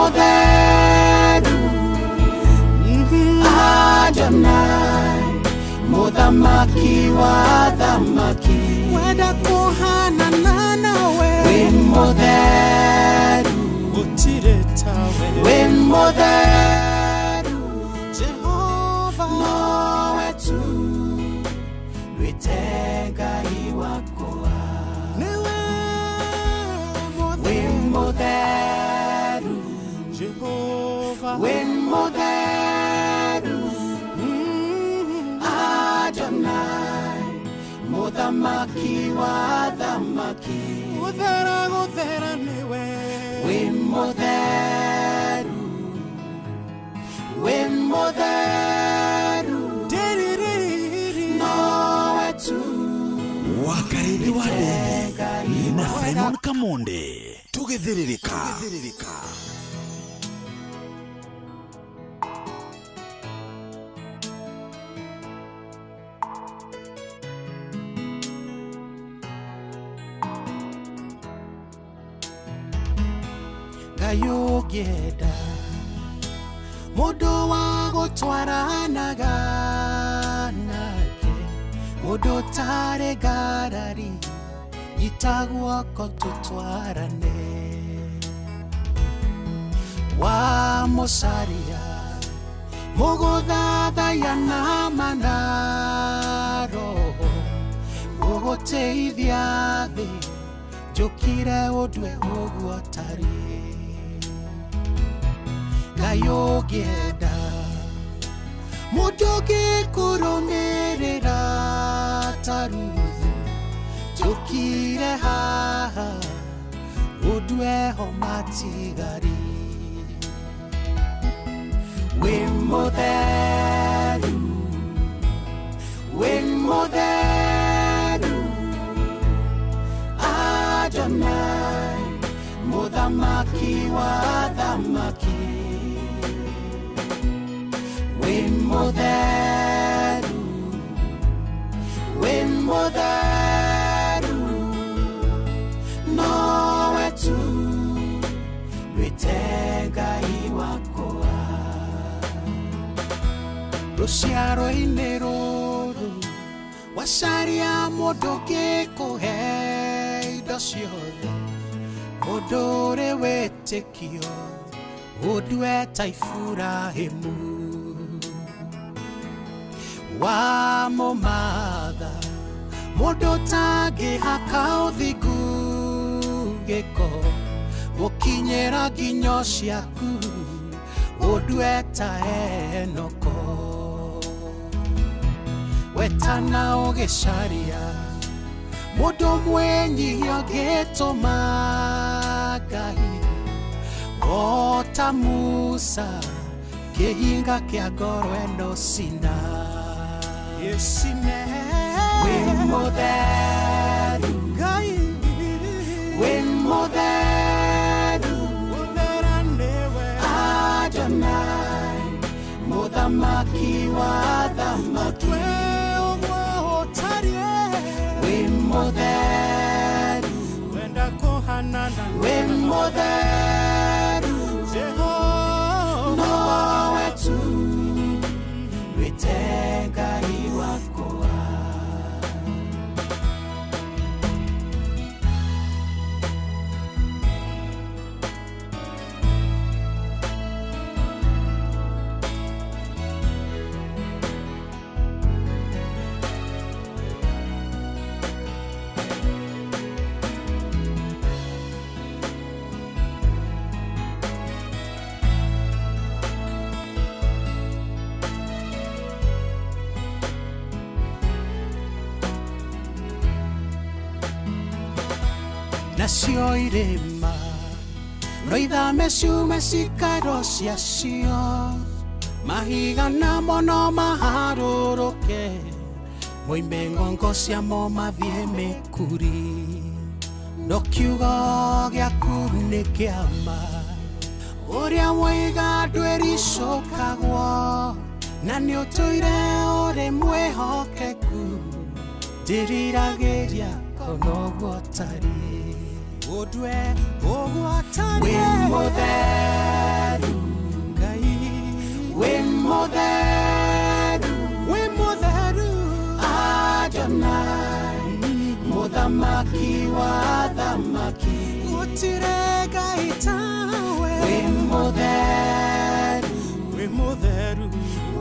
Mũtheru Adonai, Mũthamaki wa athamaki. Wenda kũhanana nawe. Wĩ mũtheru, gũtirĩ tawe. Wĩ mũtheru, Jehova, nowe tu ndwĩte Ngai wakwa. Nĩwe Wĩ mũtheru. Mũtheru, Jehova, wĩ mũtheru, Adonai, Mũthamaki wa athamaki. Gũthera gũthera nĩwe. Wĩ mũtheru, wĩ mũtheru, Ndiriri. Nowe tu Wakarĩthi wa Nderi Ngai na Simon Kamonde tũgĩthĩrĩrĩka. Ngai ũngĩenda mũndũ wa gũtwaranaga nake, mũndũ ũtarĩ ngarari, nyita guoko tũtwarane. Wamũcaria mũgũthathaiya na mana roho mũgũteithia thĩ njũkire ũndue ũguo tarĩ. Ngai ũngĩenda mũndũ ũngĩkũrũmĩrĩra ta Ruthu, njũkire haha ũndue ho matigari. Wĩ mũtheru, wĩ mũtheru, Adonai, Mũthamaki wa athamaki. Wĩ mũtheru, wĩ mũtheru, nowe tu ndwĩte Ngai wakwa. Rũciaro-inĩ rũrũ wacaria mũndũ ũngĩkũhe indo ciothe, mũndũ ũrĩ wĩtĩkio ũndue ta Iburahĩmu. Wamũmatha mũndũ ũtangĩhaka ũthingu gĩko, gũkinyĩra nginyo ciaku ũndue ta Enoko. Wetana ũgĩcaria mũndũ mwĩnyihia ũngĩtũma Ngai o ta Musa kĩhinga kĩa ngoro ĩno cina. Ĩcine. Wĩ mũtheru, Ngai, wĩ mũtheru, gũthera nĩwe. Adonai, Mũthamaki wa athamaki. Twe ũguo ũtariĩ. Wĩ mũtheru, wenda kũhanana wĩ mũtheru, Jehova, nowe tu ndwĩte Ngai wakwa. Nacio irĩma no ithame ciume cikaro ciacio, mahiga namo no maharũrũke moime ng'ongo ciamo mathiĩ mĩkuri, no kiugo gĩaku nĩ kĩama ũrĩa woiga ndwĩricũkagwo, na nĩ ũtũire ũrĩ mwĩhokeku, ndĩriragĩria kono ũguo ũtariĩ, ũndue ũguo Wĩ ũtariĩ. mũtheru,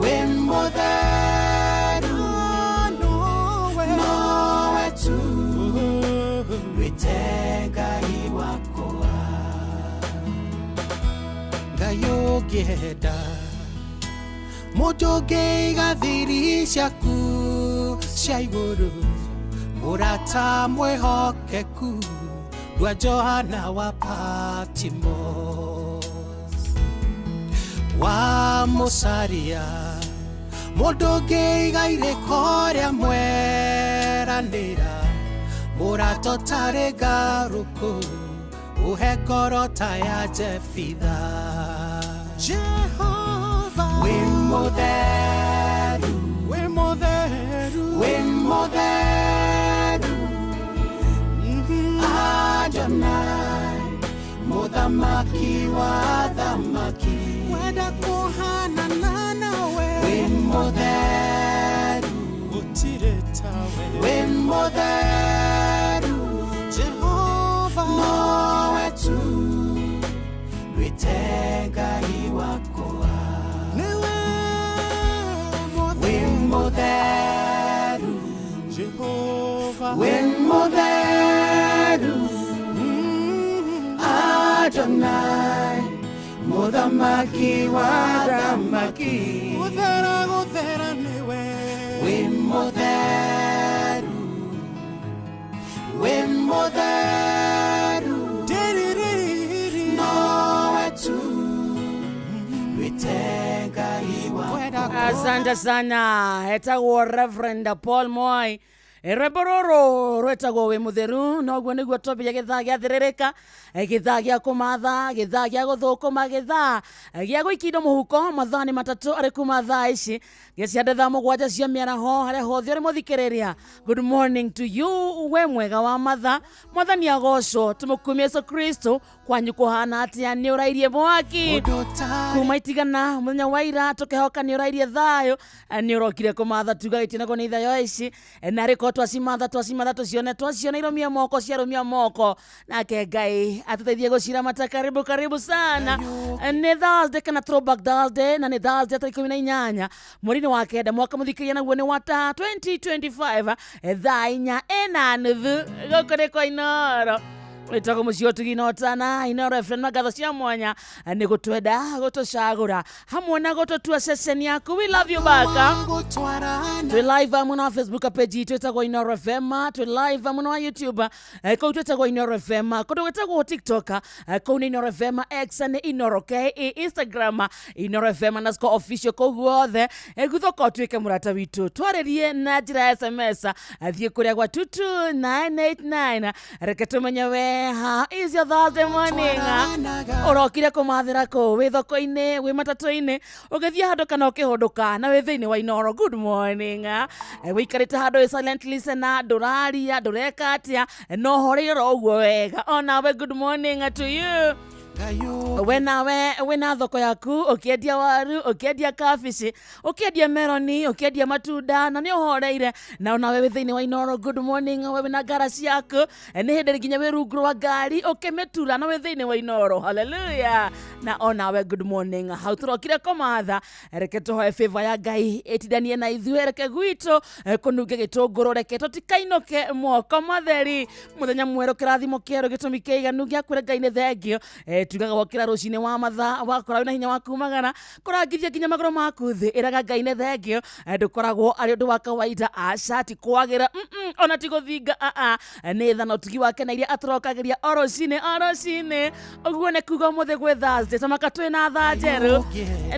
Wĩ mũtheru, nowe tu wĩte Ngai wakwa. Ngai ũngĩenda mũndũ ũngĩiga thiri ciaku cia igũrũ, mũrata mwĩhokeku ndwa Johana wa Patmos wa mũcaria, mũndũ ũngĩiga irĩko rĩa mweranĩra, mũrata ũtarĩ ngarũkũ, ũhe ngoro ta ya Jefitha. Jehova, Wĩ mũtheru, wĩ mũtheru, wĩ mũtheru, Adonai, mũthamaki wa athamaki. Kwenda kũhanana nawe, Wĩ mũtheru, gũtirĩ tawe, wĩ mũtheru, Jehova, nowe tu wĩte Ngai wakwa. Nĩwe Wĩ mũtheru, Jehova, wĩ mũtheru, Adonai, mũthamaki wa athamaki. Gũthera, gũthera nĩwe, Wĩ mũtheru, wĩ mũtheru, Tiririri. Nowe tu wĩte Ngai wakwa. Asante sana, etagwo Reverend Paul Moi, rwĩmbo rũrũ rwĩtagwo Wĩ Mũtheru. Noguo nĩguo twambia gĩthaa gĩa thĩrĩrĩka, gĩthaa gĩa kũmatha, gĩthaa gĩa gũthũkũma, gĩthaa gĩa gũikia indo mũhuko. Mathaa nĩ 3 arĩ kuma thaa ici gĩciande thaa 7 cia mĩaraho. Harĩa hothe ũrĩ mũthikĩrĩria, good morning to you. We mwega wa matha, Mwathani agocwo, tũmũkumie Yesu Kristo. Kwanyu kũhana atĩa? Nĩ ũrairie mwaki Mũndũ ũtarĩ kuma itigana mũthenya wa ira, tũkehoka nĩ ũrairie thayũ, nĩ ũrokire kũmatha, tuga gĩtinagwo nĩ ithayo ici, na rĩko twacimatha, twacimatha, tũcione, twaciona irũmia moko, ciarũmia moko, nake Ngai atũteithie gũciramata. Karibu, karibu sana. Nĩ Thursday kana Throwback Thursday, na nĩ Thursday tarĩki 18 mweri-inĩ wa 9 mwaka mũthikĩria naguo nĩ wa ta 2025, thaa 4:30, gũkũ nĩ kwa Inoro. Wĩtagwo mũciĩ ũtugi na ũtana Inoro FM, na ngatho cia mwanya nĩ gũtwenda, gũtũcagũra hamwe na gũtũtua ceceni yaku. We love you back. Gũtwarana Twĩ live mwena wa Facebook page itũ ĩtagwo Inoro FM, twĩ live mwena wa YouTube, kũu twĩtagwo Inoro FM, kũndũ gwĩtagwo TikTok, kũu nĩ Inoro FM, X nĩ Inoro KE, Instagram InoroFM_official, kũu guothe. Guthoka ũtuĩke mũrata witũ, twarĩrie na njĩra ya SMS, thiĩ kũrĩa gwa 22989, reke tũmenye we, how is your Thursday morning? Twaranaga. Ũrokire kũmathĩra kũ? Wĩ thoko-inĩ, wĩ matatũ-inĩ, ũgĩthiĩ handũ kana ũkĩhũndũka, na wĩ thĩinĩ wa Inoro, good morning. Wĩikarĩte handũ wĩ silent listener, ndũraria, ndũreka atĩa, no horeire oro ũguo wega, onawe good morning to you. Ngai We nawe wĩna thoko yaku, ũkĩendia waru, ũkĩendia kabici, ũkĩendia meroni, ũkĩendia matunda, na nĩ ũhoreire, na onawe wĩ thĩinĩ wa Inoro, good morning. We wĩna ngara ciaku, nĩ hĩndĩ nginya wĩ rungu rwa ngari ũkĩmĩtura, na wĩ thĩinĩ wa Inoro, haleluya, na onawe good morning. Hau tũrokire kũmatha, reke tũhoe favor ya Ngai ĩtindanie na ithuĩ, reke gwitũ kũnunge gĩtũngũrũ, reke tũtikainũke moko matheri. Mũthenya mwerũ, kĩrathimo kĩerũ, gĩtũmi kĩiganu gĩa kwĩra Ngai nĩ thengio. Tugaga wokĩra rũcinĩ wa mathaa, wakora wĩna hinya wa kumagara kũrangithia nginya magũrũ maku thĩ, ĩraga Ngai nĩ thengio. Ndũkoragwo arĩ ũndũ wa kawaida, aca, ti kwagĩra, ona ti gũthinga, aa, nĩ tha na ũtugi wake na iria atũrokagĩria o rũcinĩ, o rũcinĩ. Ũguo nĩ kuga ũmũthĩ gwĩ Thursday, tamaka twĩna thaa njerũ,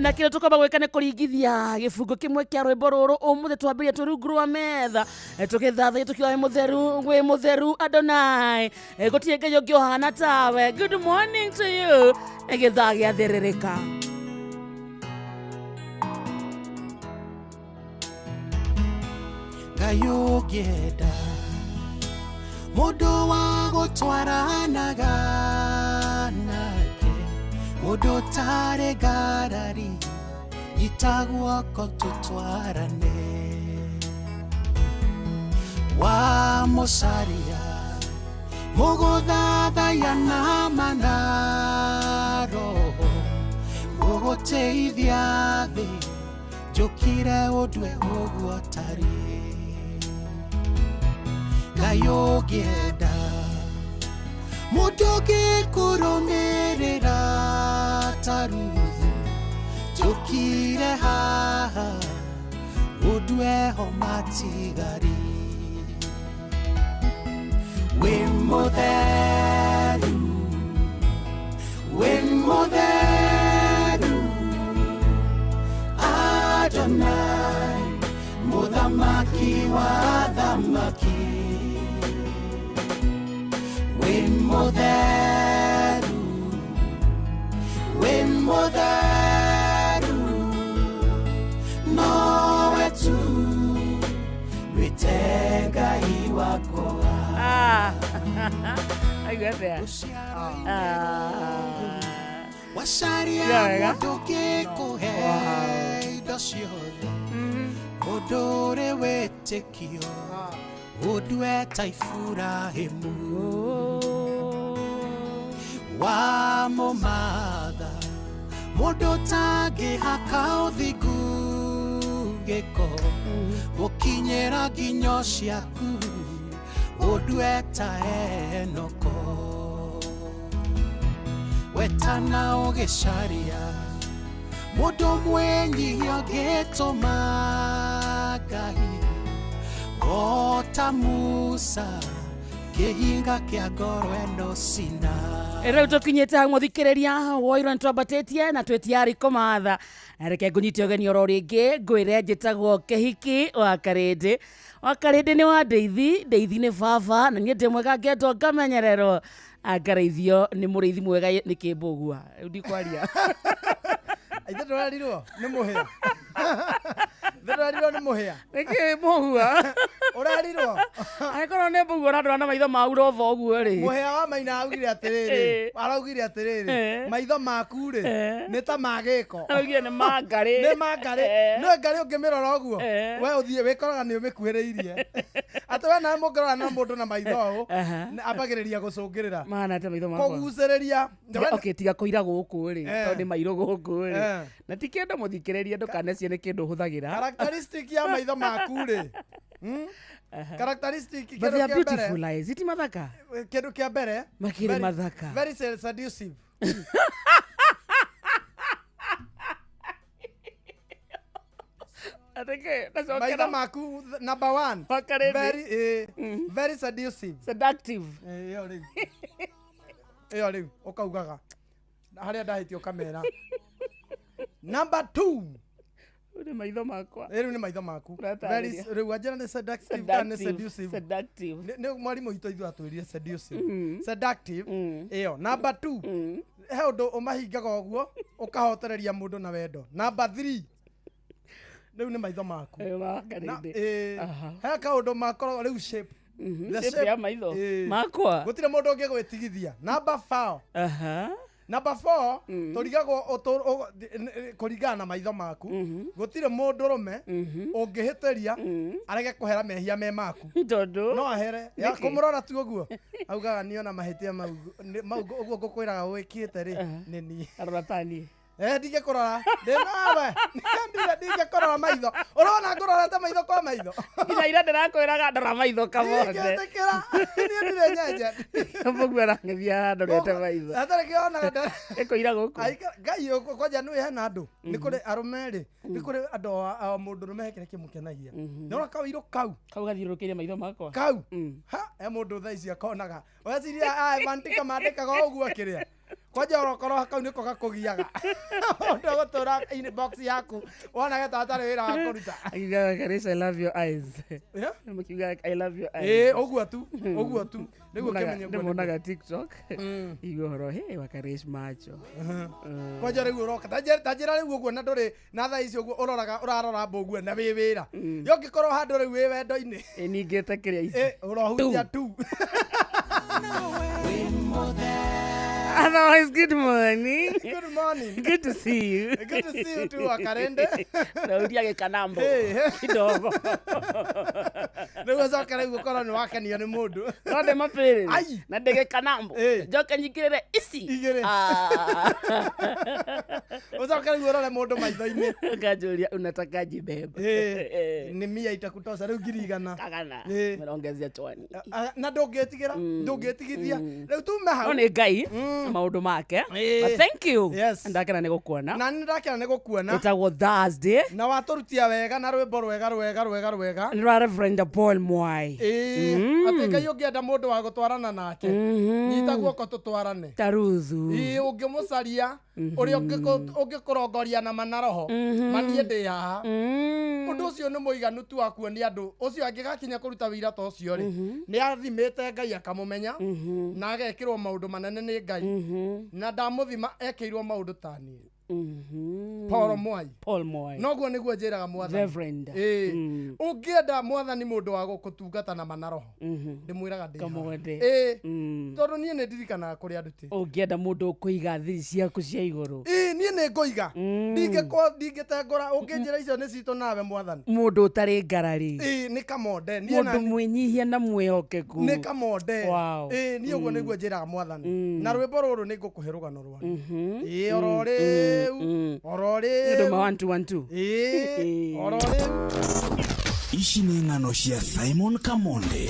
na kĩrĩa tũkwamba gwĩka nĩ kũringithia gĩbungo kĩmwe kĩa rwĩmbo rũrũ. Ũmũthĩ twambĩrĩria twĩ rungu rwa metha, tũgĩthathaiya tũkiuga wĩ mũtheru, wĩ mũtheru Adonai, gũtirĩ Ngai ũngĩ ũhana tawe. Good morning to you. Gĩthaa gĩa thĩrĩrĩka. Ngai ũngĩenda mũndũ wa gũtwaranaga nake, mũndũ ũtarĩ ngarari, nyita guoko tũtwarane, wa mũcaria mũgũthathaiya na mana roho, mũgũteithia thĩ. Njũkire ũndue ũguo tarĩ Ngai ũngĩenda mũndũ ũngĩkũrũmĩrĩra ta Ruthu njũkire haha ũndue ho matigari wĩ mũtheru wĩ mũtheru Adonai mũthamaki wa thamaki wĩ mũtheru wĩ mũtheru nowe tu wĩte Ngai wakwa. Ah. Aigua atia? Wacaria Wega. mũndũ ũngĩkũhe indo ciothe mũndũ ũrĩ wĩtĩkio ũndue ta Iburahĩmu wamũmatha mũndũ ũtangĩhaka ũthingu gĩko gũkinyĩra nginyo ciaku ũndue ta Enoko wetana ũgĩcaria mũndũ mwĩnyihia ũngĩtũma Ngai o ta Musa kĩhinga kĩa ngoro ĩno cina. Rĩu tũkinyĩte hau mũthikĩrĩria woirwo nĩtwambatĩtie na twĩ tiarĩ kũmatha. Reke ngũnyite ũgeni oro rĩngĩ ngwĩre njĩtagwo Kĩhiki wa Karĩndĩ. Wa Karĩndĩ nĩ wa Ndeithi, Ndeithi nĩ baba na niĩ ndĩ mwega ngendwo ngamenyererwo. Ngarĩithio nĩ mũrĩithi mwega nĩ kĩmbũgua. Rĩu ndikwaria. Ithe ndũrerirwo nĩ mũhĩa. Ithe ndũrerirwo nĩ mũhĩa. Nĩkĩ mbũgua? Ũrerirwo. Angĩkorwo nĩ mbũgua ũrandora na maitho ma urova ũguo rĩ. Mũhĩa wa maina augire atĩrĩrĩ, araugire atĩrĩrĩ, maitho maku rĩ, nĩ ta ma gĩko. Araugire nĩ ma ngarĩ. Nĩ ma ngarĩ. No ngarĩ ũngĩmĩrora ũguo, we ũthiĩ wĩkoraga nĩ ũmĩkuhĩrĩirie. Atĩ we nawe mũngĩrora na mũndũ na maitho ũũ, ambagĩrĩria gũcũngĩrĩra. Mahana atĩa maitho makwa? Kũgucĩrĩria. Okay, tiga kũira gũkũ rĩ, tondũ nĩ mairũ gũkũ rĩ. Na ti kĩndũ mũthikĩrĩrie ndũkanecie nĩ kĩndũ hũthagĩra. Characteristic ya maitho maku rĩ. Characteristic But they are kĩndũ kĩa mbere. beautiful eyes. Iti mathaka? Kĩndũ kĩa mbere. Makĩrĩ mathaka. Very seductive. Maitho maku number one. Very, very seductive. Seductive. Ĩyo rĩu. Ĩyo rĩu ũkaugaga. Harĩa ndahĩtia ũkamera. Number 2. Rĩu nĩ maitho makwa. Rĩu nĩ maitho maku. Rĩu anjĩra nĩ seductive kana nĩ seductive. Seductive. Nĩ mwarimũ witũ ithuĩ atwĩrire seductive. Seductive. Ĩyo number 2. He ũndũ ũmahingaga ũguo ũkahotereria mũndũ na wendo. Number 3. Rĩu nĩ maitho maku. He kaũndũ makoragwo rĩu shape. Shape ya maitho makwa. Gũtirĩ mũndũ ũngĩgwĩtigithia. Number 4. Number 4, tũrigagwo kũringana na maitho maku. Gũtirĩ mũndũrũme ũngĩhĩtĩria arege kũhera mehia me maku. Tondũ no ahere. Kũmũrora tu ũguo. Augaga niĩ ona mahĩtia mau ũguo ngũkwĩraga wĩkĩte rĩ nĩ niĩ. Arora ta niĩ. Ndingĩkũrora. Ndĩ nawe. Ndingĩkũrora maitho. Ũrona ngũrorete maitho kwa maitho. Nginya ira ndĩrakwĩraga ndora maitho kamothe. Ndingĩtĩkĩra. Niĩ ndirĩ nyenje. Mbũguo arang'ethia ndorete maitho. Hatarĩ kĩonaga ndore. Ĩkũira gũkũ. Ngai kwanja nĩ hena andũ. Nĩ kũrĩ arũme rĩ. Nĩ kũrĩ andũ o mũndũ rũme he kĩrĩa kĩmũkenagia. Nĩ kawĩirũ kau. Kau gathiũrũrũkĩirie maitho makwa. Kau. Ha, he mũndũ thaa ici akonaga. Weciria mandĩka mandĩkaga ũguo kĩrĩa. Kwanja ũrokorwo kau nĩko gakũgiaga. Ũndũ gũtũra inbox yaku wonage ta hatarĩ wĩra wa kũruta. Akiugaga Karisa, I love your eyes. Mũkiugaga I love your eyes. Ũguo tu, ũguo tu. Nĩguo kĩmenye ũguo. Ndĩmonaga TikTok. Igua ũhoro, hey, Wakarish macho. Kwanja rĩu ũroka ta njĩra rĩu ũguo na ndũrĩ na thaa ici ũguo ũroraga ũrarora mbũguo na wĩ wĩra. Yo ũngĩkorwo handũ rĩu wĩ wendo-inĩ. Ningĩte kĩrĩa ici. Ũrohutia tu. Otherwise, good morning. Good morning. Good to see you. Good to see you too, Wakarende. Nauria gĩkanambo kidogo. Rĩu ũcoke rĩu ũkorwo nĩ wakenio nĩ mũndũ. No ndĩ mapĩrĩ. Na ndĩ gĩkanambo. Njoke nyingĩrĩre ici. Igĩrĩ. Ũcoke rĩu ũrore mũndũ maitho-inĩ. Nganjũria unataka jibeba. Ĩĩ, nĩ mia itakutosha rĩu 100,000. Kagana. Ĩĩ. Meraongezea chwani. Na ndũngĩtigĩra, ndũngĩtigithia. Rĩu tume No hau. nĩ Ngai na maũndũ make. Ĩĩ. But thank you. Yes. Ndakena nĩ gũkuona. Na nĩ ndakena nĩ gũkuona. Ĩtagwo Thursday. Na watũrutia wega na rwĩmbo rwega rwega rwega rwega. Nĩ rwa Reverend Paul Mwai. Ĩĩ, atĩ Ngai ũngĩenda mũndũ wa gũtwarana nake, nyita guoko tũtwarane. Taruthu. Ĩĩ, ũngĩmũcaria ũrĩa ũngĩkũrongoria na ma na roho, maniĩ ndĩ haha. Ũndũ ũcio nĩ mũiganu tu wa kuonia andũ ũcio angĩgakinya kũruta wĩira ta ũcio rĩ, nĩ athimĩte Ngai akamũmenya na agekĩrwo maũndũ manene nĩ Ngai, na ndamũthima ekĩirwo maũndũ ta niĩ. Paul Mwai. Paul Mwai. Noguo nĩguo njĩraga mwathani. Reverend. Ĩĩ, ũngĩenda mwathani mũndũ wa gũkũtungata na ma na roho, ndĩmwĩraga ndĩ haha. Kamũgende. Ĩĩ, tondũ niĩ nĩ ndirikanaga kũrĩa ndutĩte. Ũngĩenda mũndũ ũkũiga thiri ciaku cia igũrũ. Ĩĩ, niĩ nĩ ngũiga, ndingĩtengũra. Ũngĩnjĩra icio nĩ citũ nawe mwathani. Mũndũ ũtarĩ ngarari. Ĩĩ, nĩ kamonde. Niĩ Mũndũ mwĩnyihia na mwĩhokeku. nĩ kamonde. Wow. Ĩĩ, niĩ ũguo nĩguo njĩraga mwathani. Na rwĩmbo rũrũ nĩ ngũkũhe rũgano rwaruo. Ĩĩ, oro rĩu, oro Nĩ ũndũ ma rĩu. 1 2 1 2. Ĩĩ, oro rĩu. Ici nĩ ng'ano cia Simon Kamonde.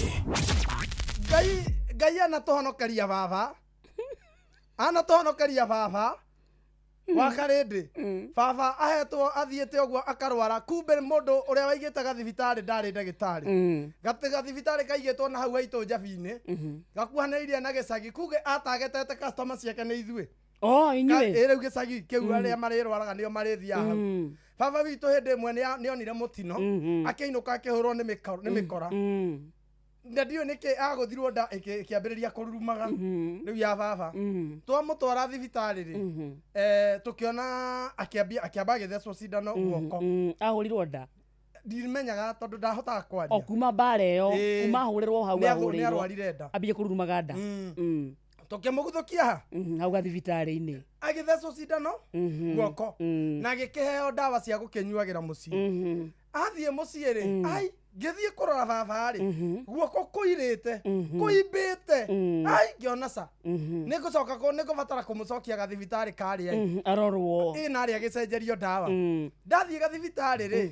Ngai, Ngai anatũhonokeria baba, anatũhonokeria baba wa Karĩndĩ. Baba ahetwo athiĩte ũguo akarwara, kumbe mũndũ ũrĩa waigĩte gathibitarĩ ndarĩ ndagĩtarĩ. Gathibitarĩ kaigĩtwo na hau haitũ njabi-inĩ, gakuhanĩrĩirie na gĩcagi, kuge atagetete customer ciake nĩ ithuĩ. Oh, inyuĩ. Ĩ, rĩu gĩcagi kĩu arĩa marĩrwaraga nĩo marĩthiaga hau. Baba witũ hĩndĩ ĩmwe nĩonire mũtino, akĩinũka akĩhũrwo nĩ mĩkora. Na ndiũĩ nĩkĩ agũthirwo nda ĩkĩambĩrĩria kũrurumaga rĩu ya baba. Twamũtwara thibitarĩ rĩ, tũkĩona akĩamba agĩthecwo cindano guoko. Ahũrirwo nda. Ndimenyaga tondũ ndahotaga O kwaria. kuma mbara ĩyo, Ĩĩ. kuma ahũrĩrwo hau ahũrĩirwo. Nĩarwarire nda. Ambie kũrurumaga nda. Tũkĩmũguthũkia ha, Hau gathibitarĩ-inĩ. agĩthecwo cindano guoko na agĩkĩheo ndawa cia gũkĩnyuagĩra mũciĩ. Athiĩ mũciĩ rĩ, ai, ngĩthiĩ kũrora baba rĩ, guoko kũirĩte, kũimbĩte. Ai, ngĩona ca nĩngũcoka nĩngũbatara kũmũcokia gathibitarĩ karĩa ĩ. Arorwo. Ĩ, narĩa agĩcenjerio ndawa. Ndathiĩ gathibitarĩ rĩ,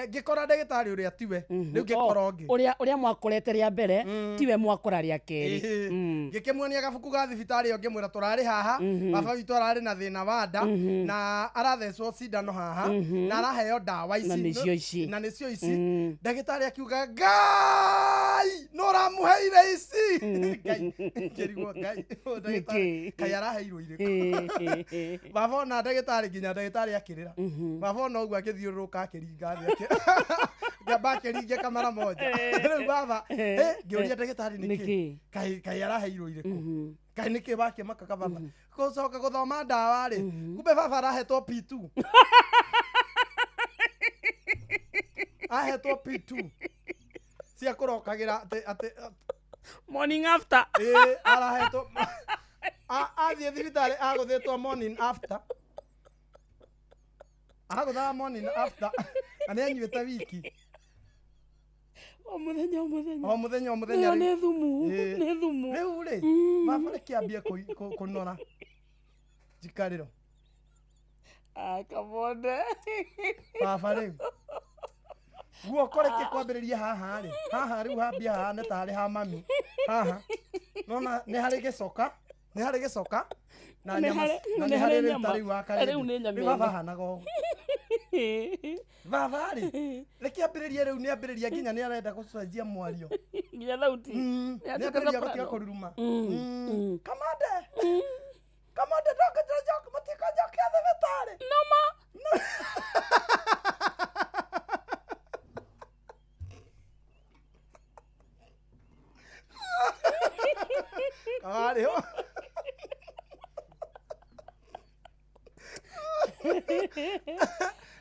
ngĩkora ndagĩtarĩ ũrĩa tiwe, rĩu ngĩkora ũngĩ. Ũrĩa mwakorete rĩa mbere tiwe mwakora rĩa kerĩ. Ĩĩ. Ngĩkĩmuonia gabuku ga thibitarĩ ĩyo, ngĩmwĩra tũrarĩ haha, baba witũ ararĩ na thĩna wa nda na arathecwo cindano haha na araheo ndawa ici. Na nĩcio ici. Na nĩcio ici. Ndagĩtarĩ akiuga, Ngai no ũramũheire ici. Ngai, ngĩrigwo Ngai, ũyũ ndagĩtarĩ Nĩkĩ? Ngai araheirwo irĩkũ? Baba ona ndagĩtarĩ, nginya ndagĩtarĩ akĩrĩra. Baba ona ũguo akĩthiũrũrũka akĩringa thĩ, ngĩamba akĩringĩka mara moja. Rĩu baba, ngĩũria ndagĩtarĩ nĩkĩ? Nĩkĩ? Kaĩ, kaĩ araheirwo irĩkũ? Kaĩ nĩkĩ wakĩmakaga baba? Gũcoka gũthoma ndawa rĩ, kumbe baba arahetwo P2. Ahetwo P2 cia kũrokagĩra atĩ atĩ Morning after. Ĩĩ, arahetwo athiĩ thibitarĩ agũthĩtwo morning after. Agũthaga morning after na nĩ anyuĩte wiki. O mũthenya, o mũthenya. O mũthenya, o mũthenya Ĩyo rĩu. nĩ thumu. Ĩĩ. Nĩ thumu. Rĩu rĩ, baba rĩkĩambie kũnora njikarĩro. Ah, Kamonde. Baba rĩu guoko rĩkĩ kwambĩrĩria haha rĩ, haha rĩu hambia haha nĩ tarĩ ha mami haha, nona nĩ harĩ gĩcoka, nĩ harĩ gĩcoka na Nĩ nyama, na nĩ nĩ harĩ harĩ rĩu nyama. ta rĩu wa karĩndĩ. Rĩu nĩ nyama Rĩu baba ĩno. ahanaga ũguo. Baba rĩ, rĩkĩambĩrĩria rĩu nĩ ambĩrĩria nginya nĩ arenda gũcenjia mwario. Nginya thauti. Nĩ Nĩ ambĩrĩria atuĩka gũtiga soprano. kũruruma. Kamande, Kamande, ndũngĩnjoka, mũtikanjokia thibitarĩ. Noma. Kawarĩ ho.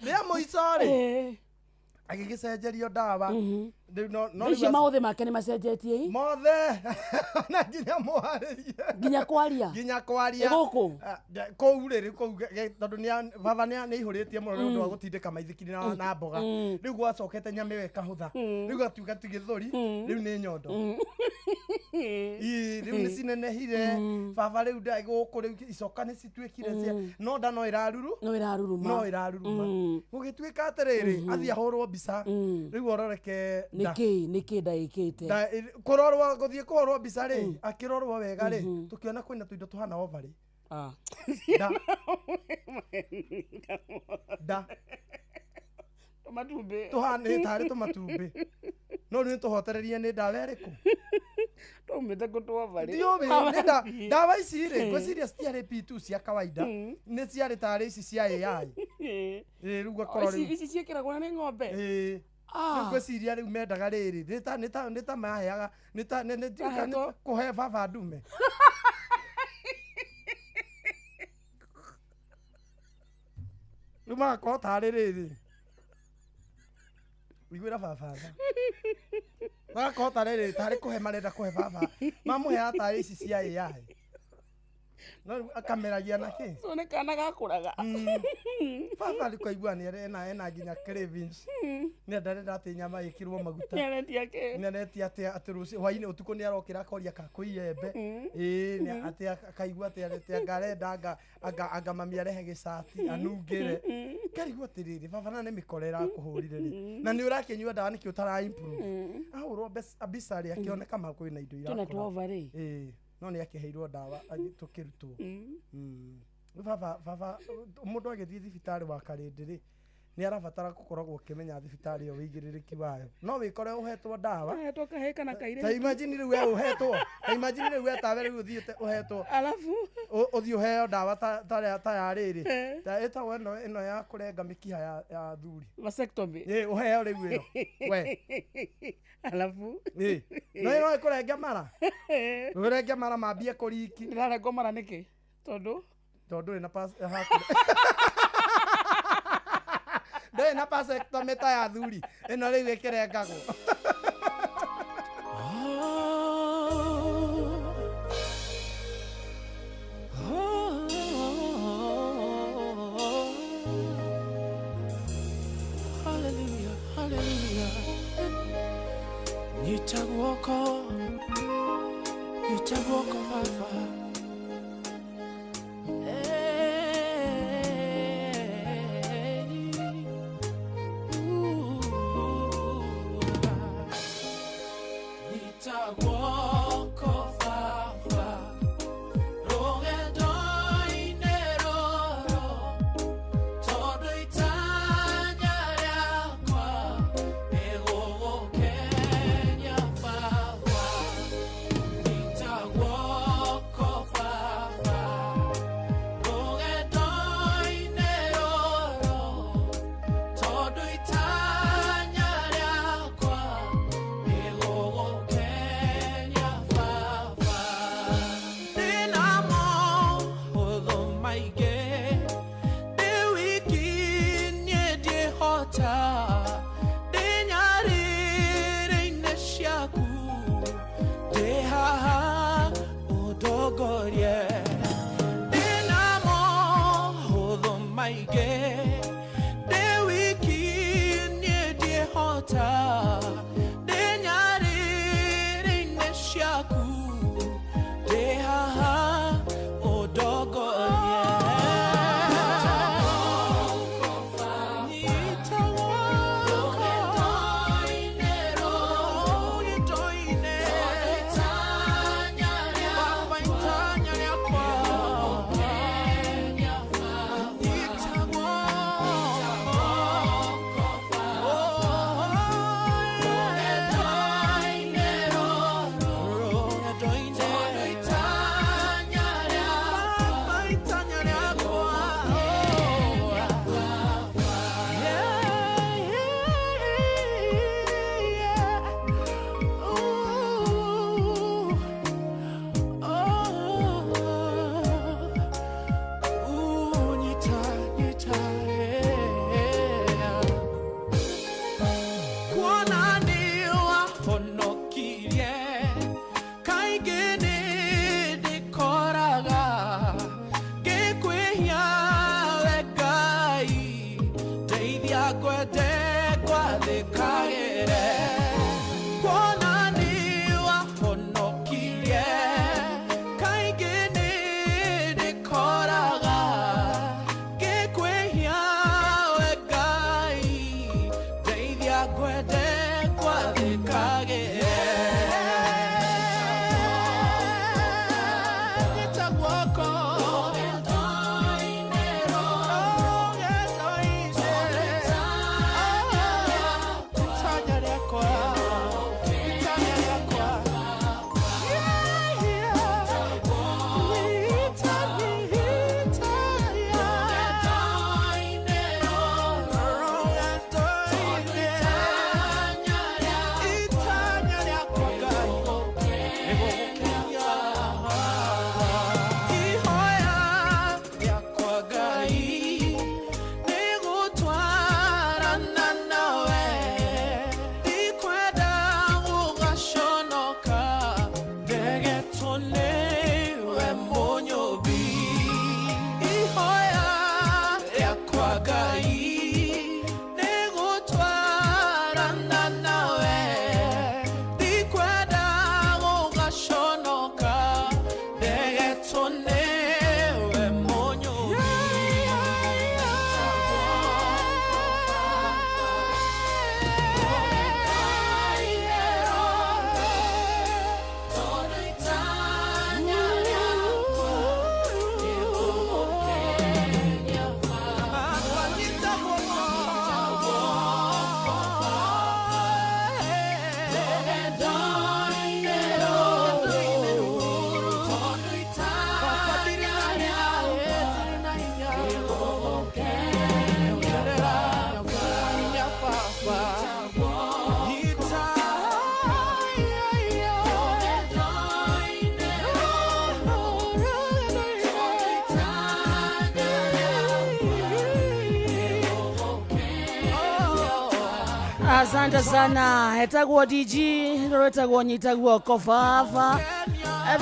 Rĩa mũico rĩ, agĩgĩcenjerio ndawa. Rĩu no Icio rĩu maũthĩ make nĩ macenjetie ĩ? mothe na nginya mwarĩrie. Nginya kwaria. Nginya kwaria. Ĩ gũkũ? Kũu rĩ, rĩu kũu tondũ baba nĩ aihũrĩtie mũno nĩ ũndũ wa gũtindĩka maithikiri na mboga. Rĩu gwacokete nyama ĩyo ĩkahũtha, rĩu gatuĩka ti gĩthũri, rĩu nĩ nyondo. Ii, rĩu nĩ cinenehire baba rĩu gũkũ rĩu icoka nĩ cituĩkire cia no nda no ĩraruru no ĩraruruma no ĩraruruma gũgĩtuĩka atĩrĩrĩ athiĩ ahũrwo mbica rĩu ororeke nda nĩkĩ nĩkĩ ndaĩkĩte Kũrorwo gũthiĩ kũhũrwo mbica rĩ akĩrorwo wega rĩ tũkĩona kwĩna tũindo tũhana ovary Ah. nda nda Tũmatumbĩ. Tũhana tarĩ tũmatumbĩ no rĩu nĩtũhotererie nĩ ndawa ĩrĩkũ Twaumĩte kũ twovarĩ? ndiũĩ nĩ ndawa ici rĩ ngwĩciria citiarĩ P2 cia kawaida nĩ ciarĩ tarĩ ici cia AI. Ĩĩ, rĩu ũgakorwo Ici rĩu ici ciĩkĩragwo nĩ ng'ombe. Ĩĩ. Rĩu ngwĩciria rĩu mendaga rĩrĩ nĩ ta maheaga nĩ ta nĩ Kahetwo. kũhe baba ndume. Rĩu magakorwo tarĩ rĩrĩ iguĩra baba tha magakorwo tarĩ rĩrĩ tarĩ kũhe marenda kũhe baba mamũheaga tarĩ ici cia AI no rĩu akameragia na kĩ. So nĩ kana gakũraga. Baba rĩ kaigua nĩ ena nginya cravings nĩ ndarenda atĩ nyama ĩkĩrwo maguta. Nĩaretia kĩ? Nĩ aretia atĩ rũciũ hwainĩ ũtukũ nĩ arokĩra akoria ka kwĩ iembe ĩĩ nĩ atĩ akaigua atĩ atĩ anga arenda anga mami arehe gĩcati anungĩre karigwo atĩrĩrĩ baba na nĩ mĩkora ĩrakũhũrire rĩ na nĩ ũrakĩnyua ndawa nĩkĩ ũtara improve ahũrwo mbica rĩ akĩoneka ma kwĩna indo Tũna irakũra. twovarĩ. Ĩĩ no nĩ akĩheirwo ndawa tũkĩrutwo. Rĩu baba mũndũ agĩthiĩ thibitarĩ wa Karĩndĩ rĩ nĩ arabatara gũkoragwo ũkĩmenya thibitarĩ ĩyo wĩigĩrĩrĩki wayo no wĩkore ũhetwo ndawa. Ahetwo kahĩĩ kana Ta kairĩtu. imagine rĩu we ũhetwo ta imagine rĩu we tawe rĩu ũthiĩte ũhetwo Alafu ũthiĩ ũheo ndawa ta ya rĩrĩ ta ĩtagwo ĩno ya kũrenga mĩkiha ya thuri. Vasectomy. Ĩ ũheo rĩu ĩyo we. Alafu Ĩ no ĩno ĩkũrenge mara ũrenge mara mambie kũriki. Ndĩrarengwo mara nĩkĩ? Tondũ Tondũ ndũrĩ na ndũrĩ na vasectomy ta ya thuri ĩno rĩu ĩkĩrengagwo. Hallelujah, hallelujah. Nyita guoko, nyita guoko baba. Hey. Ooh. Nyita guoko baba. Rũgendo-inĩ rũrũ tondũ itanya rĩakwa nĩ gũgũkenia baba. Nyita guoko baba rũgendo-inĩ rũrũ tondũ itanya rĩakwa nĩ gũgũkenia baba. Ndĩna mohũthũ maingĩ ndĩ wiki niĩ ndĩhota ndĩ nyarĩrĩ-inĩ ciaku ndĩ haha ũndongorie. Ndĩna mohũthũ maingĩ ndĩ wiki niĩ ndĩhota ndĩ nyarĩrĩ-inĩ ciaku ndĩ haha ũndongorie. Asante sana. Etagwo DG, rwetagwo nyita guoko baba.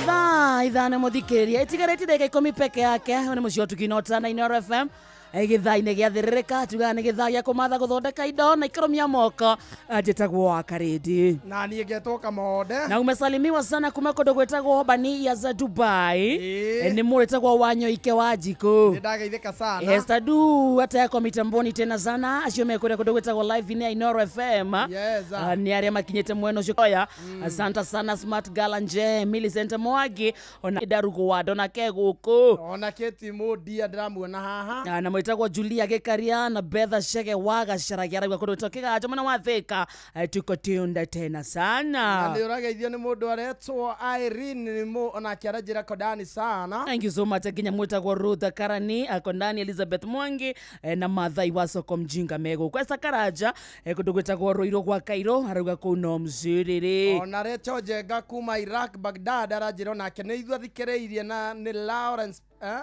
Thaa ithano mũthikĩrĩria itigarĩtie ndagĩka ikũmi peke yake nĩ mũciĩ wa Tukinota na Inooro FM gĩthaa-inĩ gĩa thĩrĩrĩka tugaga nĩ gĩthaa gĩa kũmatha gũthondeka indo na ikarũmia moko. Njĩtagwo wa Karĩndi na niĩ ngetwo Kamonde. Na umesalimiwa sana kuma kũndũ gwĩtagwo Bani ya za Dubai. Ĩĩ. Nĩ mũrĩtagwo Wanyoike wa Njikũ. Nĩ ndageithĩka sana. Esther Du atayako mitamboni tena sana acio mekũrĩa kũndũ gwĩtagwo live inĩ ya Inooro FM. Yes. Ah, nĩ arĩa makinyĩte mwena ũcio oya. Asante sana Smart Gala nje Millicent Mwangi ona Darugo wa ke gũkũ. Ona Keti Mũndia ndĩramuona haha. Ah, na mwĩtagwo Julia Gĩkaria na Betha Shege wa Gacaragia arauga kũndũ gwĩtagwo Kĩganjo mwena wa Thĩka. Tuko tunde tena Na sana. nĩ ũrageithio nĩ mũndũ aretwo Irene nĩ onake aranjĩra kodani sana. Thank you so much nginya mwĩtagwo Ruth Karani akondani Elizabeth Mwangi na Mathai wa soko mjinga megũkũ Esther Karanja kũndũ gwĩtagwo Rũirũ gwa Kairũ arauga kũu no mzuriri. Ona Recho Njenga kuma Iraq Baghdad aranjĩra onake nĩ ithuĩ athikĩrĩirie na nĩ Lawrence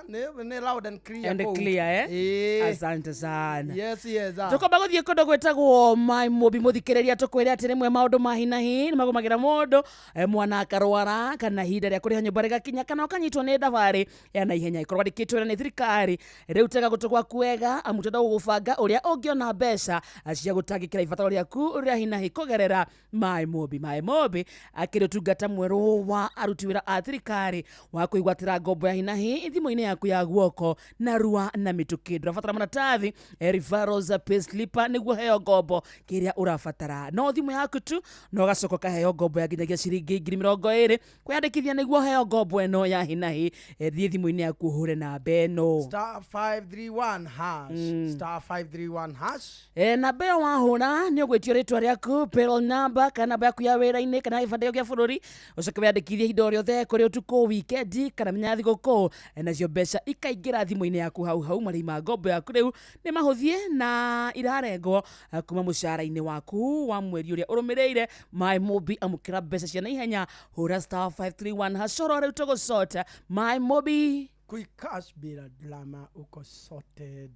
nĩ loud and clear And kũu. clear, eh? Ĩĩ. Asante sana. Yes. Tũkwamba gũthiĩ kũndũ gwĩtagwo Mai Mũmbi mũthikĩrĩria tũkwĩre atĩ rĩmwe maũndũ ma hi na hi nĩ magũmagĩra mũndũ mwana akarwara kana ihinda rĩa kũrĩha nyũmba rĩgakinya kana ũkanyitwo nĩ thabarĩ ya naihenya ĩkorwo wandĩkĩtwo nĩ thirikari. Rĩu tega gũtũ gwaku wega amu twenda gũgũbanga ũrĩa ũngĩona mbeca cia gũtangĩkĩra ibataro rĩaku rĩa hi na hi kũgerera Mai Mũmbi. Mai Mũmbi akĩrĩ ũtungata mwerũ wa aruti wĩra a thirikari wa kwĩgwatĩra ngombo ya hi na hi thimũ-inĩ yaku ya guoko narua na mĩtũkĩ. Ndũrabatara maratathi, referrals, payslip nĩguo heo ngombo kĩrĩa ũrabatara no thimũ yaku tu no gacoka ũkaheo ngombo ya nginyagia ciringi 20,000. Kwĩyandĩkithia nĩguo heo ngombo ĩno ya hi na hi, thiĩ thimũ-inĩ yaku ũhũre namba ĩno Star 531 hash, star 531 hash. Namba ĩyo wahũra nĩ ũgwĩtio rĩtwa rĩaku, payroll number kana namba yaku ya wĩra-inĩ kana gĩbandĩ gĩa bũrũri ũcoke wĩyandĩkithie ihinda o rĩothe kũrĩ ũtukũ, wikendi kana mĩthenya ya thigũkũ. Nacio mbeca ikaingĩra thimũ-inĩ yaku hau hau. Marĩhi ma ngombo yaku rĩu nĩ mahũthie na irarengwo kuma mũcara-inĩ waku wa mweri ũrĩa ũrũmĩrĩire. Mai Mũmbi amũkĩra mbeca cia naihenya, hũra star 531 hash oro rĩu tũgũcota. Mai Mũmbi. Quick cash bila drama uko sorted.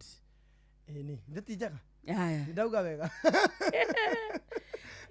Ĩni nĩ ti njega. Aya. Ndauga wega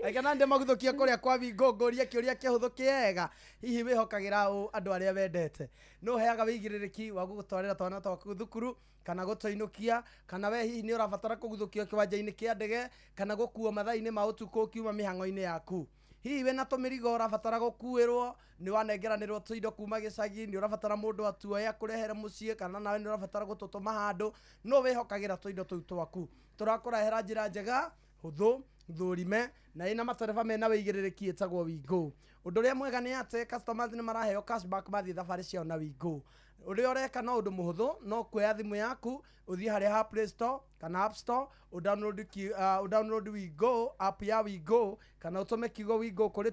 aikana ndĩ maguthukia kũrĩa kwa wingo ngũrie kĩũria kĩhũthũ kĩega. Hihi wĩhokagĩra ũ andũ arĩa wendete? Nĩ ũheaga wĩigĩrĩrĩki wa gũgũtwarĩra twana twaku thukuru kana gũtũinũkia, kana we hihi nĩ ũrabatara kũguthũkio kĩwanja-inĩ kĩa ndege kana gũkuo mathaa-inĩ ma ũtukũ ũkiuma mĩhang'o-inĩ yaku? Hihi wĩna tũmĩrigo ũrabatara gũkuĩrwo, nĩ wanengeranĩrwo tũindo kuma gĩcagi, nĩ ũrabatara mũndũ atuoe akũrehere mũciĩ, kana nawe nĩ ũrabatara gũtũtũma handũ? No wĩhokagĩra tũindo tũu twaku? Tũrakũrehera njĩra njega hũthũ thũrime na ĩna matereba mena wĩigĩrĩrĩki ĩtagwo Wingo. Ũndũ ũrĩa mwega nĩ atĩ customers nĩ maraheo cashback mathiĩ thabarĩ ciao na Wingo. Ũrĩa ũreka no ũndũ mũhũthũ, no kuoya thimũ yaku ũthiĩ harĩa ha Play Store kana App Store ũdownload Wingo app ya Wingo kana ũtũme kiugo Wingo kũrĩ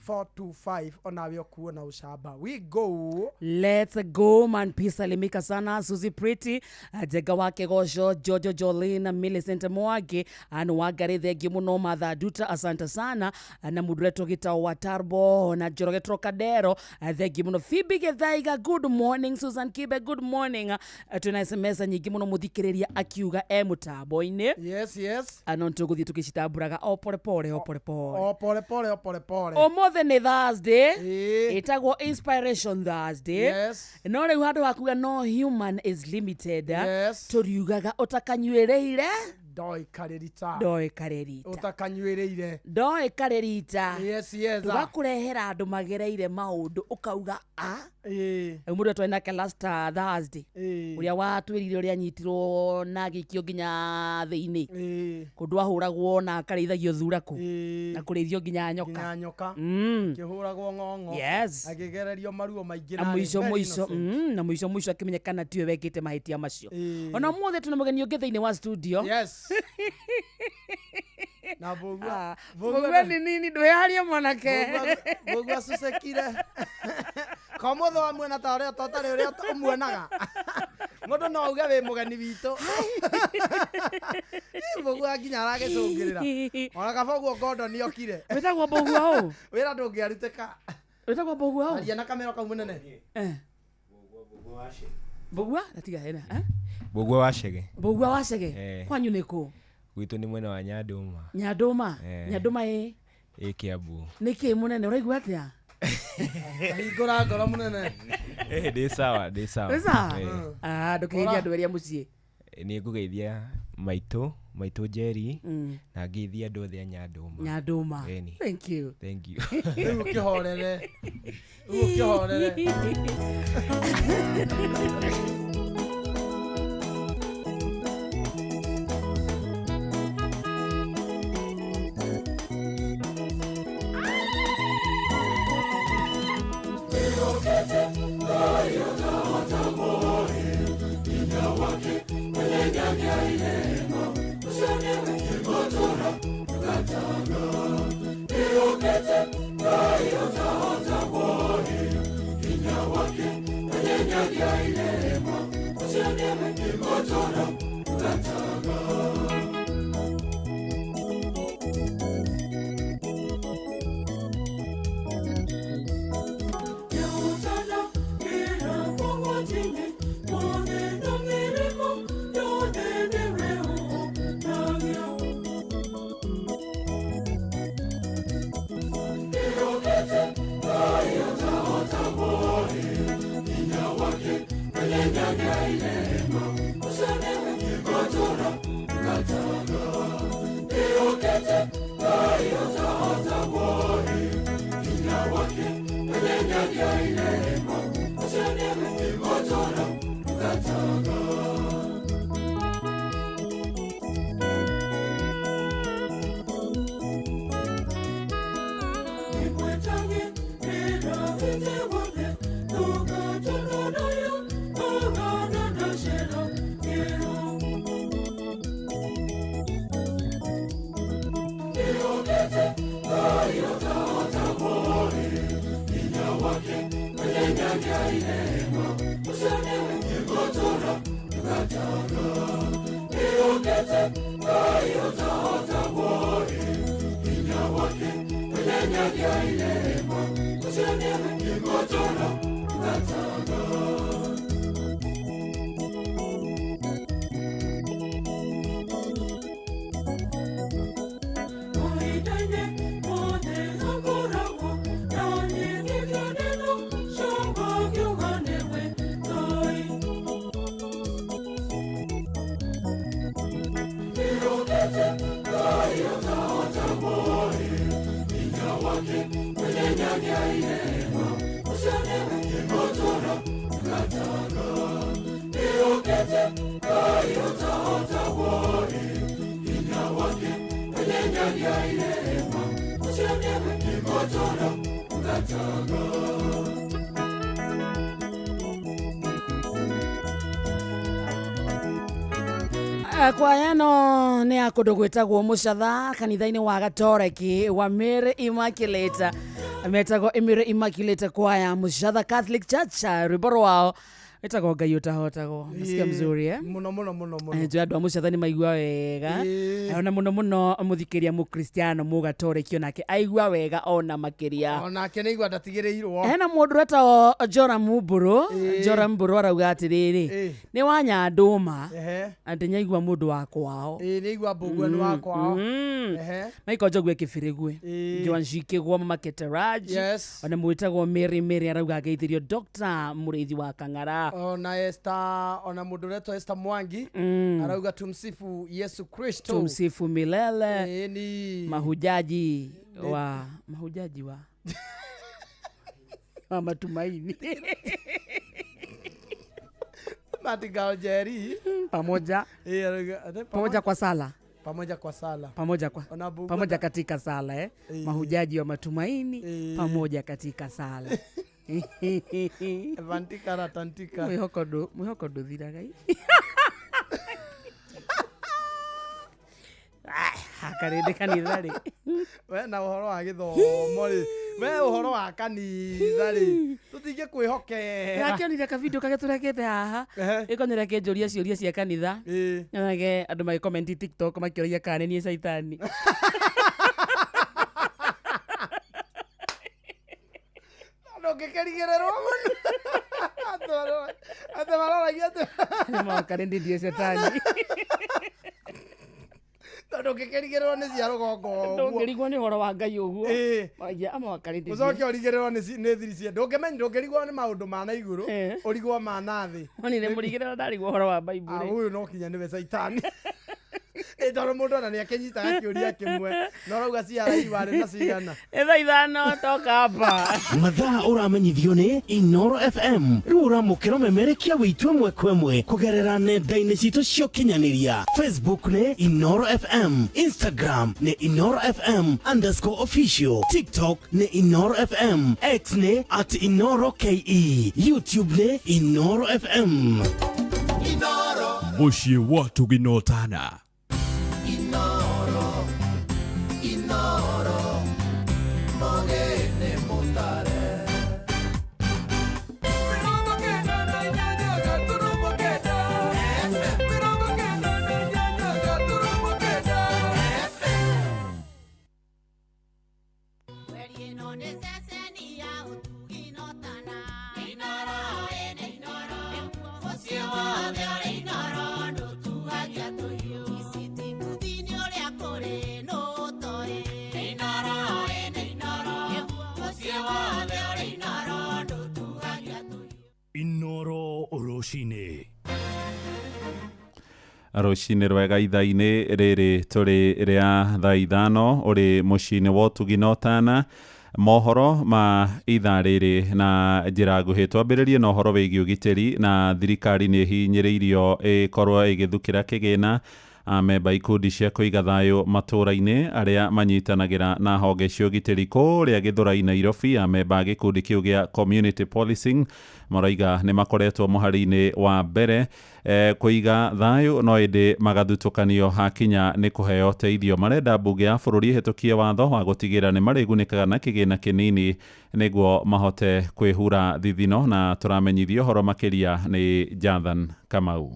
20425 onawe ũkuo na ũcamba. Wingo. Let's go man. Peace salimika sana Suzy Pretty, Njega wa Kĩgoco, Jojo Jolene, Millicent Mwangi, Anu Wangari, thengiũ mũno Martha Duta, asante sana na mũndũ ũretwo Gĩtaũ wa Tarbo na Njoroge Trocadero, thengiũ mũno Phoebe Gĩthaiga, good morning Susan Kibe, good morning. Twĩna SMS nyingĩ mũno mũthikĩrĩria akiuga e mũtambo-inĩ. Yes. No nĩtũgũthiĩ tũgĩcitambũraga o pore pore o pore pore. O pore pore o pore pore. Ũmũthĩ nĩ Thursday. Ĩĩ. Ĩtagwo Inspiration Thursday. Yes. No rĩu handũ ha kuga no human is limited, Yes. tũriugaga ũtakanyuĩrĩire Ndoĩ karĩrita. Ndoĩ karĩrita. Ũtakanyuĩrĩire. Ndoĩ karĩrita. Yes. Tũgakũrehera andũ magereire maũndũ ũkauga a Ĩĩ. rĩu mũndũ twarĩ nake last Thursday Ĩĩ. ũrĩa watwĩrire ũrĩa anyitirwo na agĩikio nginya thĩinĩ Ĩĩ. kũndũ ahũragwo na akarĩithagio thuraku Ĩĩ. na kũrĩithio nginya nyoka. Nginya nyoka. Kĩhũragwo ng'ong'o. Yes. Akĩgererio maruo maingĩ Na na arĩ mũico very mũico innocent. na mũico mũico akĩmenyekana tiwe wekĩte mahĩtia macio. Ĩĩ. Ona ũmũthĩ twĩna mũgeni ũngĩ thĩinĩ wa studio. Yes. Na Mbũgua. Ah, Mbũgua nĩ nini ndwĩharie mwanake. Mbũgua cucekire. Kamũthĩ wa mwena ta ũrĩa totarĩ ũrĩa ũmuonaga. Mũndũ no auge wĩ mũgeni witũ. Mbũgua nginya aragĩcũngĩrĩra. Ona kaba ũguo Gordon nĩokire. Wĩtagwo Mbũgua ũ? Wĩra ndũngĩarutĩka. Wĩtagwo Mbũgua ũ? Aria na kamera kau mũnene. Mbũgua? Tiga hena, eh? Mbũgua wa Chege. Mbũgua wa Chege? Eh. Kwanyu nĩ kũ? Gwitũ nĩ mwena wa Nyandũma. Nyandũma. Eh. Nyandũma ĩ? Ĩ Kiambu. Nĩ kĩ mũnene, ũraigua atĩa? Hingũra ngoro mũnene. Eh, ndĩ sawa, ndĩ sawa. Nĩ sawa? Eh. Ah, ndũkĩgeithia andũ erĩa mũciĩ. Nĩ ngũgeithia maitũ Njeri, na ngeithia andũ othe a Nyandũma. Nyandũma. Ĩni. Thank you. Thank you. Rĩu ũkĩhorere. Rĩu ũkĩhorere. Kwaya ĩno nĩ ya kũndũ gwĩtagwo Mũcatha kanitha-inĩ wa Gatoreki wa Mary Immaculate, metagwo Mary Immaculate Choir Mũcatha Catholic Church. Rwĩmbo rwao wĩtagwo Ngai ũtahotagwo. Nasikia mzuri, eh? Mũno mũno mũno mũno. Njũĩ andũ a Mũcatha nĩ maigua wega. Ĩĩ. Ona mũno mũno mũthikĩria mũkristiano mũgatoreki onake aigua wega ona makĩria. Onake nĩ igua ndatigĩrĩirwo. Hena mũndũ wetagwo Joram Mbũrũ. Ĩĩ. Joram Mbũrũ arauga atĩrĩrĩ, Ĩĩ. nĩ wa Nyandũma Ehe. atĩ nyaigua mũndũ wa kwao. Ĩĩ nĩ igua mbũgue nĩ wa kwao. Ehe. Michael Njogu Kĩbĩrĩgwe, Ĩĩ. Joan Shikĩgwa, Mama Keteraj. Yes. Ona mwĩtagwo Mary Mary arauga ngeithĩrio Dr. Mũrĩithi wa Kang'ara. Ona Esther, ona mũndũ ũretwo Esther Mwangi arauga tumsifu Yesu Kristo. Tumsifu milele. Ĩĩ ni Mahujaji wa matumaini. Matigal Jerry. Pamoja. Ĩĩ arauga ate Pamoja kwa sala. Pamoja kwa sala. Pamoja kwa Ona Bungu pamoja katika sala, eh? Ĩĩ. Mahujaji wa matumaini Ĩĩ. pamoja katika sala. Evantika ratantika. Mwĩhoko ndũthiraga. Akarĩndĩ kanitha rĩ. We na ũhoro wa gĩthomo rĩ, we ũhoro wa kanitha rĩ, tũtingĩkwĩhokera. Ndakĩonire kavideo karĩa tũrekete haha. Ehe. Ĩkonyera kĩnjũria ciũria cia kanitha. Ĩĩ. Nyonage andũ magĩkomenti TikTok makĩũragia kana nĩ niĩ caitani. Ndũngĩkĩrigĩrĩrwo mũno. Atĩ maroragia atĩ Nĩ moka nĩ ndiĩ cetani. Tondũ ũngĩkĩrigĩrĩrwo nĩ cia rũgongo o ũguo. Ndũngĩrigwo nĩ ũhoro wa Ngai ũguo. Ĩĩ. Maragia amakarĩtie. Ũcoke ũrigĩrĩrwo nĩ nĩ thiri cia ndũngĩmenya, ndũngĩrigwo nĩ maũndũ ma na igũrũ, ũrigwo ma na thĩ. Onire mũrigĩrĩra ndarigwo ũhoro wa Bible. Ũyũ no kinya nĩwe caitani. Ĩ tondũ mũndũ ona nĩakĩnyitaga kĩũria kĩmwe na ũrauga CRE warĩ na cigana. Nĩ thaa 5 toka hapa. Mathaa ũramenyithio nĩ Inoro FM. Rĩu ũramũkĩra ũmemerekia witũ ĩmwe kwa ĩmwe kũgerera nenda-inĩ citũ cia ũkinyanĩria. Facebook nĩ Inoro FM, Instagram nĩ Inoro FM underscore official, TikTok nĩ Inoro FM, X nĩ at Inoro KE, YouTube nĩ Inoro FM. Inoro. Mũciĩ wa Tũginotana. Inoro, Inoro, Mogene Mutare. 98.8 FM. 98.8 FM. Inoro rũcinĩ. Rũcinĩ rwega ithaa-inĩ rĩrĩ tũrĩ rĩa thaa 5 ũrĩ mũciĩ-inĩ wa ũtugi na ũtana. Mohoro ma ithaa rĩrĩ na njĩra nguhĩ twambĩrĩrie na ũhoro wĩgiĩ ũgitĩri na thirikari nĩ ĩhinyĩrĩirio ĩkorwo ĩgĩthukĩra kĩgĩna amemba ikundi cia kũiga thayũ matũũra-inĩ arĩa manyitanagĩra na honge cia ũgitĩri kũrĩa Gĩthũrai Nairobi. Amemba a gĩkundi kĩu gĩa community policing marauga nĩ makoretwo mũhari-inĩ wa mbere kũiga thayũ no ĩndĩ magathutũkanio hakinya nĩ kũheo ũteithio. Marenda mbunge ya bũrũri ĩhĩtũkie watho wa gũtigĩrĩra nĩ marĩgunĩkaga na kĩgĩna kĩnini nĩguo mahote kwĩhura thithino, na tũramenyithio ũhoro makĩria nĩ Jathan Kamau.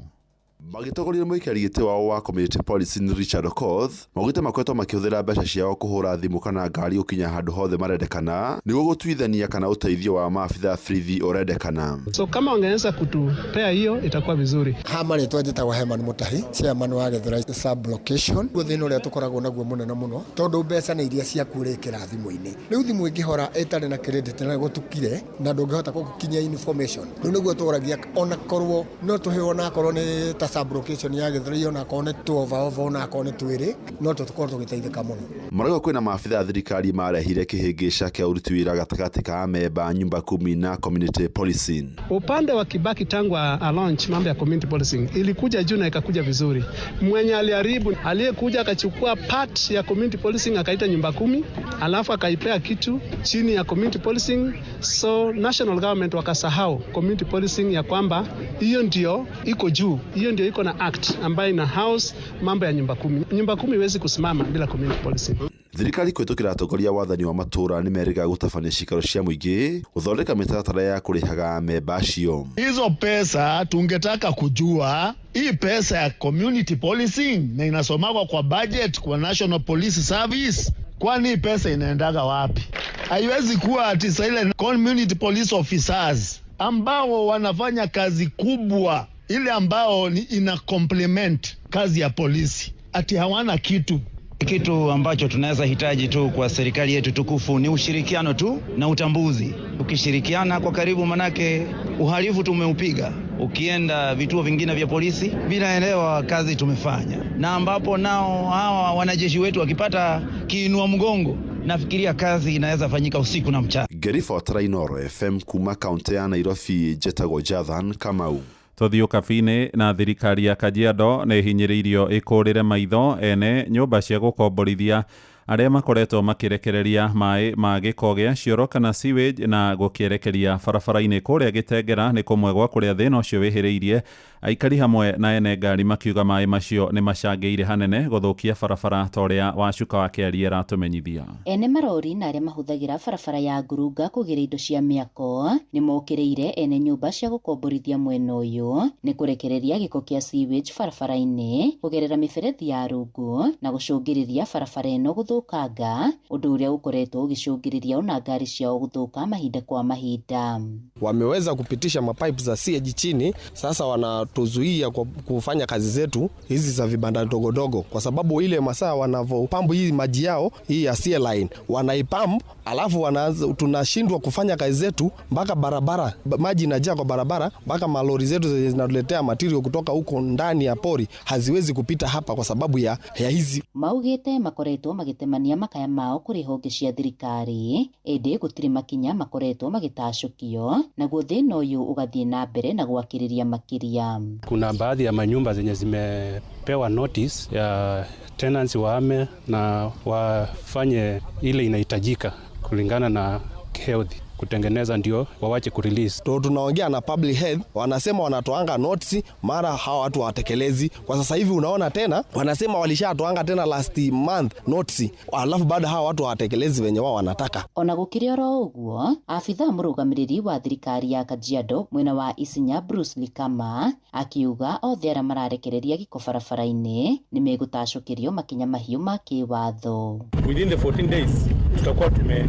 Magĩtongoria mũikari gĩtĩ wao wa community policing Richard Okoth maugĩte makoretwo makĩhũthĩra mbeca ciao kũhũra thimũ kana ngari gũkinya handũ hothe marendekana nĩguo gũtuithania kana ũteithio wa maabitha borithi ũrendekana. So kama wangeweza kutupea hiyo itakuwa vizuri. Ha marĩtwa njĩtagwo Herman Mutahi, chairman wa Gĩthũrai sub location. Guo thĩna ũrĩa tũkoragwo naguo mũnene mũno tondũ mbeca nĩ iria ciaku ũrekĩra thimũ-inĩ. Rĩu thimũ ĩngĩhora ĩtarĩ na credit na gũtukire na ndũngĩhota gũkinyia information. Rĩu nĩguo tũragia onakorwo no tũheo onakorwo nĩ ta sub location ya Gĩthũrai onakorwo nĩ tũ over over onakorwo nĩ twĩrĩ no tũkorwo tũgĩteithĩka mũno. Marauga kwĩna maabitha a thirikari marehire kĩhĩngĩca kĩa ũruti wĩra gatagatĩ ka amemba nyumba kumi na community policing. Upande wa Kibaki tangu a launch mambo ya community policing ilikuja juu na ikakuja vizuri. Mwenye aliharibu aliyekuja akachukua part ya community policing akaita nyumba kumi, alafu akaipea kitu chini ya community policing, so national government wakasahau community policing ya kwamba hiyo ndio iko juu, hiyo ndio iko na act ambayo ina house mambo ya nyumba kumi. Nyumba kumi iwezi kusimama bila community policing. Thirikari kũhĩtũkĩra atongoria wathani wa matũũra nĩ merĩga gũtabania ciikaro cia mũingĩ gũthondeka mĩtaratara ya kũrĩhaga amemba acio. Hizo pesa tungetaka kujua hii pesa ya community policing na inasomagwa kwa budget kwa National Police Service, kwani hii pesa inaendaga wapi? Haiwezi kuwa ati saa ile community police officers ambao wanafanya kazi kubwa ile ambao ni ina complement kazi ya polisi ati hawana kitu. Kitu ambacho tunaweza hitaji tu kwa serikali yetu tukufu ni ushirikiano tu na utambuzi. Ukishirikiana kwa karibu, manake uhalifu tumeupiga. Ukienda vituo vingine vya polisi vinaelewa kazi tumefanya, na ambapo nao hawa wanajeshi wetu wakipata kiinua mgongo, nafikiria kazi inaweza fanyika usiku na mchana. Ngĩribotera Inoro FM kuma kaunti ya Nairobi, njĩtagwo Jathan Kamau. Tũthiĩ ũkabi-inĩ na thirikari ya Kajiado nĩ ĩhinyĩrĩirio ĩkũrĩre maitho ene nyũmba cia gũkomborithia arĩa makoretwo makĩrekereria maĩ ma gĩko gĩa cioro kana sewage na gũkĩerekeria barabara-inĩ kũrĩa Gĩtengera nĩ kũmwe gwa kũrĩa thĩna ũcio wĩhĩrĩirie. Aikari hamwe na ene ngari makiuga maĩ macio nĩ macangĩire hanene gũthũkia barabara ta ũrĩa Wacuka wa Kĩaria aratũmenyithia. Ene marori na arĩa mahũthagĩra barabara ya ngurunga kũgĩra indo cia mĩako nĩ mokĩrĩire ene nyũmba cia gũkomborithia mwena ũyũ nĩ kũrekereria gĩko kĩa sewage barabara-inĩ kũgerera mĩberethi ya rungu na gũcũngĩrĩria barabara ĩno gũthũka. gũthũkanga, ũndũ ũrĩa ũkoretwo ũgĩcũngĩrĩria ona ngari ciao gũthũka mahinda kwa mahinda. Wameweza kupitisha mapipe za sewage chini, sasa wanatuzuia kwa kufanya kazi zetu hizi za vibanda ndogondogo, kwa sababu ile masaa wanavopambu hii maji yao hii ya sea line wanaipambu, alafu wanaanza, tunashindwa kufanya kazi zetu mpaka barabara maji inajaa kwa barabara, mpaka malori zetu zenye zinatuletea material kutoka huko ndani ya pori haziwezi kupita hapa kwa sababu ya hizi. Maugĩte makoretwo magĩtemania makaya mao kũrĩ honge cia thirikari, ĩndĩ gũtirĩ makinya makoretwo magĩtacũkio, naguo thĩna ũyũ ũgathiĩ na mbere na gwakĩrĩria makĩria. Kuna baadhi ya manyumba zenye zimepewa notice ya tenants waame na wafanye ile inahitajika kulingana na health kutengeneza ndio wawache kurelease. Tunaongea na public health, wanasema wanatoanga notice, mara hawa watu hawatekelezi. Kwa sasa hivi unaona tena wanasema walishatoanga tena last month notice, alafu bado hawa watu hawatekelezi venye wao wanataka. Ona gũkĩrĩ oro ũguo, abithaa mũrũgamĩrĩri wa thirikari ya Kajiado mwena wa Isinya Bruce Likama akiuga othe arĩa mararekereria gĩko barabara-inĩ nĩmegũtacũkĩrio makinya mahiũ ma kĩwatho. Within the 14 days tutakuwa tume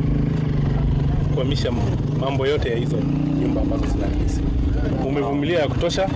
kuhamisha mambo yote ya hizo nyumba ambazo zinarelease. Umevumilia ya kutosha,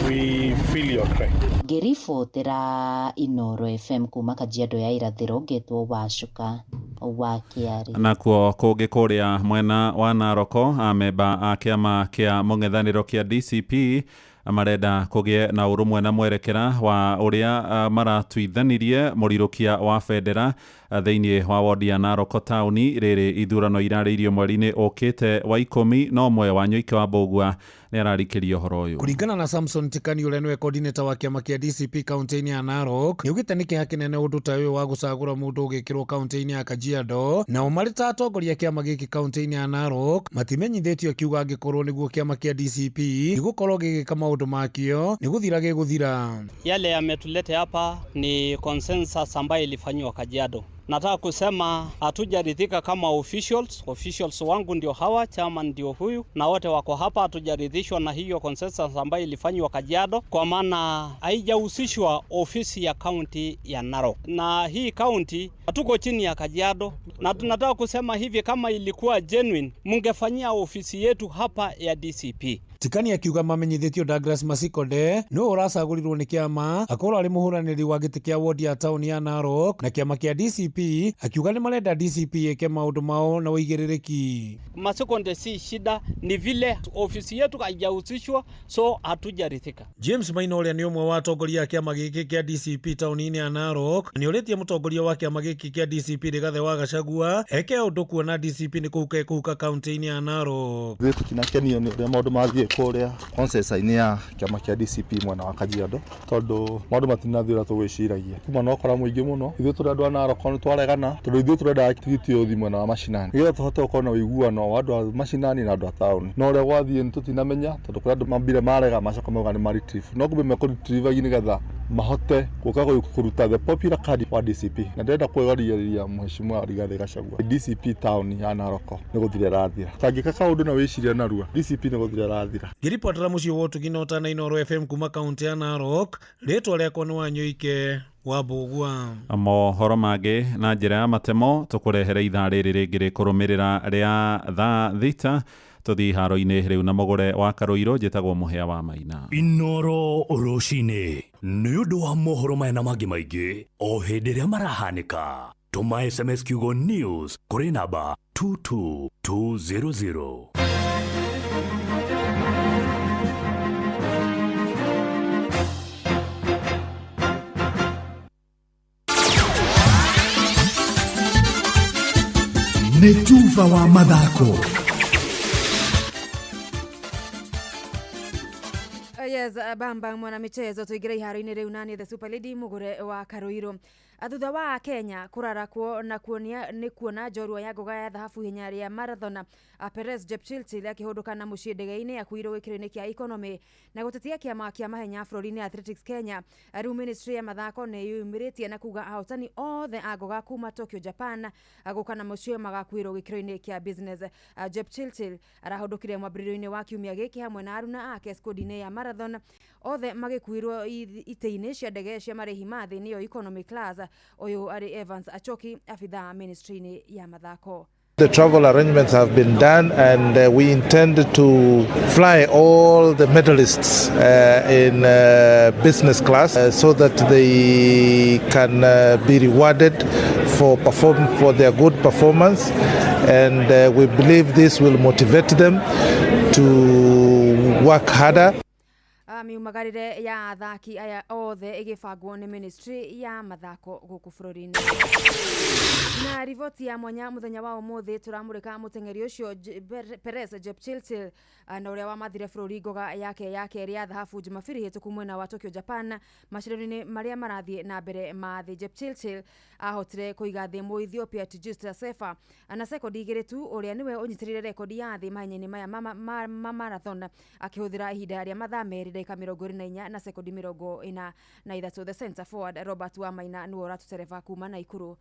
we feel your cry. Ngĩribotera Inoro FM kuma Kajiado ya irathĩro, ngetwo Wacuka wa Kĩarĩ. Nakuo kũngĩ kũrĩa mwena wa Naroko, amemba a kĩama kĩa mũng'ethanĩro kĩa DCP marenda kũgĩe na ũrũmwe na mwerekera wa ũrĩa maratuithanirie mũrirũkia wa bendera thĩinĩ wa wodi ya Naroko taũni rĩrĩ ithurano irarĩirio mweri-inĩ ũkĩte wa 11. Wanyoike wa Mbũgua nĩ ararikĩria ũhoro ũyũ. Kũringana na Samson Tikani ũrĩa nĩwe coordinator wa kĩama kĩa DCP kaunti-inĩ ya Narok, nĩaugĩte nĩ kĩeha kĩnene ũndũ ta ũyũ wa gũcagũra mũndũ ũgĩkĩrwo kaunti-inĩ ya Kajiado, nao marĩ ta atongoria kĩama gĩkĩ kaunti-inĩ ya Narok matimenyithĩtio, akiuga angĩkorwo nĩguo kĩama kĩa DCP gĩgũkorwo gĩgĩka maũndũ makĩo nĩ gũthira gĩgũthira. Yale yametulete hapa ni consensus ambayo ilifanywa Kajiado. Nataka kusema hatujaridhika kama officials. Officials wangu ndio hawa, chairman ndio huyu, na wote wako hapa. Hatujaridhishwa na hiyo consensus ambayo ilifanywa Kajiado, kwa maana haijahusishwa ofisi ya county ya Narok, na hii county hatuko chini ya Kajiado. Na tunataka kusema hivi, kama ilikuwa genuine, mungefanyia ofisi yetu hapa ya DCP. Tikani akiuga mamenyithĩtio Douglas Masikonde nĩwe ũracagũrirwo nĩ kĩama akorwo arĩ mũhũranĩri wa gĩtĩ kĩa wodi ya taũni ya Narok na kĩama kĩa DCP, akiuga nĩ marenda DCP ĩke maũndũ mao na ũigĩrĩrĩki. Masikonde si shida, ni vile ofisi yetu haijahusishwa, so hatujarithika. James Maina ũrĩa nĩ ũmwe wa atongoria a kĩama gĩkĩ kĩa DCP taũni-inĩ ya Narok nĩorĩtie mũtongoria wa kĩama gĩkĩ kĩa DCP Rigathĩ wa Gachagua eke ũndũ kuona DCP nĩ kũhuka ĩkũhuka kaunti-inĩ ya Narok. Ithuĩ tũtinakenio nĩ ũrĩa maũndũ mathiĩ kũrĩa consensus-inĩ ya kĩama kĩa DCP mwena wa Kajiado, tondũ maũndũ matinathiĩ ũrĩa tũgwĩciragia. Kuma na ũkora mũingĩ mũno, ithuĩ tũrĩ andũ a Narok nĩ twaregana, tondũ ithuĩ tũrenda tigiti ũthiĩ mwena wa macinani nĩgetha tũhote gũkorwo na ũiguano wa andũ a macinani na andũ a taũni. No ũrĩa gwathiĩ nĩ tũtinamenya, tondũ kũrĩ andũ mambire marega macoka mauga nĩ ma-retrieve, no kumbe mekũ-retrieve nĩgetha mahote gũka kũruta the popular card wa DCP. Na ndĩrenda kwĩgarĩria mheshimiwa Rigathĩ Gachagua, DCP taũni ya Narok nĩ gũthira ĩrathira. Tangĩka kaũndũ na wĩcirie narua, DCP nĩ gũthira ĩrathira. Ngĩribotera mũciĩ wa ũtugi na ũtana Inoro FM kuma kaunti ya Narok, rĩtwa rĩakwa nĩ Wanyoike wa Mbũgua. Mohoro mangĩ na njĩra ya matemo tũkũrehere ithaa rĩrĩ rĩngĩ rĩkũrũmĩrĩra rĩa thaa 6. Tũthiĩ haro-inĩ rĩu na mũgũre wa Karũirũ. Njĩtagwo Mũhĩa wa Maina. Inoro rũcinĩ nĩ ũndũ wa mohoro maya na mangĩ maingĩ o hĩndĩ ĩrĩa marahanĩka. Tũma SMS kiugo news kũrĩ namba 22200. Nĩ tuba wa mathako. Yes, bamba mwana michezo tuingire iharo-inĩ rĩu nani the super lady mũgũre wa Karũirũ. Thutha wa Kenya kũrarakwo na kuonia nĩ kuona njorua ya ngoga ya thahabu ihenya rĩa marathon, Perez Jepchirchir akĩhũndũka na mũciĩ ndege-inĩ akuirwo gĩkĩro-inĩ kĩa economy na gũtetia kĩama kĩa mahenya bũrũri-inĩ Athletics Kenya. Rĩu ministry ya mathako nĩ yumĩrĩtie na kuga ahotani othe a ngoga kuma Tokyo Japan gũka na mũciĩ magakuirwo gĩkĩro-inĩ kĩa business. Jepchirchir arahũndũkire mwambĩrĩrio-inĩ wa kiumia gĩkĩ hamwe na aruna ake skodi-inĩ ya marathon, othe magĩkuirwo itĩ-inĩ cia ndege cia marĩhi ma thĩ nĩyo economy class. Ũyũ arĩ Evans Achoki, abithaa ministry-inĩ ya mathako. The travel arrangements have been done, and we intend to fly all the medalists in business class so that they can be rewarded for their good performance. And we believe this will motivate them to work harder. Miumagarire ya athaki aya othe ĩgĩbangwo nĩ ministry ya mathako gũkũ bũrũri-inĩ. Na riboti ya mwanya mũthenya wa ũmũthĩ, tũramũrĩka mũteng'eri ũcio Peres Jepchirchir, na ũrĩa wamathire bũrũri ngoga yake ya kerĩ ya thahabu Jumabiri hĩtũku mwena wa Tokyo, Japan, macindano-inĩ marĩa marathiĩ na mbere ma thĩ. Jepchirchir ahotire kũiga thĩ Mũethiopia Tigist Assefa na sekondi 2 tu, ũrĩa nĩwe ũnyitĩrĩire rekondi ya thĩ mahenya-inĩ maya ma marathon, akĩhũthĩra ihinda rĩa mathaa 2 ndagĩka 24 na sekondi 43. The center forward Robert Wamaina nĩwe ũratũtereba kuma Naikuru.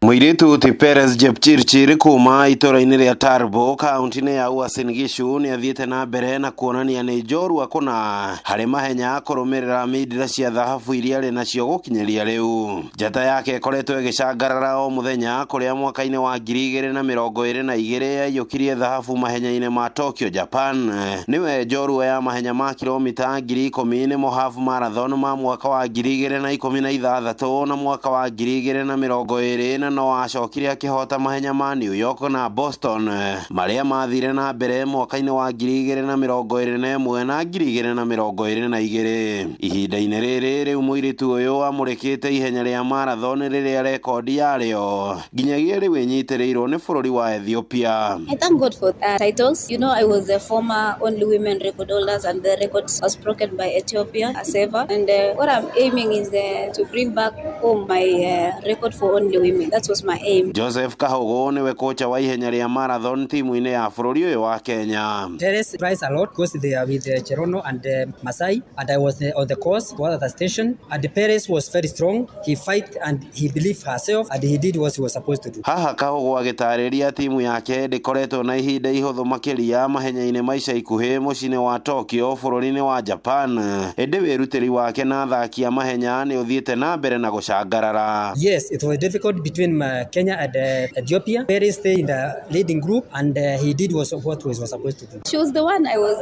Mũirĩtu ti Peres Jepchirchir kuma itũra-inĩ rĩa Turbo kaunti-inĩ ya Uasin Gishu nĩ athiĩte na mbere na kuonania nĩ njorua kũna harĩ mahenya kũrũmĩrĩra mindira cia thahabu iria arĩ nacio gũkinyĩria rĩu. Njata yake ĩkoretwo ĩgĩcangarara o mũthenya, kũrĩa mwaka-inĩ wa 2022 yaiyũkirie thahabu mahenya-inĩ ma Tokyo, Japan. Nĩwe njorua ya mahenya ma kilomita 10,000 nĩmo half marathon ma mwaka wa 2016 na mwaka wa 2020, na no acokire akĩhota mahenya ma New York na Boston marĩa mathire na mbere mwaka-inĩ wa 2021 na 2022. Ihinda-inĩ rĩrĩ rĩu mũirĩtu ũyũ amũrĩkĩte ihenya rĩa marathon rĩrĩa rekondi yarĩo nginyagia rĩu ĩnyitĩrĩirwo nĩ bũrũri wa Ethiopia. I thank God for titles. I was the former only women record holders, and the record was broken by Ethiopia, Assefa. And what I'm aiming is to bring back home my record for only women. That was my aim. Joseph Kahogo niwe kocha wa ihenya rĩa marathon timu-inĩ ya bũrũri ũyũ wa Kenya. Peres tries a lot because they are with Cherono and Masai, and I was on the course to other station, and Peres was very strong. He fight and he believed herself, and he did what he was supposed to do. Haha Kahogo agĩtarĩria timu yake ndĩkoretwo na ihinda ihũthũ makĩria mahenya-inĩ ma ica ikuhĩ mũciĩ-inĩ wa Tokyo bũrũri-inĩ wa Japan, ĩndĩ wĩrutĩri wake na athaki a mahenya nĩ ũthiĩte na mbere na gũcangarara. Yes, it was difficult between Kenya and Ethiopia. Peres stayed in the leading group, and he did what he was supposed to do. She was the one I was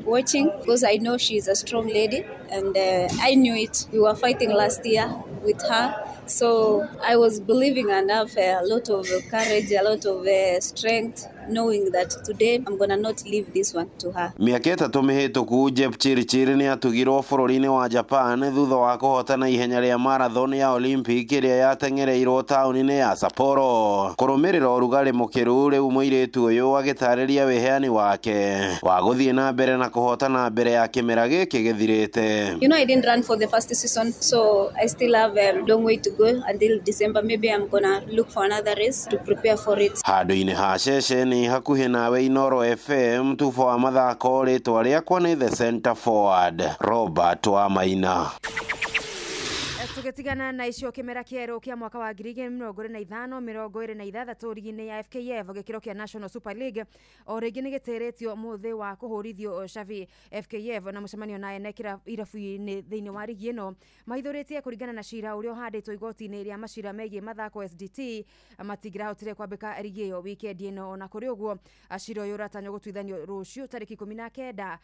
watching because I know she's a strong lady, and I knew it. We were fighting last year with her, so I was believing and have a lot of courage, a lot of strength, knowing that today I'm gonna not leave this one to her. Mĩaka 3 mĩhĩtũku Jepchirchir nĩ atugirwo bũrũri-inĩ wa Japan thutha wa kũhotana ihenya rĩa marathon ya Olympic ĩrĩa yateng'ereirwo taũni-inĩ ya Sapporo. Kũrũmĩrĩra ũrugarĩ mũkĩru rĩu mũirĩtu ũyũ agĩtarĩria wĩheani wake wa gũthiĩ na mbere na kũhotana mbere ya kĩmera gĩkĩ gĩthirĩte. I didn't run for the first season, so I still have a long way to go until December. Maybe I'm gonna look for another race to prepare for it. Handũ-inĩ ha ceceni hakuhĩ nawe Inoro FM, tubo wa mathako, rĩtwa rĩakwa nĩ The Center Forward Robert Wamaina. Tũgĩtigana na icio, kĩmera kĩerũ kĩa mwaka wa 2025 26 rigi-inĩ ya FKF gĩkĩro kĩa National Super League o rĩngĩ nĩ gĩtĩrĩtio mũthĩ wa kũhũrithio cabi. FKF na mũcemanio na ene irabu-inĩ thĩinĩ wa rigi ĩno mahithũrĩtie kũringana na cira ũrĩa ũhandĩtwo igoti-inĩ rĩa macira megiĩ mathako SDT, matingĩrahotire kwambĩka rigi ĩyo wikendi ĩno. Ona kũrĩ ũguo, cira ũyũ ũratanywo gũtuithanio rũciũ tarĩki 19,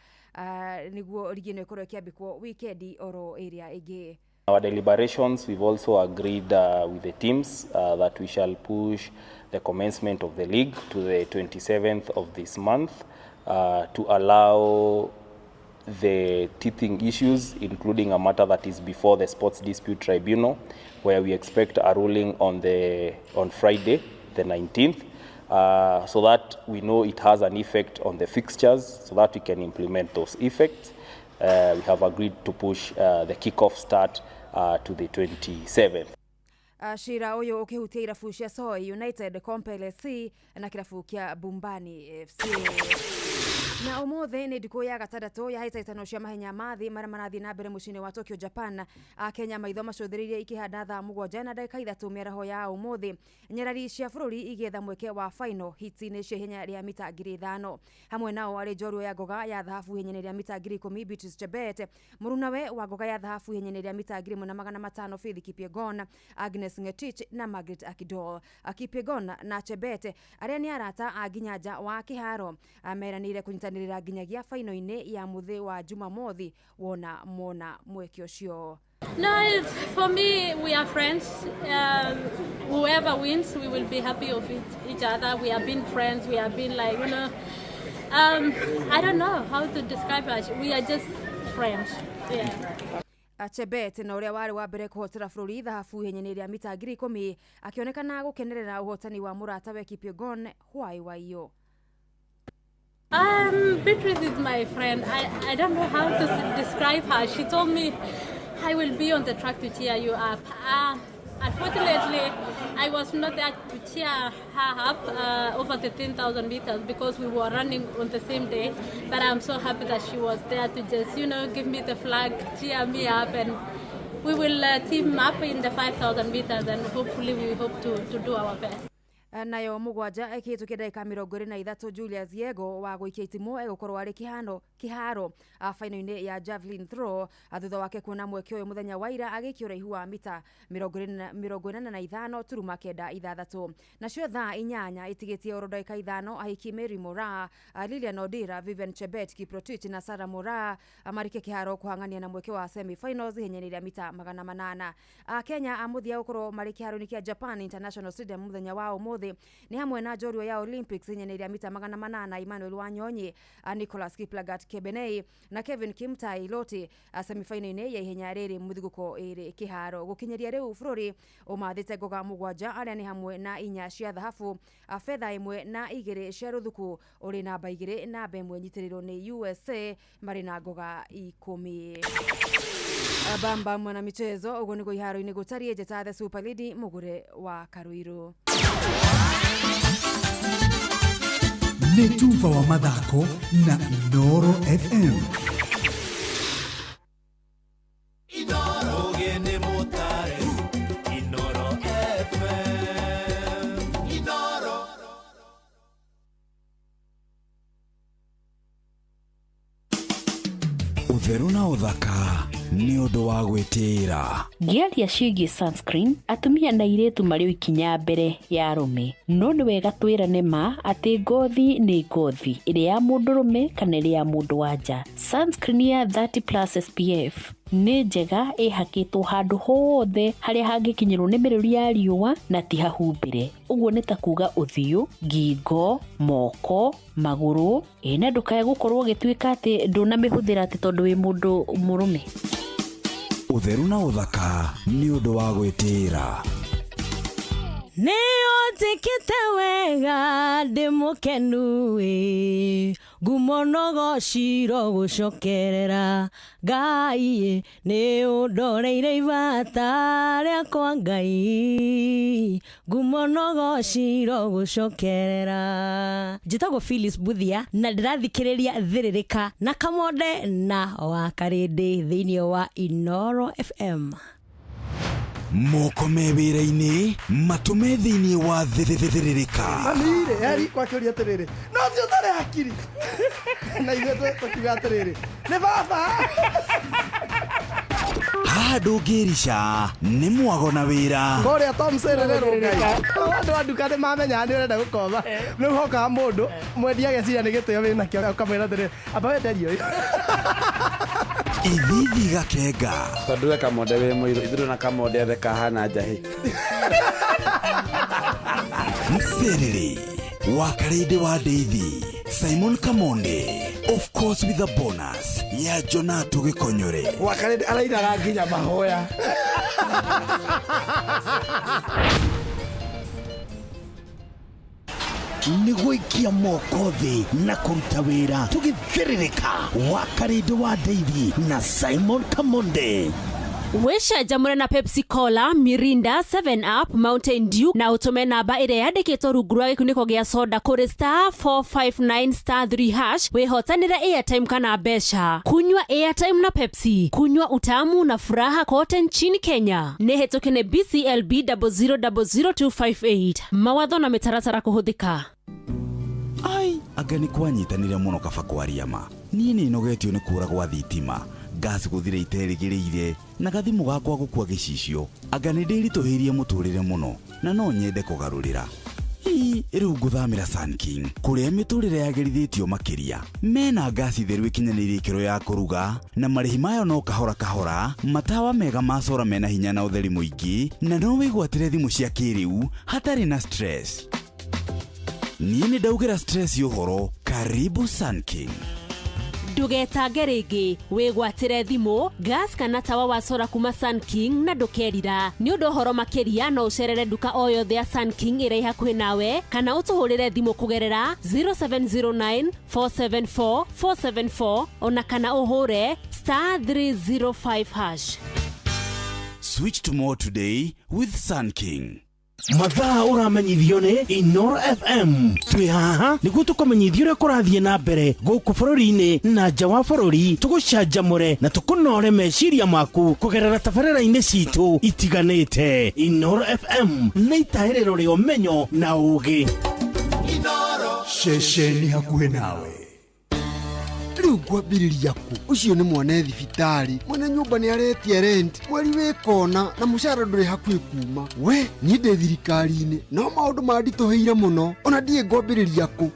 nĩguo rigi ĩno ĩkorwo ĩkĩambĩkwo wikendi oro ĩrĩa ĩngĩ. Our deliberations, we've also agreed with the teams that we shall push the commencement of the league to the 27th of this month to allow the teething issues, including a matter that is before the Sports Dispute Tribunal, where we expect a ruling on Friday, the 19th, so that we know it has an effect on the fixtures, so that we can implement those effects. We have agreed to push the kickoff start to the 27th. Cira ũyũ ũkĩhutia irabu cia Soy United, Compel SC na kĩrabu kĩa Bumbani FC. Na umuthi ni ndukũ ya gatandatũ ya hĩtahĩtano cia mahenya ma thĩ marĩa marathiĩ na mbere mũciĩ-inĩ wa Tokyo, Japan. Akenya maitho macũthĩrĩirie ikĩhanda thaa 7:03 mĩaraho ya ũmũthĩ, nyarari cia bũrũri igĩetha mweke wa final hiti-inĩ cia ihenya rĩa mita 5,000. Hamwe nao arĩ njorua ya ngoga ya thahabu ihenya-inĩ rĩa mita 10,000 Beatrice Chebet, mũrunawe wa ngoga ya thahabu ihenya-inĩ rĩa mita 1,500 Faith Kipyegon, Agnes Ngetich na Margaret Akidol. Kipyegon na Chebet arĩa nĩ arata a nginya nja wa kĩharo meranĩire kũnyitanĩrĩra nginyagia faino-inĩ ya mũthĩ wa Jumamothi wona mona mweke ũcio. No, for me, we are friends. Whoever wins, we will be happy of it, each other. We have been friends. We have been like, you know, I don't know how to describe us. We are just friends. Yeah. Chebet na ũrĩa warĩ wa mbere kũhotera bũrũri thahabu ihenya-inĩ rĩa mita 10,000 akĩonekana gũkenerera ũhotani wa mũratawe Kipyegon hwaĩ wa iyo. Beatrice is my friend. I don't know how to describe her. She told me I will be on the track to cheer you up. Unfortunately, I was not there to cheer her up over the 10,000 meters because we were running on the same day. But I'm so happy that she was there to just, you know, give me the flag, cheer me up, and we will team up in the 5,000 meters, and hopefully we hope to do our best. Nayo 7 ĩkĩhĩtũkia ndagĩka 23 Julius Yego wa gũikia itimũ egũkorwo arĩ kĩharo faino-inĩ ya javelin throw thutha wake kuona mweke ũyũ mũthenya wa ira agĩikia ũraihu wa mita 85.96. Nacio thaa 8 ĩtigĩtie oro ndagĩka 5 ahiki Mary Moraa, Lilian Odira, Vivian Chebet Kiprotich na Sarah Moraa marike kĩharo kũhang'ania na mweke wa semi-finals ihenya-inĩ rĩa mita 800. Kenya a mũthia gũkorwo marĩ kĩharo-inĩ kĩa Japan International Stadium mũthenya wa ũmũthĩ nĩ hamwe na njorua ya Olympics ihenya-inĩ rĩa mita 800 Emmanuel Wanyonyi, Nicholas Kiplagat Kebenei na Kevin Kimtai Loti semifinal-inĩ ya ihenya rĩrĩ mũthigũko ĩrĩ kĩharo. Gũkinyĩria rĩu bũrũri ũmathĩte ngoga 7 arĩa nĩ hamwe na 4 cia thahabu, betha 1 na 2 cia rũthuku, ũrĩ namba 2 namba 1 nyitĩrĩirwo nĩ USA marĩ na ngoga 10. Bamba mwana michezo ũguo nĩguo iharo-inĩ gũtariĩ. Njĩta The Super Lady mũgũre wa Karuiru. Nĩ tuba wa mathako na Inooro FM. Inooro nĩ mũtare, Inooro FM, Inooro. Ũtheru na ũthaka nĩ ũndũ wa gwĩtĩĩra. Ngĩaria ciĩgiĩ sunscreen, atumia na airĩtu marĩ o ikinya mbere ya arũme. No nĩ wega twĩrane ma atĩ ngothi nĩ ngothi, ĩrĩ ya mũndũrũme kana ĩrĩ ya mũndũ wa nja. Sunscreen ya 30 plus SPF nĩ njega ĩhakĩtwo handũ hothe harĩa hangĩkinyĩrwo nĩ mĩrũri ya riũa na ti hahumbĩre. Ũguo nĩ ta kuga ũthiũ, ngingo, moko, magũrũ, ĩ na ndũkae gũkorwo ũgĩtuĩka atĩ ndũnamĩhũthĩra atĩ tondũ wĩ mũndũ mũrũme. Ũtheru na ũthaka nĩ ũndũ wa gwĩtĩĩra. Nĩ ũnjĩkĩte wega ndĩ mũkenu ĩ, ngumo no gũcokerera Ngai, nĩ ũndoreire ibata rĩakwa Ngai, ngumo no gũcokerera. Njĩtagwo Phyllis Buthia na ndĩrathikĩrĩria Thĩrĩrĩka na Kamonde na Wakarĩndĩ thĩinĩ wa Inooro FM. Moko me wĩra-inĩ, matũ me thĩinĩ wa thĩrĩrĩka. Mami-rĩ, eri kwakĩũria atĩrĩrĩ, no ũcio ũtarĩ hakiri na ithuĩ tũkiuga atĩrĩrĩ, nĩ baba. Haha ndũngĩrica nĩ mwago na wĩra. Kũrĩa Tom Serererwo Ngai. Andũ a nduka nĩ mamenyaga nĩ ũrenda gũkomba. Rĩu hokaga mũndũ mwendia ageciria nĩ gĩtĩo wĩnakĩo, ũkamwĩra atĩrĩrĩ, amba wenderie ũyũ. Ithithi gakenga. Tondũ we Kamonde wĩ mũirũ, ithuĩ na Kamonde othe kahana njahĩ. Mserere wa Karĩndĩ wa Ndeithi, Simon Kamonde, of course with a bonus ya Jonato Gĩkonyore. Wa Karĩndĩ arainaga nginya mahoya. Nĩ gũikia moko thĩ na kũruta wĩra tũgĩthĩrĩrĩka wa Karĩndĩ wa Ndeithi na Simon Kamonde. Wĩcanjamũre na Pepsi Cola, Mirinda, 7 Up, Mountain Dew na ũtũme namba ĩrĩa yandĩkĩtwo rungu rwa gĩkunĩko gĩa soda kũrĩ *459*3# wĩhotanĩre airtime kana mbeca. Kunywa airtime na Pepsi, kunywa utamu na furaha kote nchini Kenya. Nĩ hĩtũke nĩ BCLB 0000258. Mawatho na mĩtaratara kũhũthĩka. Ai, anga nĩ kwanyitanire mũno kaba kwaria ma. Niĩ nĩ nogetio nĩ kũra gwa thitima, ngasi gũthira iterĩgĩrĩire, na gathimũ gakwa gũkua gĩcicio. Anga nĩ ndĩritũhĩirie mũtũrĩre mũno na no nyende kũgarũrĩra. Ii, rĩu ngũthamĩra Sun King kũrĩa mĩtũrĩre yagĩrithĩtio makĩria. Mena ngasi theru ĩkinyanĩirie ikĩro ya kũruga na marĩhi mayo no kahora kahora, matawa mega ma cora mena hinya na ũtheri mũingĩ, na no wĩgwatĩre thimũ cia kĩrĩu hatarĩ na stress. Niĩ nĩ ndaugĩra stress ũhoro. Karibu Sun King. Ndũgetange rĩngĩ, wĩgwatĩre thimũ, gas kana tawa wa sora kuma Sun King na ndũkerira. Nĩ ũndũ ũhoro makĩria no ũcerere nduka o yothe ya Sun King ĩrĩa ĩ hakuhĩ nawe kana ũtũhũrĩre thimũ kũgerera 0709 474 474 ona kana ũhũre *305#. Switch to more today with Sun King. Mathaa ũramenyithio nĩ Inoro FM. Twĩ haha nĩguo tũkũmenyithia ũrĩa kũrathiĩ na mbere gũkũ bũrũri-inĩ na nja wa bũrũri, tũgũcanjamũre na tũkũnore meciria maku kũgerera tabarĩra-inĩ citũ itiganĩte. Inoro FM nĩ itahĩrĩro rĩa ũmenyo na ũũgĩ. Ceceni hakuhĩ nawe. Rĩu ngwambĩrĩria kũ? Ũcio nĩ mwana thibitarĩ, mwene nyũmba nĩ aretia rent mweri wĩ kona, na mũcara ndũrĩ hakuhĩ kuma. We niĩ ndĩ thirikari-inĩ no maũndũ manditũhĩire mũno, ona ndiĩ ngwambĩrĩria kũ.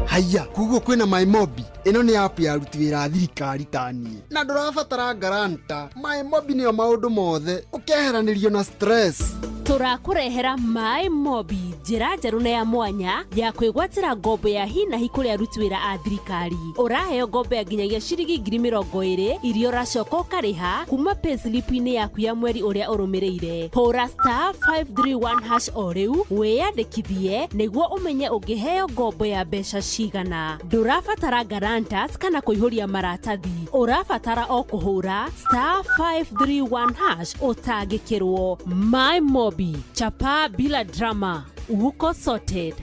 Haiya, koguo kwĩna MyMobi. Ĩno nĩ app ya aruti wĩra a thirikari ta niĩ, na ndũrabatara guarantor. MyMobi nĩyo maũndũ mothe, ũkeheranĩrio na stress. Tũrakũrehera My Mobi, njĩra njerũ na ya mwanya ya kwĩgwatĩra ngombo ya hi na hi kũrĩ aruti wĩra a thirikari. Ũraheo ngombo ya nginyagia ciringi 20,000 iria ũracoka ũkarĩha kuma payslip-inĩ yaku ya mweri ũrĩa ũrũmĩrĩire. Hũra *531# o rĩu wĩyandĩkithie nĩguo ũmenye ũngĩheo ngombo ya mbeca cigana. Ndũrabatara guarantors kana kũihũria maratathi, ũrabatara o kũhũra *531# ũtangĩkĩrwo. My Mobi, chapa bila drama, uko sorted.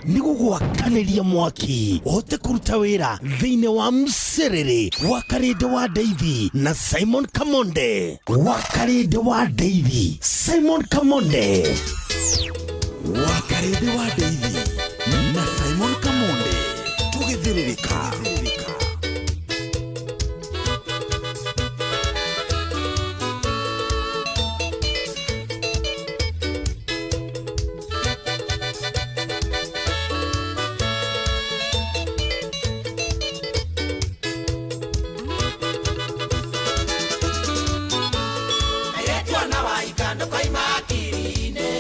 Nĩ gũgwakanĩria mwaki ũhote kũruta wĩra thĩinĩ wa mcerere wa Karĩndĩ wa Ndeithi na Simon Kamonde. Wa Karĩndĩ wa Ndeithi, Simon Kamonde. Wa Karĩndĩ wa Ndeithi na Simon Kamonde, tũgĩthĩrĩrĩka. Airĩtu ona waika ndũkoima akiri-inĩ,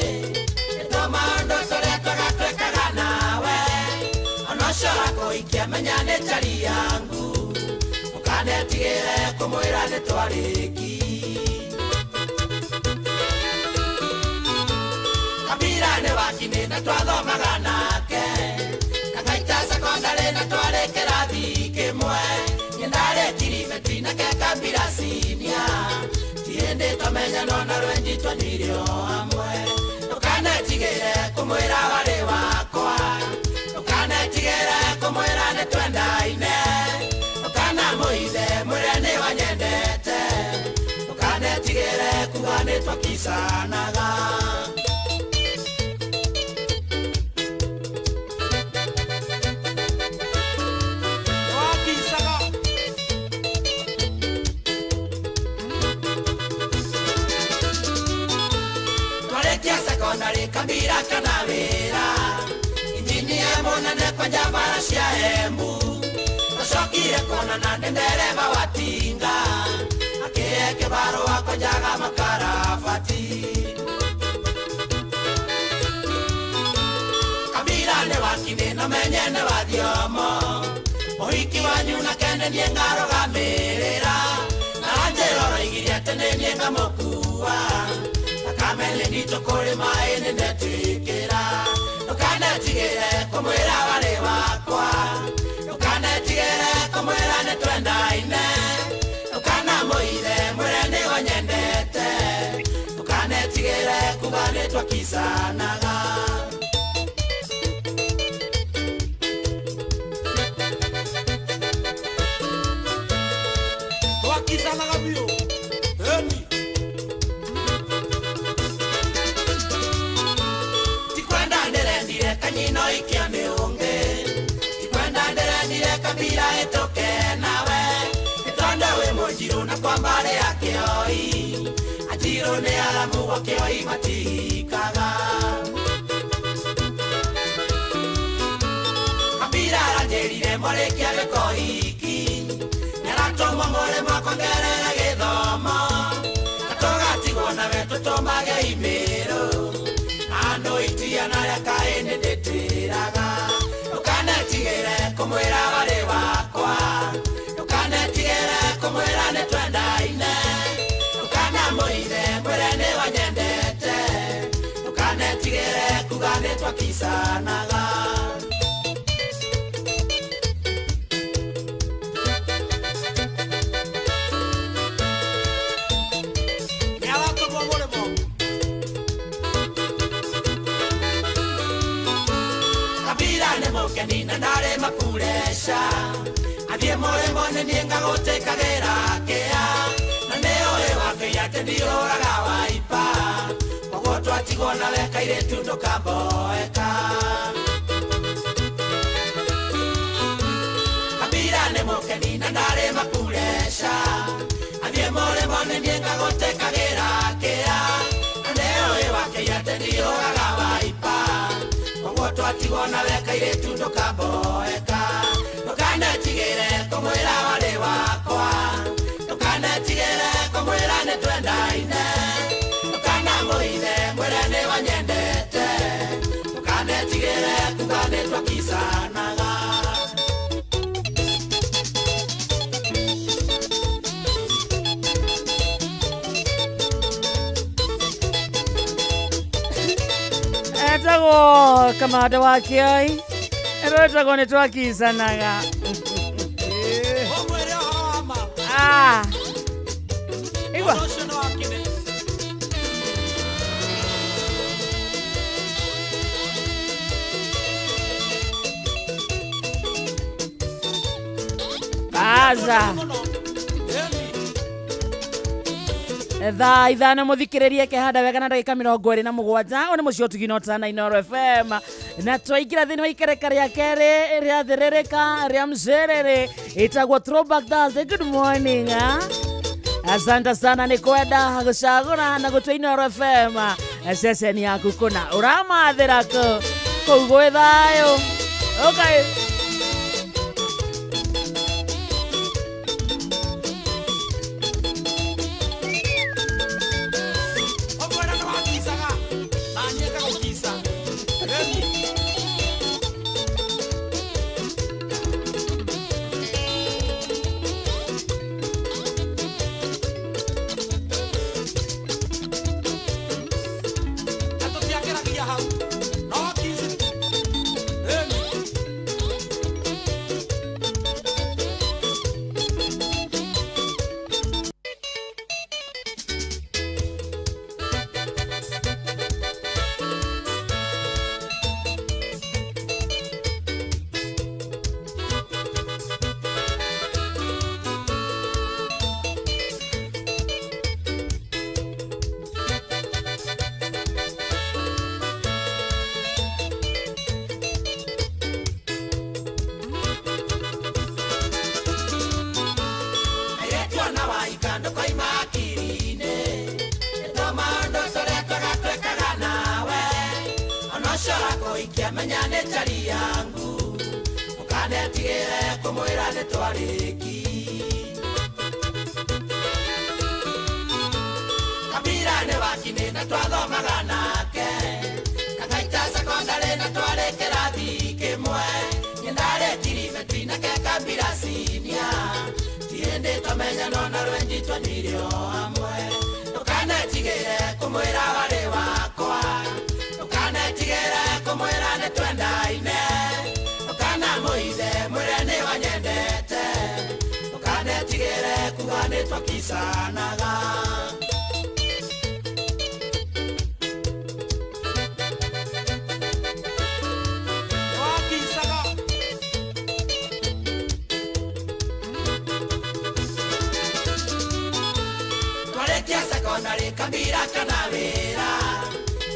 nĩ maũndũ tũrĩa twega twĩkaga nawe, ona ũcio ũrakũhikia menya nĩ njari yangu, ndũkanetigĩre kũmwĩra nĩ twarĩki. Kabira nĩ wakinĩ na twathomaga nake Kangaita sekondarĩ na twarĩ kĩrathi kĩmwe, niĩ ndarĩ kirimeti nake Kabira senior, ti hĩndĩ twamenyana na rwenji twanyuire o hamwe. Ndũkanetigĩre kũmwĩra warĩ wakwa, ndũkanetigĩre kũmwĩra nĩ twendaine, ndũkanamũithe mwĩre nĩ wanyendete, ndũkanetigĩre kuga nĩ twakicanaga. Twakicaga. Twarĩkia sekondarĩ Kabira kana wĩra injinia mũnene kwanja bara cia Embu, tũcokire kuonana ndĩ ndereba wa tinga, akĩhe kĩbarũa kwenjaga makarabati. Kabira nĩ wakinĩ na menye nĩ wa thiomo, ũhiki wanyu na kene niĩ ngarũgamĩrĩra, na Anjĩra ũroigire atĩ nĩ niĩ ngamũkua, thakame nĩ nditũ kũrĩ maĩ nĩ ndetĩkĩra. Ndũkanetigĩre kũmwĩra warĩ wakwa, ndũkanetigĩre kũmwĩra nĩ twendaine. Twakisanaga. Twakisanaga biũ eni. Tikwenda ndĩrendire kanyino ikia mĩũngĩ. Tikwenda ndĩrendire kabira ĩtũke nawe. Nĩ tondũ wĩ mũnjirũ na kwa mbarĩ ya kĩoi. Anjirũ nĩ aramu gwa kĩoi matihikaga. Kabira aranjĩrire mwarĩkia gĩkohiki. Nĩaratũmwo mũrĩmo akongerere gĩthomo. Na tũgatigwo nawe tũtũmage imĩrũ. Andũ itia na rĩa kaĩ nĩndĩtĩraga. Ndũkanetigĩre kũmwĩra warĩ wakwa. Ndũkanetigĩre kũmwĩra nĩtwendaine. Ndũkanamũithe mwĩre nĩwanyendete. Ndũkanetigĩre kuga nĩtwakicanaga. Nĩaratũmwo mũrĩmo. Kabira nĩ mũkeni na ndarĩ mapureca. Athiĩ mũrĩmo nĩ niĩ ngagũtĩkagĩra kĩa. Na nĩũĩ wakĩi atĩ ndiũraga waipa. Koguo twatigwo nawe kairĩtu ndũkamboeka. Kabira nĩ mũkeni na ndarĩ mapureca. Athiĩ mũrĩmo nĩ niĩ ngagũtĩkagĩra kĩa. Na nĩũĩ wakĩi atĩ ndiũraga waipa. Koguo twatigwo nawe kairĩtu ndũkamboeka. Ndũkanetigĩre kũmwĩra warĩ wakwa. Ndũkanetigĩre kũmwĩra nĩtwendaine. Ndũkanamũithe mwĩre nĩwanyendete. Ndũkanetigĩre kuga nĩtwakicanaga. Etagwo kamanda wa kĩoi ĩrwetagwo nĩ twakicanaga. Ũmwĩre ũhoro wa ma. Ah. Igua. Ũndũ ũcio nĩ wakĩne. Aza. Thaa 5 muthikiririe kehanda wega na ndagika 27 ũyũ nĩ mũciĩ ũtugi na ũtana Inooro FM na twaingĩra thĩinĩ wa ikereka rĩa kerĩ rĩa thĩrĩrĩka rĩa mcerere ĩtagwo Throwback Thursday. Good morning ah? Asante sana nĩ kwenda gũcagũra na gũtua Inooro FM ceceni yaku kũna ũramathĩra kũ kũu gwĩ thayũ. Okay. Ũmwĩre nĩ wakicaga na niĩ ngagũkica. Eni. Na tũtiakĩragia hau no kici tu. Eni. Airĩtu ona waika ndũkoima hakiri-inĩ. Nĩ tũmaũndũ tũrĩa twega twekaga nawe. Ona ũcio ũrakũhikia menya nĩ njari yangu. Ndũkanetigĩre kũmwĩra nĩtwarĩki. Kabira nĩ wakinĩ na twathomaga nake. Kagaita sekondarĩ na twarĩ kĩrathi kĩmwe. Niĩ ndarĩ kirimeti nake Kabira senior. Ti hĩndĩ twamenyana na rwenji twanyuire o hamwe. Ndũkanetigĩre kũmwĩra warĩ wakwa. Ndũkanetigĩre kũmwĩra nĩtwendaine. Ndũkanamũithe mwĩre nĩwanyendete. Ndũkanetigĩre kuga nĩtwakicanaga. Warĩkia secondary kambira kana wĩra.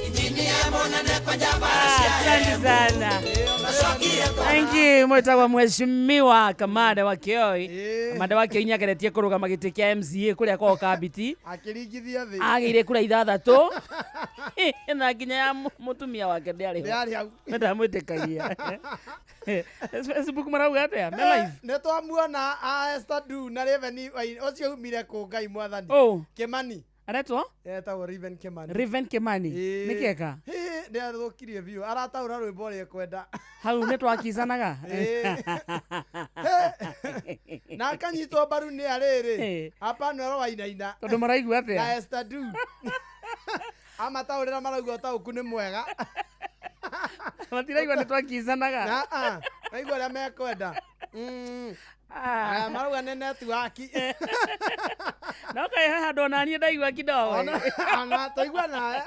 Injinia mũnene kwanja bara cia Asante sana. Macokire kwa Thank you mwetagwa mheshimiwa Kamanda wa Kioi. Kamanda wa Kioi nĩageretie kũrũgama gĩtĩ kĩa MCA kũrĩa kwao Kambiti. Akĩringithia thĩ. Agĩire kura 6 na nginya ya mũtumia wake ndĩarĩ ho. Ndĩarĩ hau. Ndamwĩtĩkagia. Facebook marauga atĩa? Me live. Nĩ twamuona a Esther Du na Raven ũcio umire kũ Ngai mwathani. Oh. Kimani. Aretwo? Etagwo Raven Kimani. Raven Kimani. Nĩ kĩeka? Nĩ athũkirie biũ. Arataũra rwĩmbo ũrĩa ekwenda. Hau nĩ twakicanaga. Na akanyitwo mbaru nĩ arĩrĩ. Hapana wainaina. Tondũ maraigua atĩa? Na Esther Du. Amataũrĩra marauga ũtaũku nĩ mwega. Matiraigua nĩ twakicanaga. Maigua ũrĩa mekwenda. Aya marauga nĩ netiwaki. No kaĩ he handũ ona niĩ ndaigua kidogo. Ona twaigua nawe.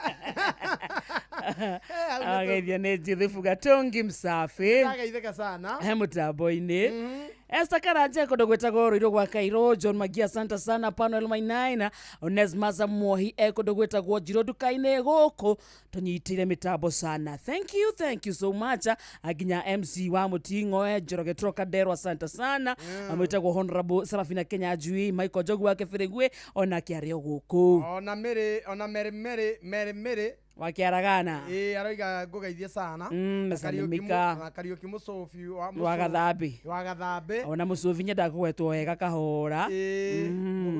Ageithia nĩ Jithibu Gatungi msafi. Ndageithĩka sana. He mũtambo-inĩ. Esther Karanja kũndũ gwĩtagwo Rũirũ gwa Kairũ, John Magia asante sana, Panuel Mainaina, Onesmus Muohi kũndũ gwĩtagwo Njirũ nduka-inĩ gũkũ tũnyitĩire mĩtambo sana. Thank you, thank you so much. Nginya MC wa Mũting'oe, Njoroge Trocadero asante sana. Mwĩtagwo Honorable Serafina Kenya Njui, Michael Njogu wa Kĩbĩrĩgwe onake arĩ o gũkũ. Ona Mary, ona Mary Mary Mary Mary Wakiaragana. Aroiga ngũgeithie sana. Mesalimika. Na Kariuki Mũcũbi wa Wa Gathambi. Wa Gathambi. Ona Mũcũbi nyendaga kũgwetwo wega kahora.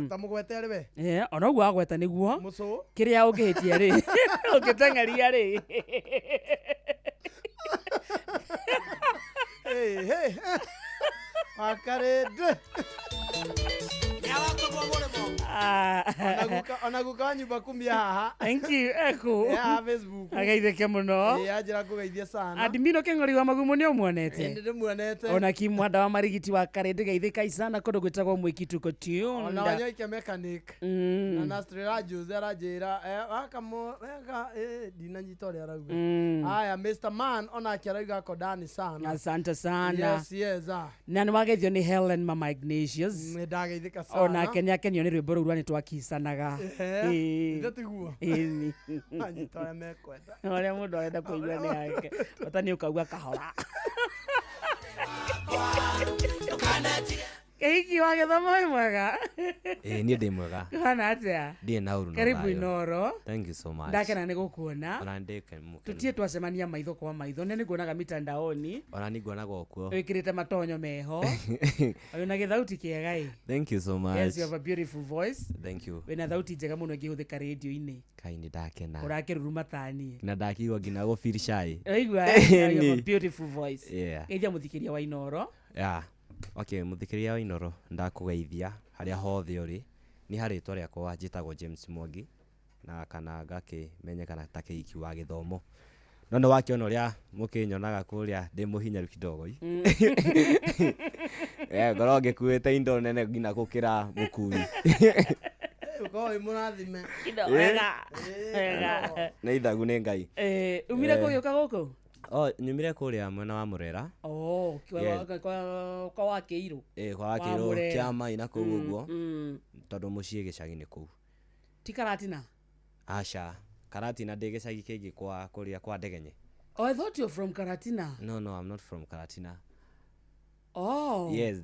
Ta mũgwete arĩ we. Ona ũguo agweta nĩguo. Mũcũ. Kĩrĩa ũngĩhĩtia rĩ. Ũngĩteng'eria rĩ. Wakarĩndĩ. Ona guka wa nyumba kumi haha. Thank you, Echo. Yeah, Facebook. Ageithĩke mũno. Anjĩra ngũgeithie sana. Adimino Kĩng'ori wa Magumu nĩ ũmuonete? Nĩ ndĩmuonete. Ona Kimwanda wa Marigiti wa Karĩndĩ geithĩkai sana kũndũ gwĩtagwo Mwĩkituko tuned. Ona Wanyoike mechanic. Na Nastrela Jose aranjĩra waka ndinanyita ũrĩa arauga. Aya Mr Man onake arauga ako ndani sana. Asante sana. Yes, yes. Na nĩ wageithio nĩ Helen Mama Ignatius. Nĩ ndageithĩka sana. Onake nĩ akenio nĩ rwĩmbo rũu rwa nĩ twakicanaga. Ithe tiguo. Anyita ũrĩa mekwenda. Ũrĩa mũndũ arenda kũigua nĩ yake. Bata nĩ ũkaugua kahora. Kĩhiki wa gĩthomo wĩ mwega? Niĩ ndĩ mwega. Kũhana atĩa? Ndirĩ na ũru na Karibu thayũ. Inoro. Thank you so much. Ndakena nĩ gũkuona. Ona ndĩ mũkenu. Tũtirĩ twacemania maitho kwa maitho, nĩ nĩnguonaga mitandaoni. Ona nĩ nguonaga o kuo. Wĩkĩrĩte matonyo meho. Wĩna gĩthauti kĩega ĩ. Thank you so much. Yes, you have a beautiful voice. Thank you. Wĩna thauti njega mũno ĩngĩhũthĩka rĩndio-inĩ. Kai nĩ ndakena. Ũrakĩruruma ta niĩ. Na ndakĩigua nginya gũ feel shy. Ũraigua? You have a beautiful voice. Yeah. Geithia mũthikĩria wa Inoro. Yeah. Okay, mũthikĩria wa Inoro ndakũgeithia harĩa hothe ũrĩ. Nĩ harĩ rĩtwa rĩakwa njĩtagwo James Mwangi na kana ngakĩmenyekana ta Kĩhiki wa gĩthomo. No nĩ wakĩona ũrĩa mũkĩnyonaga kũrĩa ndĩ mũhinyaru kidogo. Ngorwo ngĩkuĩte indo nene nginya gũkĩra mũkui. Ũkorwo wĩ mũrathime. Wega. Wega. Nĩ ithagu nĩ Ngai. Umire kũ gĩũka gũkũ? Oh, nyumire kũrĩa mwena wa Mũrera. Oh, kwa wa Kĩirũ. Kwa wa Kĩirũ kĩama na kũu ũguo. Tondũ mũciĩ gĩcagi nĩ kũu. Ti Karatina? Aca, Karatina ndĩ gĩcagi kĩngĩ kwa kũrĩa kwa Ndegenye. Oh, I thought you were from Karatina. No, no, I'm not from Karatina. Oh. Yes,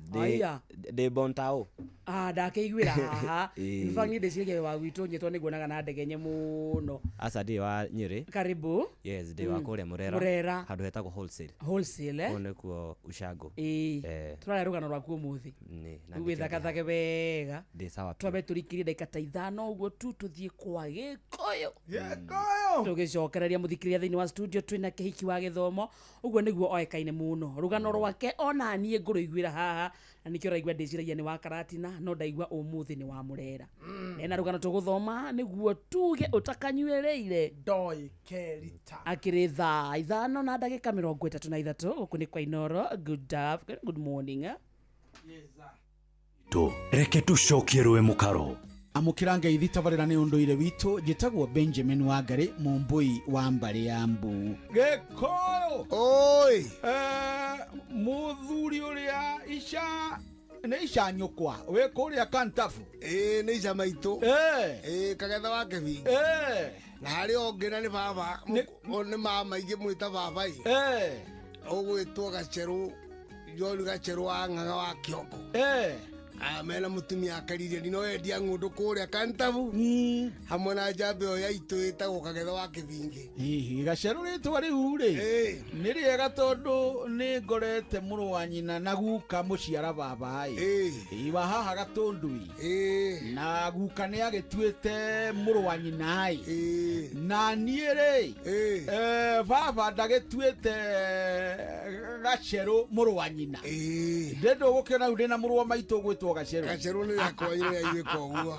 they Bontao. Ah, ndakĩiguĩra haha. In fact, niĩ ndĩciragia wa gwitũ nyĩtwo nĩnguonaga na Ndegenye mũno. Aca ndĩ wa Nyĩrĩ. Karibu. Yes, ndĩ wa kũrĩa Mũrera. Mũrera. Handũ hetagwo Wholesale. Wholesale, eh? Kũu nĩkuo Ushago. Tũrarĩa rũgano rwaku ũmũthĩ. Nĩ. Rĩu wĩthakathake wega. Ndĩ sawa biũ. Twambe tũrikĩrie ndagĩka ta 5 ũguo tu tũthiĩ kwa Gĩkũyũ. Gĩkũyũ. Tũgĩcokereria mũthikĩria thĩinĩ wa studio twĩna Kĩhiki wa gĩthomo. Ũguo nĩguo oĩkaine mũno. Rũgano rwake ona niĩ ngũrũiguĩra haha na nĩkĩo ũraigua ndĩciragia nĩ wa Karatina no ndaigua ũmũthĩ nĩ wa Mũrera. Ena rũgano tũgũthoma nĩguo tuge ũtakanyuĩrĩire. Ndoi kerita. Akĩrĩ thaa 5 na ndagĩka 33 gũkũ nĩ kwa Inoro. Good morning. Tu reke tucokie rwe mũkaro. Amũkĩra ngeithi tabarĩra nĩ ũndũire witũ njĩtagwo Benjamin Wangari mũmbũi wa mbarĩ ya Mbu. Gĩkũyũ. Oi. Mũthuri ũrĩa ica Nĩ ica nyũkwa wĩ kũrĩa Kantafu. Ĩĩ nĩ ica maitũ. Ĩĩ kagetha wa kĩbingi. Na harĩ ũngĩ na nĩ baba nĩ mama ingĩ mwĩta baba ĩ. Ũgwĩtwo Gacerũ John Gacerũ wa Ng'ang'a wa Kĩoko. Mena mũtumia akarire no endia ng'ũndũ kũrĩa Kantabu hamwe na njamba ĩyo ya itũ ĩtagwo Kagetha wa Kĩbingi. Hihi Gacerũ rĩtwa rĩu rĩ nĩ rĩega tondũ nĩ ngorete mũrũ wa nyina na guka mũciara baba ĩ wa haha Gatũndui na guka nĩ agĩtuĩte mũrũ wa nyina ĩ na niĩ rĩ baba ndagĩtuĩte Gacerũ mũrũ wa nyina ndĩndũ gũkĩona rĩu ndĩna mũrũ wa maitũ ũgwĩtwo Gacerũ. Gacerũ nĩ yakwa rĩrĩa igwĩka ũguo.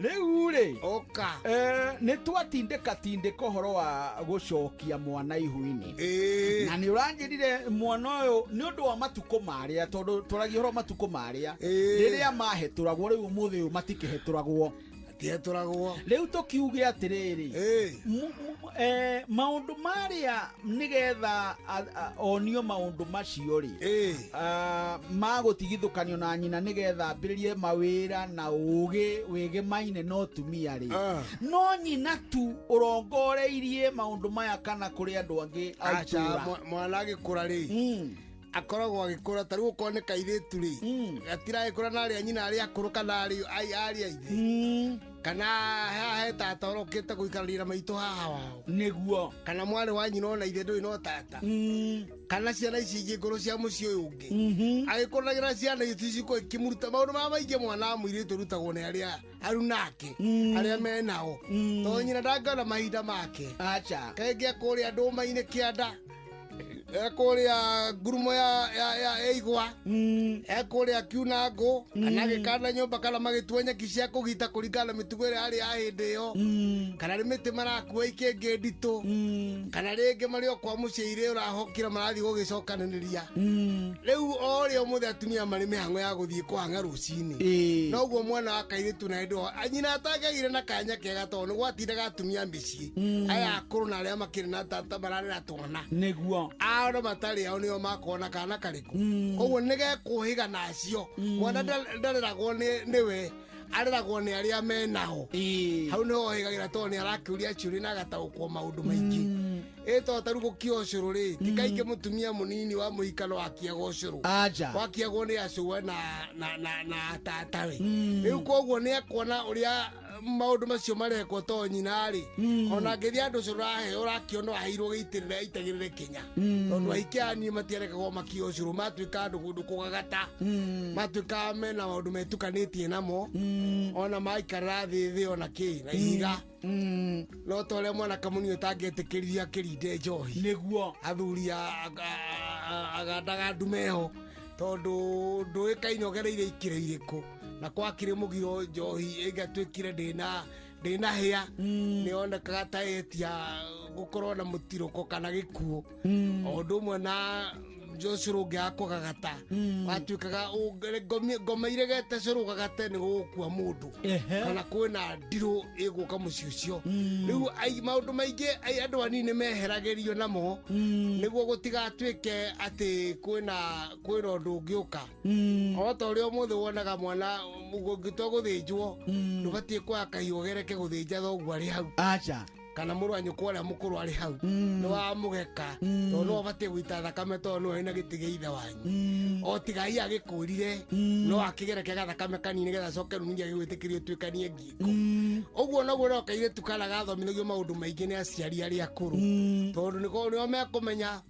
Rĩu rĩ ũka nĩ twatindĩka tindĩka ũhoro wa gũcokia mwana ihu-inĩ na nĩ ũranjĩrire mwana ũyũ nĩ ũndũ wa matukũ marĩa tondũ twaragia ũhoro wa matukũ marĩa rĩrĩa mahetũragwo rĩu ũmũthĩ ũyũ matikĩhetũragwo matihetũragwo. Rĩu tũkiuge atĩrĩrĩ maũndũ marĩa nĩgetha onio maũndũ macio rĩ magũtigithũkanio na nyina nĩgetha ambĩrĩrie mawĩra na ũgĩ wĩgemaine no tumia rĩ no nyina tu ũrongoreirie maũndũ maya kana kũrĩ andũ angĩ a itũũra. Mwana agĩkũra rĩ akoragwo agĩkũra ta rĩu okorwo nĩ kairĩtu rĩ gatiragĩkũra na arĩa nyina arĩa akũrũ kana arĩa ithe kana haha he tata ũrokĩte gũikarania na maitũ haha wao nĩguo kana mwarĩ wa nyina ona ithe ndũrĩ no tata kana ciana ici ingĩ ngũrũ cia mũciĩ ũyũ ũngĩ agĩkũranagĩra ciana ici cikorwo ikĩmũruta maũndũ marĩa maingĩ mwana wa mũirĩtu ũrutagwo nĩ arĩa arunake arĩa menao tondũ nyina ndangĩona mahinda make. Acha kaingĩ kũrĩa ndũma-inĩ kĩanda ekũrĩa ngurumo ya igwa ekũrĩa kiuna ngũ kana agĩkanda nyũmba kana magĩtua nyeki cia kũgita kũringana na mĩtugo ĩrĩa yarĩ ya hĩndĩ ĩyo kana nĩ mĩtĩ marakua ikĩngĩ nditũ kana rĩngĩ marĩ o kwa mũciĩ irĩ ũrahokire marathiĩ gũgĩcokanĩrĩria. Rĩu o ũrĩa ũmũthĩ atumia marĩ mĩhang'o ya gũthiĩ kũhang'a rũcinĩ noguo mwana wa kairĩtu na hĩndĩ nyina atangĩagire na kanya kega tondũ nĩ gwatindaga atumia mĩciĩ aya akũrũ na arĩa makĩrĩ na tata mararera twana nĩguo ao matarĩ ao nĩo makona kana karĩkũ koguo nĩgekũhĩga nacio mwana ndareragwo nĩwe areragwo nĩ arĩa menao hau nĩho ohĩgagĩra tondũ nĩ arakĩũria ciũria na agataũkwo maũndũ maingĩ ĩ to ta rĩu gũkia ũcũrũ rĩ ti kaingĩ mũtumia mũnini wa mũhikano wakiaga ũcũrũ wakiagwo nĩ acũwe na tatawe rĩu koguo nĩ ekuona ũrĩa maũndũ macio marekwo to nyina rĩ ona angĩthiĩ andũ ũcũrũ aheo ũrakĩona aheirwo gĩitĩrĩre aitagĩrĩre Kenya tondũ ahikia anini matiarekagwo makia ũcũrũ matuĩka andũ kũndũ kũgagata matuĩka mena maũndũ metukanĩtie namo ona maikarĩra thĩ thĩ ona kĩ na ihiga no ta ũrĩa mwanake mũnini ũtangĩetĩkĩririe akĩrinde njohi nĩguo athuri agandagandu meho tondũ ndũĩkaine ũgereire ikĩro irĩkũ na kwakĩrĩ mũgiro njohi ĩngĩatuĩkire ndĩna hĩa nĩyonekaga ta ĩtia gũkorwo na mũtirũko kana gĩkuũ o ũndũ ũmwe na ũcũrũ ũngĩ wa kũgagata watuĩkaga ngoma iregete cũrũ gagate nĩ gũgũkua mũndũ kana kwĩna ndirũ ĩgũka mũciĩ ũcio rĩu maũndũ maingĩ andũ anini meheragĩrio namo nĩguo gũtigatuĩke atĩ kwĩna ũndũ ũngĩũka o ta ũrĩa ũmũthĩ wonaga mwana ũngĩtua gũthĩnjwo ndũbatiĩ kuoya kahiũ ũgereke gũthĩnja thoguo arĩ hau acha kana mũrũ wa nyũkwa ũrĩa mũkũrũ arĩ hau nĩ wamũgeka tondũ no ũbatiĩ gũita thakame tondũ nĩwe wĩna gĩtĩ gĩa ithe wanyu o tiga hihi agĩkũrire no akĩgereke gathakame kanini nĩgetha acoke rĩu ningĩ agĩgwĩtĩkĩrie ũtuĩkanie ngingo ũguo noguo no kairĩtu kana gathomithagio maũndũ maingĩ nĩ aciari arĩa akũrũ tondũ nĩo mekũmenya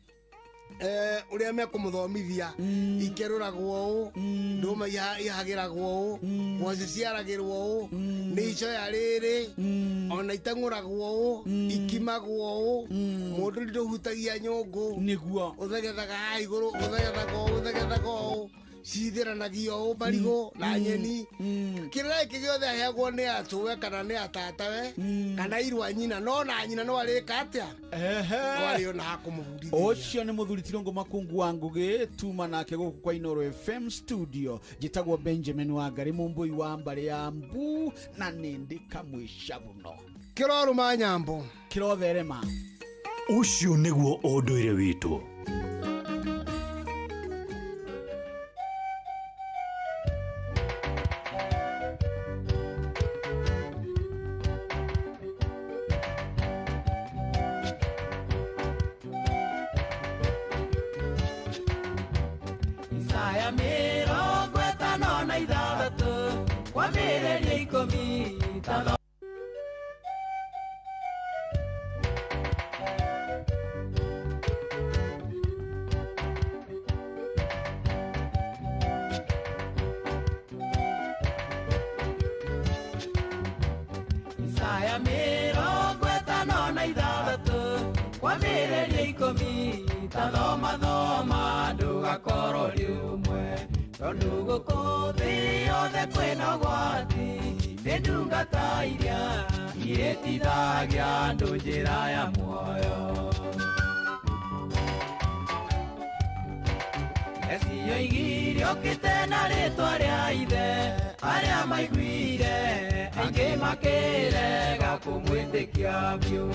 ũrĩa mekũmũthomithia ikerũragwo ũũ ndũma ihagĩragwo ũũ ngwacĩ ciaragĩrwo ũũ nĩ icoya rĩrĩ ona iteng'ũragwo ũũ ikimagwo ũũ mũndũ ndũhutagia nyũngũ nĩguo ũthegethaga haha igũrũ ũthegethaga ũũ ũthegethaga ũũ cithiranagio ũũ marigũ na nyeni kĩrĩra gĩkĩ gĩothe aheagwo nĩ acũwe kana nĩ atatawe kana irwa nyina no na nyina no arĩka atĩa no arĩona hakũmũbundithia. Ũcio nĩ mũthuri Tirũngũ Makungu wa Ngũgĩ tuma nake gũkũ kwa Inooro FM studio njĩtagwo Benjamin Wangari mũmbũi wa mbarĩ ya mbu na nĩndĩ kamwĩcabuno kĩrorũma nyambo kĩrotherema. Ũcio nĩguo ũndũire witũ. Isaya 56 kwambĩrĩria 15. Isaya 56 kwambĩrĩria 10 tathoma thoma ndũgakorwo rĩ ũmwe tondũ gũkũ thĩ yothe kwĩna ũgwati nĩ ndungata iria ihĩtithagia andũ njĩra ya muoyo. Eci oigire okĩte na rĩtwa rĩa ithe arĩa maiguire aingĩ makĩrega kũmwĩtĩkia biũ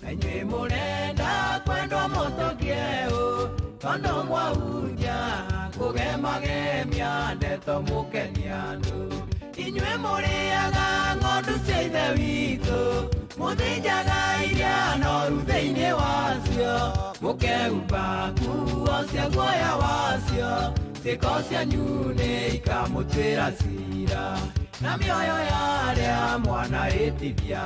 na inyuĩ mũrenda kwendwo mũtokie ũ tondũ mwahunjia kũgemagemia ndeto mũkenia andũ. Inyuĩ mũrĩaga ng'ondu cia ithe witũ mũthĩnjaga iria noru thĩinĩ wacio mũkehumba nguo cia guoya wacio ciĩko cianyu nĩ ikamũtuĩra cira na mĩoyo ya arĩa mwanahĩtithia.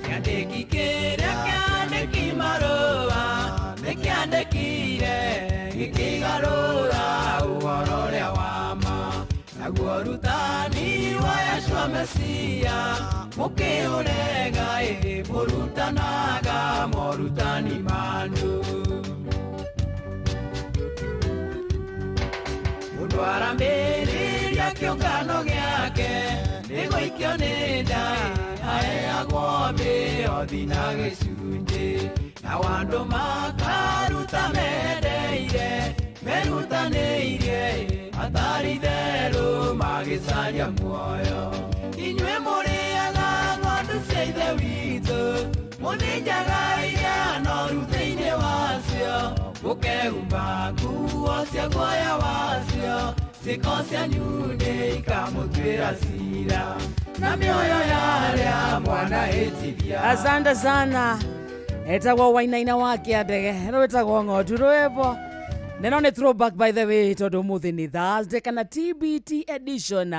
Kĩandĩki kĩrĩa kĩandĩki marũa nĩkĩandĩkire gĩkĩgarũra ũhoro ũrĩa wa ma naguo ũrutani wa Yeshua Mesia mũkĩũrega ĩ mũrutanaga morutani manyu. Mũndũ aramĩrĩria kĩũngano gĩake nĩgũikio nĩ nda aheagwo mĩhothi na gĩcunjĩ nao andũ makaruta mendeire merutanĩirie matarĩ itherũ magĩcaria muoyo. Inyuĩ mũrĩaga ng'ondu cia ithe witũ mũthĩnjaga iria noru thĩinĩ wacio mũkehumba nguo cia guoya wacio ciĩko cianyu nĩ ikamũtuĩra cira na mĩoyo ya arĩa mwanahĩtithia. Asante sana. Etagwo Wainaina wa Kĩandege rwĩtagwo ng'ondu rwĩmbo neno nĩ throwback by the way tondũ ũmũthĩ nĩ Thursday kana TBT edition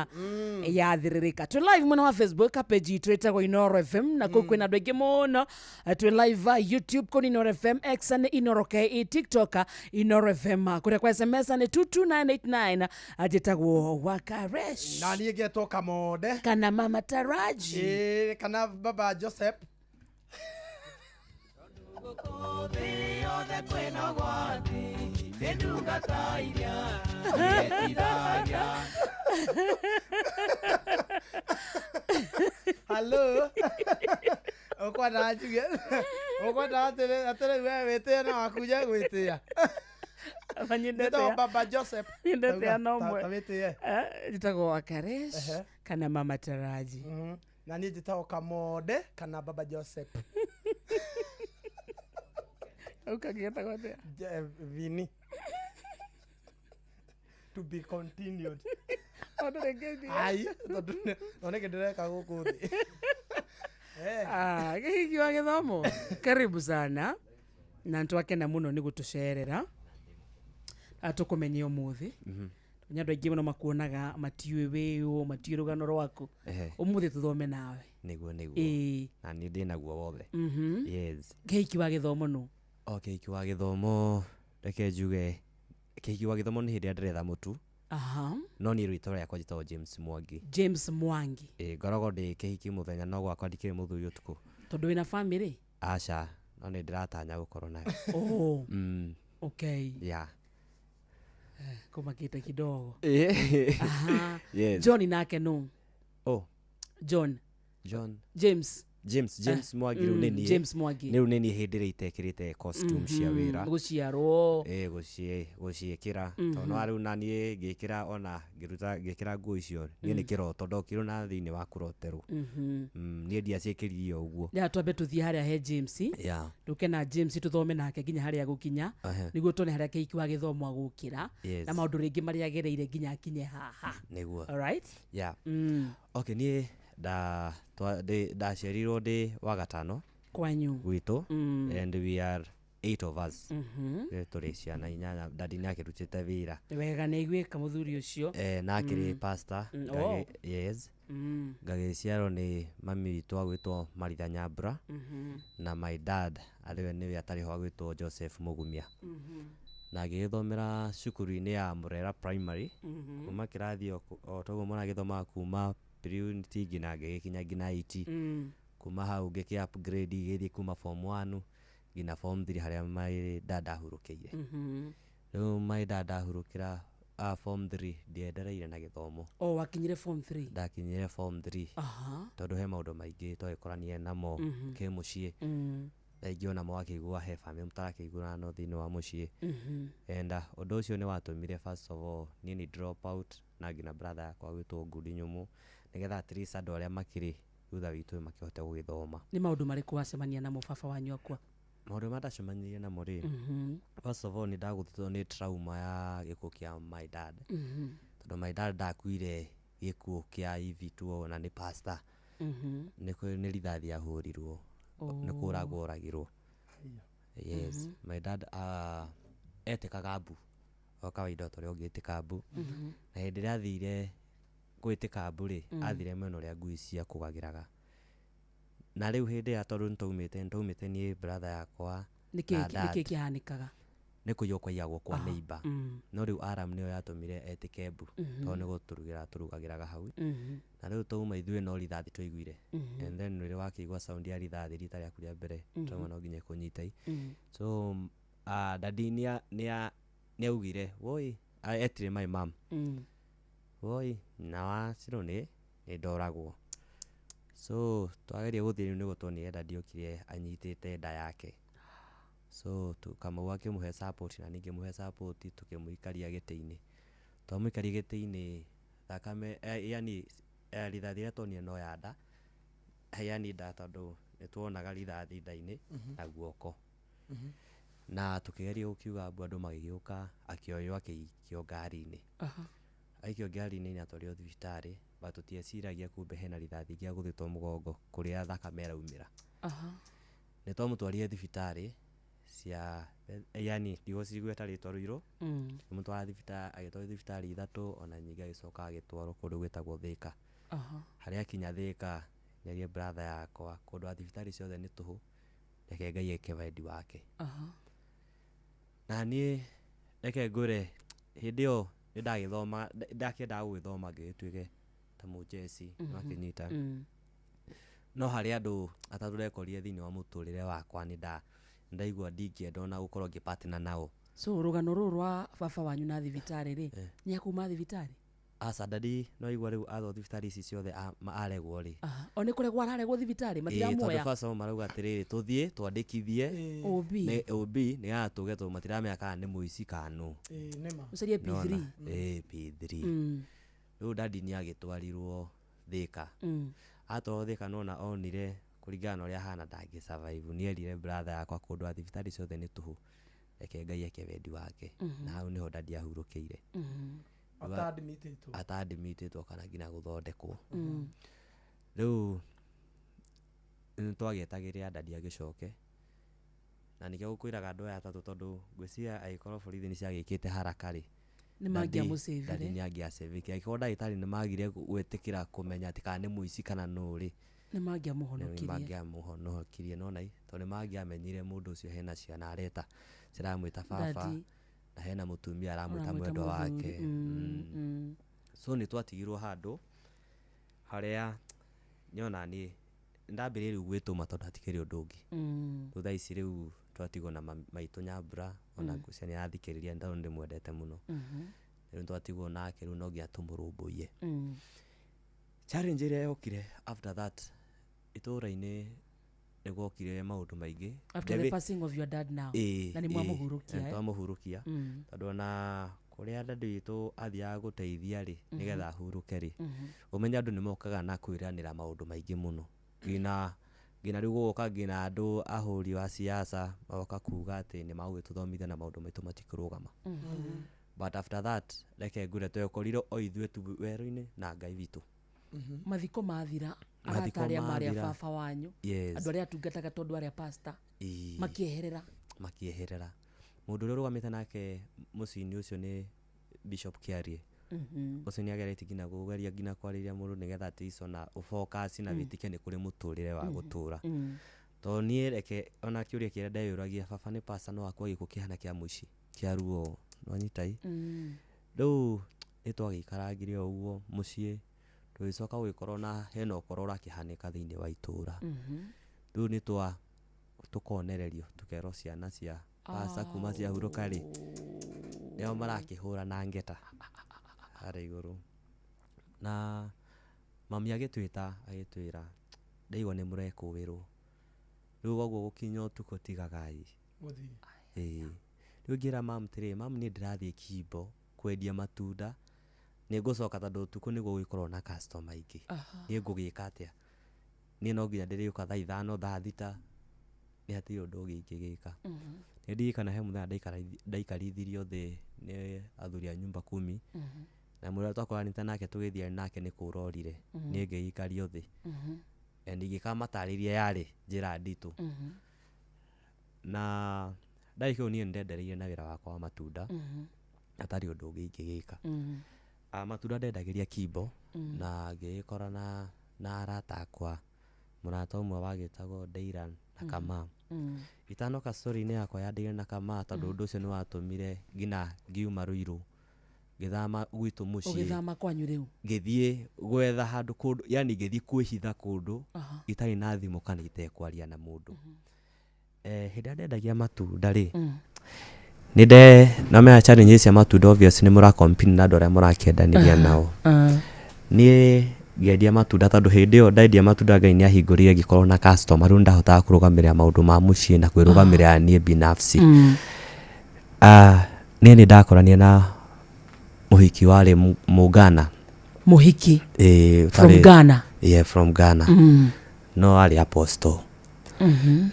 ya Thĩrĩrĩka. Twĩ live mwena wa Facebook page itũ ĩtagwo Inoro FM na kũu kwĩna andũ aingĩ mũno. Twĩ live YouTube kũu nĩ Inoro FM, X nĩ Inoro KE, TikTok Inoro FM, kũrĩa kwa SMS nĩ 22989. Njĩtagwo Wakaresh na niĩ ngetwo Kamonde kana Mama Taraji kana Baba Joseph. Yothe kwĩna ũgwati nĩ ndungata iria ihĩtithagia. Hello. Ũkwenda njuge ũkwenda atĩrĩ we wĩtĩe na wakunja gwĩtĩa. Nyendete Baba Joseph. Nyendete ana ũmwe. Ta wĩtĩe. Njĩtagwo Wakaresh kana Mama Taraji. Na niĩ njĩtagwo Kamonde kana Baba Joseph. Ukagetagwo atĩa? Vini. To be continued. Ai, tondũ no nĩkĩ ndĩreka gũkũ thĩ. Kĩhiki wa gĩthomo karibu sana na nĩtwakena mũno nĩ gũtũcerera tũkũmenye ũmũthĩ. Nĩ andũ aingĩ mũno makuonaga matiũĩ wĩũ matiũĩ rũgano rwaku. Ũmũthĩ tũthome nawe. Nĩguo nĩguo. Na niĩ ndĩ naguo wothe. Yes. Kĩhiki wa gĩthomo nũ? O kĩhiki wa gĩthomo reke njuge kĩhiki wa gĩthomo nĩ hĩndĩ ĩrĩa ndĩretha mũtu. No niĩ rĩtwa rĩakwa njĩtagwo James Mwangi. James Mwangi. Ngoragwo ndĩ kĩhiki mũthenya no gwakwa ndikĩrĩ mũthuri ũtukũ. Tondũ wĩna famĩlĩ? Aca, no nĩ ndĩratanya gũkorwo nayo. Oh. Okay. Yeah. Kũmakĩte kidogo. Yes. John nake nũ? Oh. John. John. James. James Mwangi rĩu nĩ niĩ. James Mwangi. Rĩu nĩ niĩ hĩndĩ ĩrĩa itekĩrĩte costume cia wĩra. Gũciarwo. Ĩ gũciĩkĩra. Tondũ no rĩu na niĩ ngĩkĩra ona ngĩruta ngĩkĩra nguo icio niĩ nĩ kĩroto ndokirwo na thĩinĩ wa kũroterwo. Niĩ ndiaciĩkĩrire o ũguo. Rĩu twambe tũthiĩ harĩa he James. Yeah. Tũke na James tũthome nake nginya harĩa gũkinya. Nĩguo tuone harĩa kĩhiki wa gĩthomo agũkĩra. Yes. Na maũndũ rĩngĩ marĩa agereire nginya akinye haha. Nĩguo. All right? Yeah. Okay, niĩ ndaciarirwo ndĩ wa gatano Kwanyu. gwitũ. And we are 8 of us. Tũrĩ ciana 8. Dadi nĩ akĩrutĩte wĩra. Wega nĩ aiguĩka mũthuri ũcio. Na akĩrĩ pastor. Yes. Ngagĩciarwo nĩ mami witũ agwĩtwo Maritha Nyambura. Na my dad arĩwe nĩwe atarĩ ho agwĩtwo Joseph Mũgumia. Na ngĩgĩthomera cukuru-inĩ ya Murera Primary. Kuma kĩrathi o toguo mũragĩthomaga kuma pre-unit nginya ngĩgĩkinya nginya 8. Kuma hau ngĩkĩ upgrade gĩthiĩ kuma form 1 nginya form 3 harĩa my dad ahurũkĩire. Rĩu my dad ahurũkĩra form 3 ndiendereire na gĩthomo. O wakinyire form 3? Ndakinyire form 3. Tondũ he maũndũ maingĩ twagĩkoranie namo kĩmũciĩ. Rĩngĩ ona mwakĩigua he family mũtarakĩiguana no thĩinĩ wa mũciĩ. And ũndũ ũcio nĩ watũmire first of all niĩ ni drop out na nginya brother yakwa gwĩtwo Ngundi Nyũmũ nĩgetha at least andũ arĩa makĩrĩ thutha witũ makĩhote gũgĩthoma. Nĩ maũndũ marĩkũ wacemania namo baba wanyu akua? Maũndũ marĩa ndacemanirie namo rĩ, first of all nĩ ndagũthĩtwo nĩ trauma ya gĩkuũ kĩa my dad. Tondũ my dad ndakuire gĩkuũ kĩa hivi tu ona nĩ pastor. Nĩ rithathi ahũrirwo. Nĩ kũragwo oragirwo. Yes, my dad etĩkaga mbu o kawaida ta ũrĩa ũngĩtĩka mbu. Na hĩndĩ ĩrĩa athire gwĩtĩka mbu rĩ, athire mwena ũrĩa ngui ciakũgagĩraga. Na rĩu hĩndĩ ĩrĩa tondũ nĩtwaumĩte niĩ brother yakwa Nĩkĩ nĩkĩ kĩhanĩkaga? Nĩ kũiywo kwaiyagwo kwa neighbor. No rĩu alarm nĩyo yatũmire etĩke mbu tondũ nĩ gũtũrugĩra tũrugagĩraga hau. Na rĩu twauma ithuĩ no rithathi twaiguire. And then rĩrĩa wakĩigua sound ya rithathi rita rĩaku rĩa mbere, trauma no nginya ĩkũnyite. So daddy nĩaugire woi, etire my mom. Woi, na wa Cirũ nĩ ndoragwo. So twageria gũthiĩ rĩu nĩguo tuonire daddy okire anyitĩte nda yake. So Kamau akĩmũhe support na niĩ ngĩmũhe support tũkĩmũikaria gĩtĩ-inĩ. Twamũikaria gĩtĩ-inĩ thakame yani rithathi rĩrĩa tuonire no ya nda, yani nda tondũ nĩtuonaga rithathi nda-inĩ na guoko. Na tũkĩgeria gũkiuga mbu andũ magĩgĩũka akĩoywo akĩikio ngari-inĩ. Aikio ngari-inĩ na atwarirwo thibitarĩ but tũtieciragia kumbe hena rithathi ingĩ agũthĩtwo mũgongo kũrĩa thakame ĩraumĩra. Nĩ twamũtwarire thibitarĩ cia yani ndigũcigweta rĩtwa Ruiru. Tũkĩmũtwara thibitarĩ agĩtwarwo thibitarĩ 3 ona nyingĩ agĩcoka agĩtwarwo kũndũ gwĩtagwo Thĩka. Harĩa akinya Thĩka nĩarie brother yakwa kũndũ wa thibitarĩ ciothe nĩ tũhũ reke Ngai eke wendi wake. Na niĩ reke ngwĩre hĩndĩ ĩyo nĩ ndagĩthoma ndakĩendaga gũgĩthoma ngĩgĩtuĩke ta mũjeci wakĩnyita. No harĩ andũ atatũ ndekorire thĩinĩ wa mũtũrĩre wakwa nĩ ndaigua ndingĩenda ona gũkorwo ngĩpartner nao. So rũgano rũrũ rwa baba wanyu na thibitarĩ rĩ, nĩ akuma thibitarĩ? Aca daddy no igua rĩu athwo thibitarĩ ici ciothe aregwo rĩ. O nĩ kũregwo araregwo thibitarĩ matiramuoya. Tondũ first of all marauga atĩrĩrĩ tũthiĩ twandĩkithie OB. Nĩ OB nĩgetha tuge tondũ matiramenya kana nĩ mũici kana nũ. Ũcarie P3. P3. Rĩu daddy nĩ agĩtwarirwo Thĩka. Atwarwo Thĩka nona onire kũringana na ũrĩa ahana ndangĩ survive. Nĩ erire brother yakwa kũndũ wa thibitarĩ ciothe nĩ tũhũ reke Ngai eke wendi wake. Na hau nĩho daddy ahurũkĩire. Atadmitĩtwo kana nginya gũthondekwo. Rĩu nĩtwagĩetagĩrĩra daddy agĩcoke na nĩkĩo gũkwĩraga andũ aya atatũ tondũ ngwĩciria angĩkorwo borithi nĩciagĩkĩte haraka rĩ, Nĩ mangĩamũcĩvire. daddy nĩangĩacĩvĩkire. Angĩkorwo ndagĩtarĩ nĩmagire gwĩtĩkĩra kũmenya atĩ kana nĩ mũici kana nũ rĩ, Nĩ mangĩamũhonokirie. Nĩmangĩamũhonokirie nona tondũ nĩmangĩamenyire mũndũ ũcio hena ciana areta ciramwĩta baba na hena mũtumia aramwĩta mwendwa wake. So nĩtwatigirwo handũ harĩa nyona niĩ ndambĩrĩria rĩu gwĩtũma tondũ hatikĩrĩ ũndũ ũngĩ. Rĩu thaa ici rĩu twatigwo na maitũ Nyambura ona ngwĩciria nĩarathikĩrĩria tondũ nĩndĩmwendete mũno. Rĩu twatigwo nake rĩu no nginya tũmũrũmbũiye. Challenge ĩrĩa yokire after that Itũra-inĩ nĩ gwokire maũndũ maingĩ. After the passing of your dad now. Ĩĩ, Na nĩ ĩĩ, mwamũhurũkia, na eh? twamũhurũkia. Tondũ ona kũrĩa dadi witũ athiaga gũteithia rĩ, nĩgetha ahurũke rĩ, ũmenye andũ nĩ mokaga na kwĩranĩra maũndũ maingĩ mũno, nginya rĩu gũgoka nginya andũ ahũri wa siasa magoka kuga atĩ nĩ magũgĩtũthomithia na maũndũ maitũ matikũrũgama. But after that, reke ngwĩre, twekorire o ithuĩ tu werũ-inĩ na Ngai witũ. Mathiko mathira, Mathiko arata arĩa marĩ a mathira. baba wanyu, Yes. andũ arĩa atungataga tondũ arĩa pastor, Ĩĩ. makĩeherera. Makĩeherera. Mũndũ ũrĩa ũrũgamĩte nake mũciĩ-inĩ ũcio nĩ Bishop Kiarie. Ũcio nĩ ageretie nginya kũgeria nginya kwarĩria mũndũ nĩgetha at least ona ũfocus na wĩtĩkie nĩ kũrĩ mũtũrĩre wa gũtũra. Tondũ niĩ reke ona kĩũria kĩrĩa ndeyũragia, baba nĩ pastor no akua gĩkuũ kĩhana kĩa mũici kĩa ruo, nĩwanyita ĩ? Rĩu nĩ twagĩikarangire o ũguo mũciĩ, tũgĩcoka gũgĩkorwo na hena ũkora ũrakĩhanĩka thĩinĩ wa itũra. Rĩu nĩ twa tũkonererio tũkerwo ciana cia pastor kuma ciahurũka rĩ, nĩo marakĩhũra na ngeta harĩa igũrũ. Na mami agĩtwĩta agĩtwĩra, ndaigua nĩ mũrekũĩrwo, rĩu ũguo gũkinya ũtukũ tigagai. Gũthiĩ. Ĩĩ. Rĩu ngĩra mamu atĩrĩrĩ, mamu niĩ ndĩrathiĩ Kimbo kwendia matunda, nĩ ngũcoka tondũ ũtukũ nĩguo gũgĩkoragwo na customer aingĩ. Niĩ ngũgĩka atĩa? Niĩ no nginya ndĩrĩũka thaa 5, thaa 6, nĩ hatirĩ ũndũ ũngĩ ingĩgĩka. Nĩ ndirikana he mũthenya ndaikarithirio thĩ nĩ athuri a nyumba kumi, na mũrĩa twakoranĩte nake tũgĩthiĩ nake nĩ kũra orire, niĩ ngĩikario thĩ. And ingĩkamatarĩria yarĩ njĩra nditũ. Na ndagĩka ĩyo niĩ nĩndendereire na wĩra wakwa wa matunda, hatarĩ ũndũ ũngĩ ingĩgĩka. Matunda ndendagĩria Kimbo, na ngĩgĩkora na arata akwa, mũrata ũmwe wagĩtagwo Deiran na Kamaa. Itanoka story-inĩ yakwa ya Deiran na Kamaa, tondũ ũndũ ũcio nĩ watũmire nginya ngiuma Ruiru, ngĩthama gwitũ mũciĩ. Ũgĩthama kwanyu rĩu? Ngĩthiĩ gwetha handũ kũndũ, yani ngĩthiĩ kwĩhitha kũndũ itarĩ na thimũ kana itekwaria na mũndũ. Hĩndĩ ĩrĩa ndendagia matunda rĩ, nĩ nde namenya challenges cia matunda, obvious nĩ mũra compete na andũ arĩa mũrakĩendanĩria nao. Niĩ ngĩendia matunda, tondũ hĩndĩ ĩyo ndendia matunda Ngai nĩ ahingũrire ngĩkorwo na customer, rĩu nĩndahotaga kũrũgamĩrĩra maũndũ ma mũciĩ na kwĩrũgamĩrĩra niĩ binafsi. Niĩ nĩ ndakoranire na mũhiki warĩ Mũghana. Mũhiki? Ĩĩ, From ũtarĩ- Ghana? Yeah, from Ghana. No arĩ apostle.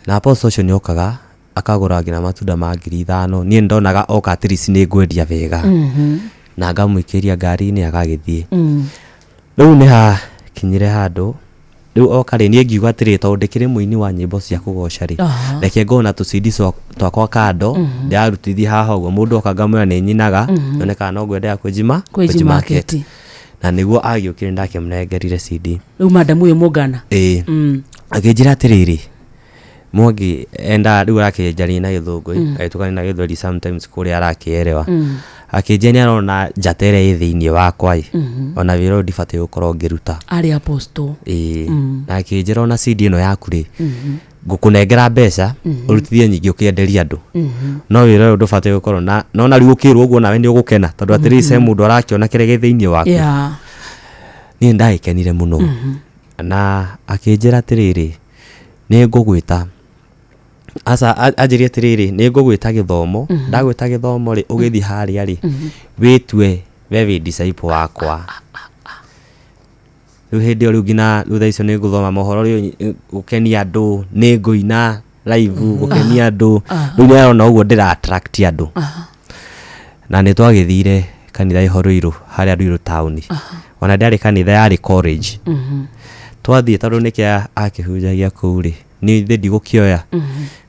Na apostle ũcio nĩ okaga akagũra nginya matunda ma 5,000. Niĩ ndonaga oka at least nĩ ngwendia wega. Na ngamũikĩria ngari-inĩ agagĩthiĩ. Rĩu nĩ hakinyire handũ, rĩu oka rĩ, niĩ ngiuga atĩrĩrĩ, tondũ ndĩkĩrĩ mũini wa nyĩmbo cia kũgoca rĩ, reke ngorwo na tũ CD twakwa kando, ndĩrarutithia haha ũguo, mũndũ oka ngamwĩra nĩ nyinaga, nyone kana no ngwendaga kwĩ Kwĩ G G market. market. Na nĩguo agĩũkire ndakĩmũnengerire CD. Rĩu madamu ũyũ Mũghana? Ĩĩ. Akĩnjĩra atĩrĩrĩ, Mwangi enda rĩu arakĩnjaria na gĩthũngũ, agĩtukania na gĩthweri sometimes kũrĩa arakĩerewa. Akĩnjĩra nĩ arona njata ĩrĩa ĩ thĩinĩ wakwa ĩ, ona wĩra ũyũ ndibatiĩ gũkorwo ngĩruta. Arĩ apostle. Ĩĩ. Na akĩnjĩra ona CD ĩno yaku rĩ, ngũkũnengera mbeca, ũrutithie nyingĩ ũkĩenderia andũ. No wĩra ũyũ ndũbatiĩ gũkorwo na, no na rĩu ũkĩrwo ũguo nawe nĩ ũgũkena, tondũ at least he mũndũ arakĩona kĩrĩa gĩ thĩinĩ waku. Niĩ nĩndagĩkenire mũno. Na akĩnjĩra atĩrĩrĩ, nĩ ngũgwĩta. Aca, anjĩrire atĩrĩrĩ, nĩ ngũgwĩta gĩthomo, ndagwĩta gĩthomo rĩ, ũgĩthiĩ harĩa rĩ, wĩtue we wĩ disciple wakwa. Rĩu hĩndĩ ĩyo rĩu nginya rĩu thaa icio nĩ ngũthoma mohoro rĩu gũkenia andũ, nĩ ngũina live gũkenia andũ. Rĩu nĩ arona ũguo ndĩra attract andũ. Na nĩ twagĩthire kanitha ĩho Ruiru, harĩa Ruiru town. Ona ndĩarĩ kanitha, yarĩ college. Twathiĩ tondũ nĩkĩo akĩhunjagia kũu rĩ, niĩ ithe ndigũkĩoya.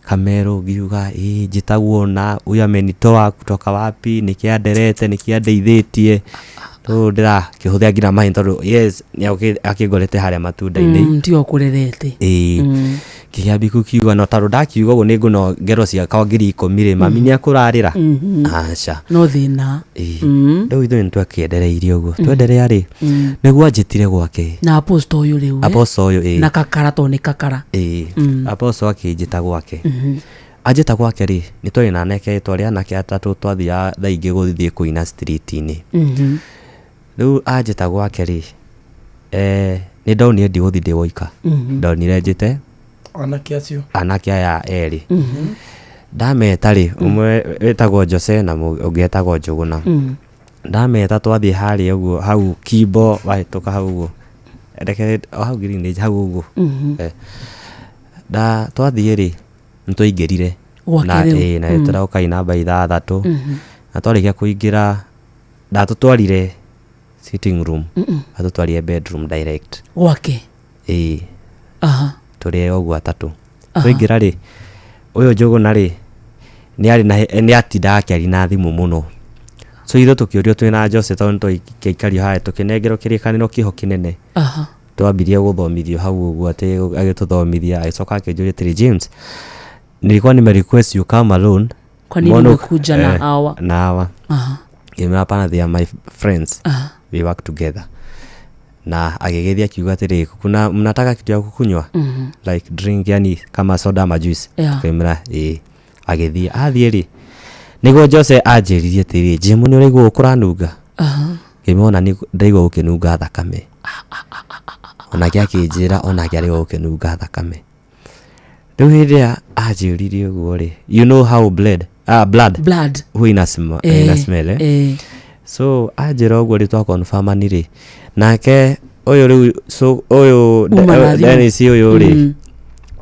Kamero ngiuga, ĩĩ njĩtagwo na huyu amenitoa kutoka wapi, nĩkĩo anderete, nĩkĩo andeithĩtie. Rĩu ndĩrakĩhũthĩra nginya maĩ tondũ yes, nĩ akĩngorete harĩa matunda-inĩ. Tiwe ũkũrerete. Ĩĩ. Ngĩkĩambia kũkiuga, no tondũ ndakiuga ũguo nĩ ngũnongerwo ciakwa 10,000 rĩ, mami nĩ akũrarĩra? Aca. No thĩna. Ĩĩ. Rĩu ithuĩ nĩ twakĩendereirie ũguo. Twenderea rĩ, nĩguo anjĩtire gwake. Na apostle ũyũ rĩu, eh? Apostle ũyũ, ĩĩ. Na kakara tondũ nĩ kakara. Ĩĩ. Apostle akĩnjĩta gwake. Anjĩta gwake rĩ, nĩ twarĩ na anake, twarĩ anake atatũ twathiaga thaa ingĩ gũthiĩ kũina street-inĩ. Rĩu anjĩta gwake rĩ, Nĩ ndonire ndigũthiĩ ndĩ woika. Ndonire njĩte anake acio. Anake aya erĩ. Ndameta rĩ, ũmwe wĩtagwo Jose na ũngĩ etagwo Njũgũna. Ndameta twathiĩ harĩa ũguo hau Kimbo, wahĩtũka hau ũguo, reke o hau Greenwich hau ũguo. Nda twathiĩ rĩ, nĩtwaingĩrire Gwake na rĩu. Ĩĩ, na tũroka namba 6. Na twarĩkia kũingĩra, ndatũtwarire sitting room, atũtwarire bedroom direct. Gwake. Ĩĩ. Tũrĩ o ũguo atatũ. Twaingĩra rĩ, ũyũ Njũgũna rĩ, nĩ arĩ na nĩ atindaga akĩaria na thimũ mũno, so ithuĩ tũkĩũrio twĩna Jose, tondũ nĩ twaikario harĩa tũkĩnengerwo kĩrĩkanĩro kĩho kĩnene. Twambirie gũthomithio hau ũguo, atĩ agĩtũthomithia, agĩcoka akĩnjũria atĩrĩ, "James, nilikuwa nime request you come alone. Kwa nini umekuja na hawa?" Na hawa. Ngĩmwĩra, "Hapana, they are my friends. We work together." Na agĩgĩthiĩ akiuga atĩrĩ, "Kuna mnataka kitu ya kukunywa?" Like drink, yani kama soda ama juice. Tukĩmwĩra ĩĩ. Agĩthiĩ, athiĩ rĩ, nĩguo Jose anjĩririe atĩrĩ, "Jim, nĩ ũraigua kũranunga?" Ngĩmwona nĩ ndaigua gũkĩnunga thakame. Onake akĩnjĩra onake araigua gũkĩnunga thakame. Rĩu hĩndĩ ĩrĩa anjĩririe ũguo rĩ, you know how blood, blood, Blood. huwa ina smell, eh? So anjĩra ũguo rĩ, twakonfamani rĩ, nake ũyũ rĩu, so ũyũ Uma na thimũ. Dennis ũyũ rĩ,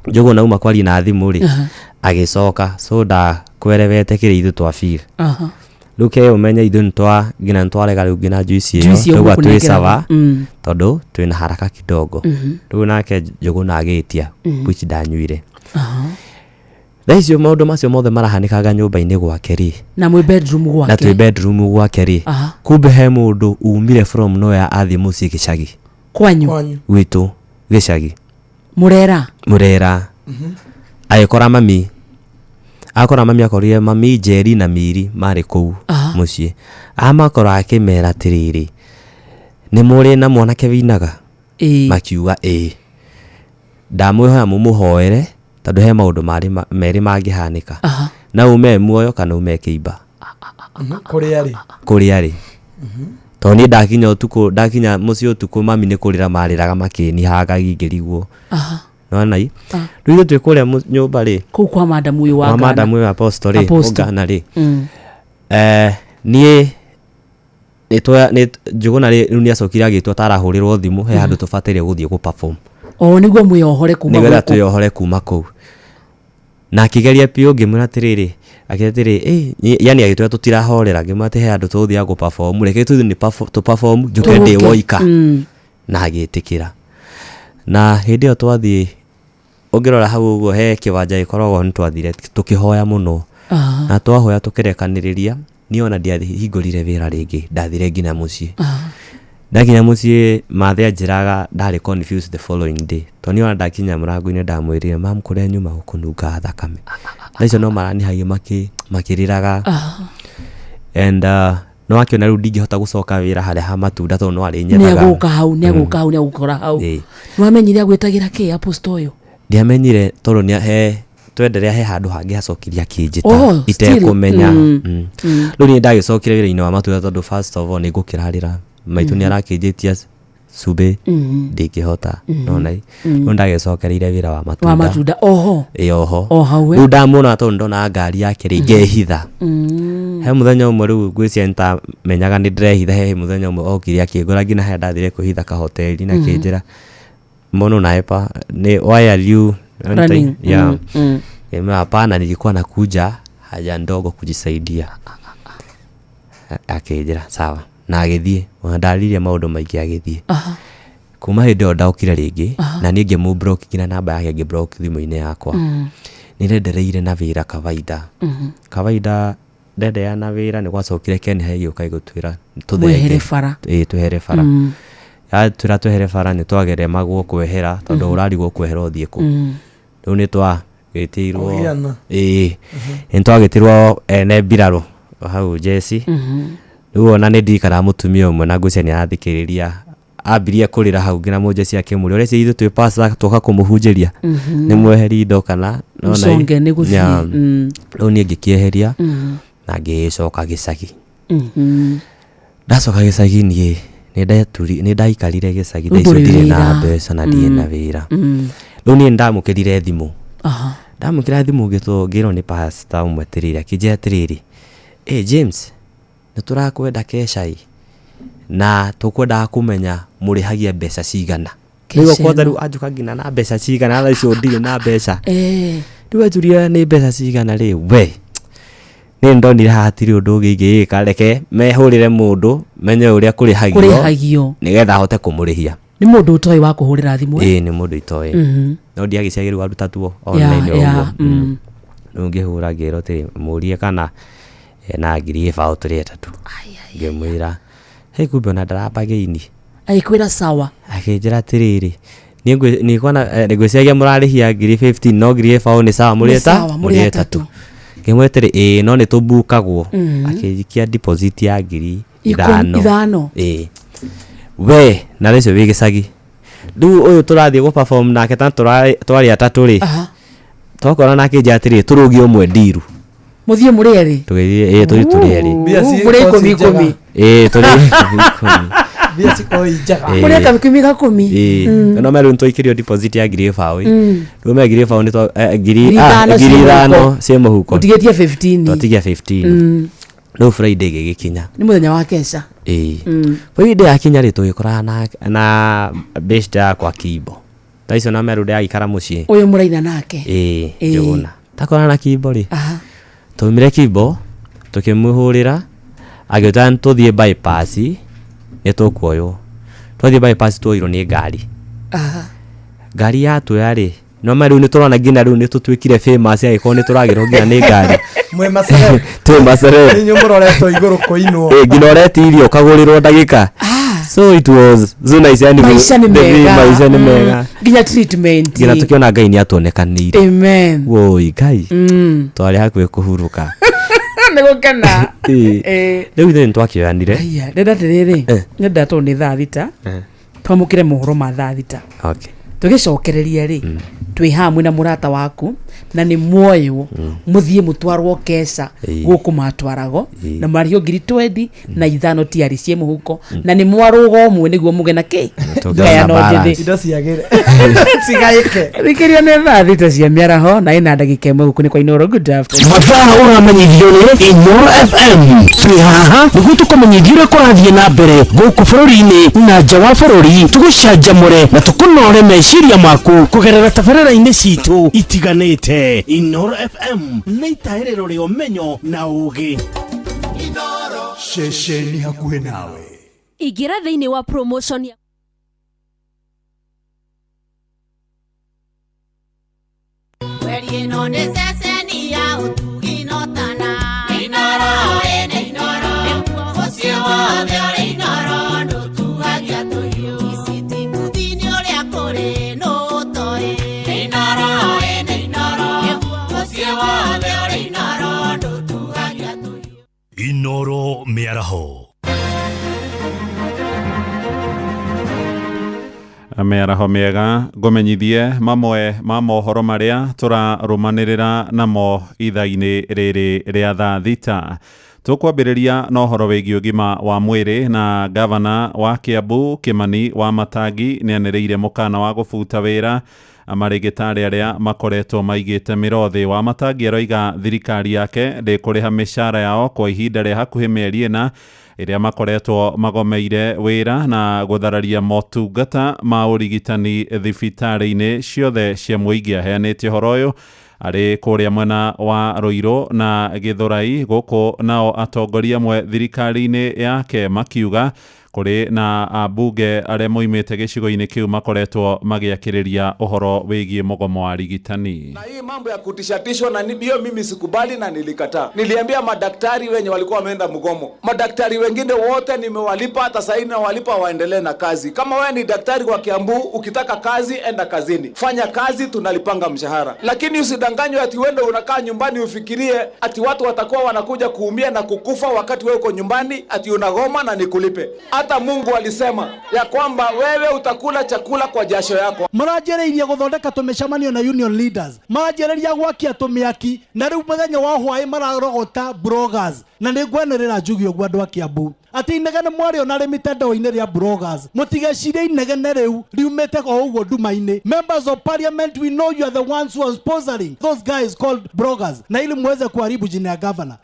Njũgũna uma kwaria na thimũ rĩ, agĩcoka, so ndakwerewete kĩrĩa ithuĩ twa feel. Rĩu ke ũmenye ithuĩ nĩtwa nginya nĩtwarega rĩu nginya juice ĩyo. Juice ĩyo twaigua twĩ mũkũnengera. sawa, tondũ twĩna haraka kidogo. Rĩu nake Njũgũna agĩtia, which ndanyuire. Thaa icio maũndũ macio mothe marahanĩkaga nyũmba-inĩ gwake rĩ, Na mwĩ bedroom gwake. Na twĩ bedroom gwake rĩ, kumbe he mũndũ umire from nowhere athiĩ mũciĩ gĩcagi. Kwanyu. Gwitũ gĩcagi. Murera. Mũrera. Agĩkora mami, akora mami, akorire mami Njeri na Miri marĩ kũu mũciĩ. Amakora akĩmera atĩrĩrĩ, "Nĩ mũrĩ na mwanake winaga?" Makiuga ĩĩ. "Ndamwĩhoya mũmũhoere, tondũ he maũndũ marĩ merĩ mangĩhanĩka, na ume muoyo kana ume kĩimba." Kũrĩa rĩ? Kũrĩa rĩ, tondũ niĩ ndakinya ũtukũ, ndakinya mũciĩ ũtukũ, mami nĩ kũrĩra marĩraga makĩnihaga ngĩrigwo. Nona i rĩu ithuĩ twĩ kũrĩa nyũmba rĩ, kũu kwa madamu ũyũ wa kwa Ghana. madamu ũyũ apostle rĩ. Apostle. Ghana rĩ, niĩ nĩ Njũgũna rĩ, rĩu nĩ acokire agĩtua tarahũrĩrwo thimũ he handũ tũbataire gũthiĩ gũ perform. O nĩguo mwĩohore kuma nĩgetha gũkũ. twĩohore kuma kũu. Na akĩgeria biũ, ngĩmwĩra atĩrĩrĩ, akĩra atĩrĩ, yani agĩtwĩra tũtirahorera. Ngĩmwĩra atĩ he handũ tũgũthiaga gũ perform, reke tũthiĩ nĩ tũ perform, njũke ndĩ Tũũke. woika. Na agĩtĩkĩra. Na hĩndĩ ĩyo twathiĩ, ũngĩrora hau ũguo he kĩwanja gĩkoragwo, nĩ twathire tũkĩhoya mũno. Na twahoya tũkĩrekanĩrĩria, niĩ ona ndiahingũrire wĩra rĩngĩ, ndathire nginya mũciĩ. Ndakinya mũciĩ, mathe anjĩraga ndarĩ confused the following day, tondũ niĩ ona ndakinya mũrango-inĩ ndamwĩrire, "Mam, kũrĩa nyuma gũkũnungaga thakame." Thaa icio no maranihagia makĩrĩraga. And no akĩona rĩu ndingĩhota gũcoka wĩra harĩa ha matunda, tondũ no arĩnyethaga. Nĩegũka hau, nĩegũka hau, nĩegũkora hau. Nĩwamenyire agwĩtagĩra kĩ apostle ũyũ? Ndiamenyire, tondũ nĩ he twenderea he handũ hangĩ hacokirie akĩnjĩta Oh, still. itekũmenya. Rĩu niĩ ndagĩcokire wĩra-inĩ wa matunda, tondũ first of all nĩ ngũkĩrarĩra maitũ nĩ arakĩnjĩtia cumbĩ, ndingĩhota. Nona rĩu ndagĩcokereire wĩra wa matunda. Wa matunda oho. Ĩ, oho. O hau, eh? Rĩu ndamuona, tondũ ndona ngari yake rĩ, ngehitha. He mũthenya ũmwe rĩu ngwĩciria nĩtamenyaga nĩ ndĩrehitha, he mũthenya ũmwe okire akĩngora nginya harĩa ndathire kwĩhitha kahoteri, na akĩnjĩra, "Mbona unaepa? Ni why are you Running? Yeah. Ngĩmwĩra, "Hapana, nilikuwa nakuja haja ndogo kujisaidia." Akĩnjĩra sawa na agĩthiĩ. Ona ndaririe maũndũ maingĩ, agĩthiĩ. Kuma hĩndĩ ĩyo ndaokire rĩngĩ. Na niĩ ngĩmũ block nginya namba yake, ngĩ block thimũ-inĩ yakwa. Nĩ ndendereire na wĩra kawaida. Kawaida ndenderea na wĩra, nĩ gwacokire Ken gĩũka gĩgũtwĩra tũthenge. Mwehere bara. Ĩĩ, twehere bara. Yatwĩra twehere bara, nĩ twageremagwo kwehera, tondũ ũrarigwo kwehera ũthiĩ kũ. Rĩu nĩ twagĩtĩirwo. Kũgiana. Ĩĩ, nĩ twagĩtĩrwo ene mbirarũ hau jeci. Rĩu ona nĩ ndirikanaga mũtumia ũmwe, na ngwĩciria nĩ arathikĩrĩria, ambirie kũrĩra hau nginya mũjeci akĩmũria, "Ũreciria ithuĩ twĩ pasta twoka kũmũhunjĩria? Nĩ mweheri indo kana nona Mũconge nĩ gũthiĩ. Yeah. Rĩu niĩ ngĩkĩeheria na ngĩcoka gĩcagi. Ndacoka gĩcagi, niĩ Nĩ ndaikarire gĩcagi Rĩu thaa icio ndũrĩ ndirĩ na wĩra. mbeca na ndirĩ na wĩra. Rĩu niĩ nĩndamũkĩrire thimũ. Ndamũkĩra thimũ ngĩtwo ngĩrwo nĩ pastor ũmwe atĩrĩrĩ, akĩnjĩra atĩrĩrĩ, "Ĩ James, nĩ tũrakwenda keca-ĩ, na tũkwendaga kũmenya mũrĩhagia mbeca cigana." Rĩu Keca kwanza ĩno. rĩu anjũka nginya na mbeca cigana, thaa icio ndirĩ na mbeca. Eh. Rĩu anjũria nĩ mbeca cigana rĩ, we nĩ ndonire haha hatirĩ ũndũ ũngĩ ingĩgĩka, reke mehũrĩre mũndũ menye ũrĩa kũrĩhagio Kũrĩhagio. nĩgetha ahote kũmũrĩhia. Nĩ mũndũ ũtoĩ wa kũhũrĩra thimũ, eh? Ĩĩ nĩ mũndũ itoĩ. No ndiagĩcagĩrwo aruta tuo online ũguo. Rĩu ngĩhũra ngĩrwo atĩrĩ, mũrie kana ena ngiri gĩbaũ tũrĩ atatũ. Ngĩmwĩra, "Hey, kumbe ona ndarambagĩini." Agĩkwĩra sawa. Akĩnjĩra atĩrĩrĩ, niĩ ngwĩciragia mũrarĩhia ngiri 15 no ngiri gĩbaũ nĩ sawa mũrĩ Nĩ sawa, mũrĩ mũrĩ atatũ. Ngĩmwĩra atĩrĩ, ĩĩ no nĩ tũmbukagwo. Akĩnjikia deposit ya ngiri ithano. Ithano. Ĩĩ. We na rĩcio wĩ gĩcagi. Rĩu ũyũ tũrathiĩ gũ perform nake ta twarĩ atatũ rĩ. Twakora nake akĩnjĩra atĩrĩ, tũrũgie ũmwe ndiru. Mũthiĩ mũrĩ erĩ. Tũgĩthiĩ ĩĩ tũthiĩ tũrĩ erĩ. Mbia ci- Mũrĩ ikũmi ikũmi. Ĩĩ tũrĩ ikũmi ikũmi. Mbia cikorwo i njega. Ĩĩ. Mũrĩ kamĩkumi gakũmi. Ĩĩ. No merũ nĩtwaikĩrio deposit ya ngiri gĩbaũ ĩ. Rĩu me ngiri gĩbaũ nĩ twa ngiri Ngiri ithano ngiri ciĩ ithano mũhuko. ciĩ mũhuko. Mũtigĩtie 15. Twatigia 15. Rĩu Friday gĩgĩkinya. Nĩ mũthenya wa keca. Ĩĩ. Friday yakinya rĩ tũgĩkorana na best yakwa Kimbo. Thaa icio na merũ ndĩragĩikara mũciĩ. Ũyũ mũraina nake. Ĩĩ Ĩĩ. Njũgũna. Takorana na Kimbo rĩ. Twaumire Kimbo tũkĩmũhũrĩra agĩũta tũthiĩ bypass nĩ tũkuoywo. Twathiĩ bypass tuoirwo nĩ ngari. Ngari yatuoya rĩ, no ma rĩu nĩ tũrona nginya rĩu nĩ tũtuĩkire famous agĩkorwo nĩ tũragĩrwo nginya nĩ ngari. Mwĩ maceleb. Twĩ maceleb. Inyuĩ mũroretwo igũrũ kũinwo. Ĩĩ nginya ũreti irio ũkagũrĩrwo ndagĩka. So it was so nice yani Maica nĩ mega. Maica nĩ mega. Nginya treatment. Nginya tũkĩona Ngai nĩ atuonekanĩire. Amen. Woi Ngai. Twarĩ hakuhĩ kũhurũka. Nĩ gũkena. Ĩĩ. Ĩĩ. Rĩu ithuĩ nĩ twakĩoyanire. Aya, ndenda atĩrĩrĩ, Eh. ndenda tondũ nĩ thaa thita, twamũkĩre mohoro ma thaa thita. Okay. Tũgĩcokereria rĩ, twĩ haha mwĩna mũrata waku na nĩ muoywo mũthiĩ mũtwarwo keca Ĩĩ. gũkũ matwaragwo Ĩĩ. na marĩhio ngiri twendi na ithano tiarĩ ciĩ mũhuko na nĩ mwarũga ũmwe nĩguo mũge na kĩ Tũgĩona ngayano balance. njĩthĩ. Indo ciagĩre. Cigaĩke. Thikĩria nĩ thaa thita cia mĩaraho na ĩna ndagĩka ĩmwe gũkũ nĩ kwa Inooro. Good afternoon. Mathaa ũramenyithio nĩ Inooro FM. Twĩ haha nĩguo tũkũmenyithie ũrĩa kũrathiĩ na mbere gũkũ bũrũri-inĩ na nja wa bũrũri, tũgũcanjamũre na tũkũnore meciria maku kũgerera tabarĩra-inĩ citũ itiganĩte. Inooro FM nĩ itaĩrĩro rĩa ũmenyo na ũũgĩ. Ceceni hakuhĩ nawe. Ingĩra thĩinĩ wa promotion ya Mweri ĩno nĩ ceceni ya ũtugi no tana. Inooro ĩnĩ Inooro. Nĩguo mũciĩ wothe ũrĩ Inooro ndũtuagia tũhiũ. Ici buthi nĩ ũrĩa kũrĩ nũ ũtoĩ. Inooro ĩnĩ Inooro. Nĩguo mũciĩ wothe ũrĩ Inooro ndũtuagia tũhiũ. Inoro mĩaraho. Mĩaraho mĩega ngũmenyithie mamwe ma mohoro marĩa tũrarũmanĩrĩra namo ithaa-inĩ rĩrĩ rĩa thaa thita. Tũkwambĩrĩria na ũhoro wĩgiĩ ũgima wa mwĩrĩ na gavana wa Kiambu Kimani wa Matangi nĩanĩrĩire mũkana wa gũbuta wĩra marĩgĩtarĩ arĩa makoretwo maigĩte mĩro thĩ. Wa Matangi aroiga thirikari yake ndĩkũrĩha mĩcara yao kwa ihinda rĩa hakuhĩ mĩeri ĩna ĩrĩa makoretwo magomeire wĩra na gũthararia motungata ma ũrigitani thibitarĩ-inĩ ciothe cia mũingĩ. Aheanĩte ũhoro ũyũ arĩ kũrĩa mwena wa Ruiru na Gĩthũrai gũkũ nao atongoria amwe thirikari-inĩ yake makiuga kũrĩ na ambunge arĩa moimĩte gĩcigo-inĩ kĩu makoretwo magĩakĩrĩria ũhoro wĩgiĩ mũgomo wa arigitani. Na hii mambo ya kutishatishwa na hiyo mimi sikubali na nilikataa. Niliambia madaktari wenye walikuwa wameenda mgomo, madaktari wengine wote nimewalipa, hata sasa nawalipa waendelee na kazi. Kama wewe ni daktari wa Kiambu, ukitaka kazi enda kazini, fanya kazi, tunalipanga mshahara. Lakini usidanganywe ati uende unakaa nyumbani ufikirie ati watu watakuwa wanakuja kuumia na kukufa wakati wewe uko nyumbani ati unagoma na nikulipe. Hata Mungu alisema ya kwamba wewe utakula chakula kwa jasho yako. Maranjĩrĩirie gũthondeka tũmĩcemanio na union leaders, maranjĩrĩria gwakia tũmĩaki, na rĩu mũthenya wa hwaĩ mararogota bloggers, na nĩ ngwanĩrĩra njuge ũguo andũ a Kiambu Atĩ inegene mwarĩona rĩ mitandao-inĩ rĩa bloggers, mũtigecirie inegene rĩu riumĩte o ũguo nduma-inĩ. Members of parliament, we know you are the ones who are sponsoring those guys called bloggers, na ili muweze kuharibu jina ya governor.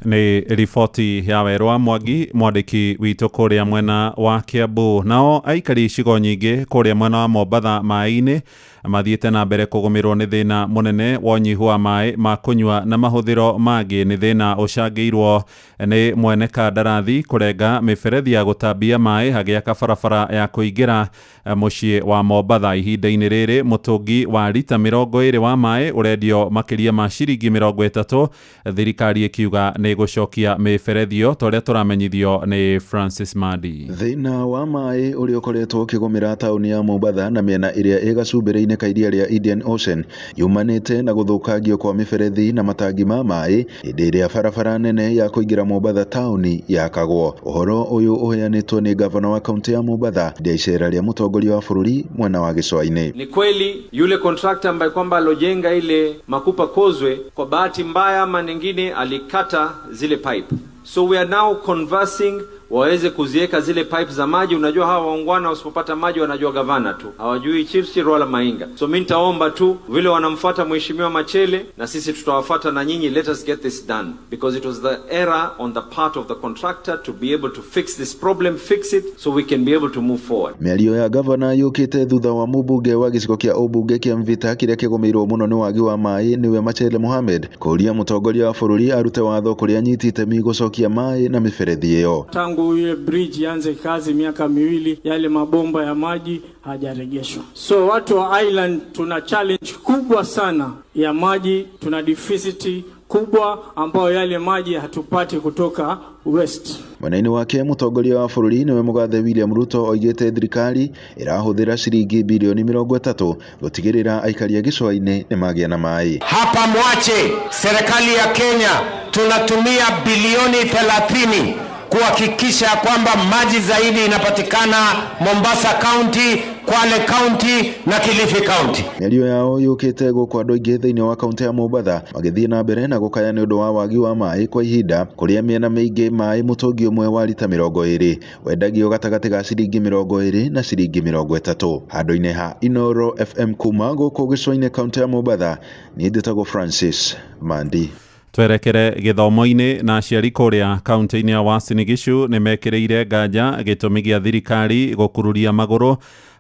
Nĩ riboti ya werũ wa Mwangi, mwandĩki witũ kũrĩa mwena wa Kiambu. Nao aikari icigo nyingĩ kũrĩa mwena wa Mombatha maĩ-inĩ mathiĩte na mbere kũgũmĩrwo nĩ thĩna mũnene wa ũnyihu wa maĩ ma kũnyua na mahũthĩro mangĩ. Nĩ thĩna ũcangĩirwo nĩ mwene kandarathi kũrenga mĩberethi ya gũtambia maĩ agĩaka barabara ya kũingĩra mũciĩ wa Mombatha. Ihinda-inĩ rĩrĩ mũtũngi wa rita 20 wa maĩ ũrendio makĩria ma ciringi 30, thirikari ĩkiuga nĩ gũcokia mĩberethi ĩyo, ta ũrĩa tũramenyithio nĩ Francis Madi. Thĩna wa maĩ ũrĩa ũkoretwo ũkĩgũmĩra taũni ya Mombatha na mĩena ĩrĩa ĩ gacumbĩrĩ-inĩ ka iria rĩa Indian Ocean yumanĩte na gũthũkangio kwa mĩberethi na matangi ma maĩ hĩndĩ ĩrĩa barabara nene ya kũingĩra Mombatha taũni yakagwo. Ũhoro ũyũ ũheanĩtwo nĩ gavana wa kaunti ya Mombatha ndĩa icera rĩa mũtongoria wa bũrũri mwena wa Gĩcũa-inĩ. Ni kweli yule contractor ambaye kwamba alojenga ile Makupa Causeway, kwa bahati mbaya ama nyingine alikata zile pipe, so we are now conversing waweze kuziweka zile pipe za maji. Unajua hawa waungwana wasipopata maji wanajua gavana tu, hawajui Chirchir wala Mainga. So mimi nitaomba tu vile wanamfuata Mheshimiwa Machele na sisi tutawafuata na nyinyi, let us get this done because it was the error on the part of the contractor to be able to fix this problem, fix it so we can be able to move forward. Mĩario ya gavana yũkĩte thutha wa mũmbunge wa gĩcigo kĩa ũmbunge kĩa Mvita kĩrĩa kĩgũmĩirwo mũno nĩ wagi wa maĩ nĩwe Machele Mohamed kũũria mũtongoria wa bũrũri arute watho kũrĩa anyiti itemi gũcokia maĩ na mĩberethi ĩyo. Tangu ile bridge ianze kazi miaka miwili, yale mabomba ya maji hajaregeshwa. So watu wa island tuna challenge kubwa sana ya maji, tuna deficit kubwa ambayo yale maji hatupati kutoka west. Mwena-inĩ wake mũtongoria wa bũrũri nĩwe mũgathe William Ruto oigĩte thirikari ĩrahũthĩra ciringi bilioni 30 gũtigĩrĩra aikari a gĩcũa-inĩ nĩmagĩa na maĩ. Hapa mwache serikali ya Kenya tunatumia bilioni 30 kuhakikisha kwamba maji zaidi inapatikana Mombasa County, Kwale County na Kilifi County. Mĩario yao yũkĩte gũkũ andũ aingĩ thĩinĩ wa kaunti ya Mombatha magĩthiĩ na mbere na gũkaya nĩ ũndũ wa wagi wa maĩ kwa ihinda, kũrĩa mĩena mĩingĩ maĩ mũtũngi ũmwe wa rita 20 wendagio gatagatĩ ga ciringi 20 na ciringi 30. Handũ-inĩ ha Inoro FM kuma gũkũ gĩcũa-inĩ kaunti ya Mombatha, niĩ njĩtagwo Francis Mandi. Twerekere gĩthomo-inĩ na aciari kũrĩa kaunti-inĩ ya Uasin Gishu nĩ mekĩrĩire nganja gĩtũmi gĩa thirikari gũkururia magũrũ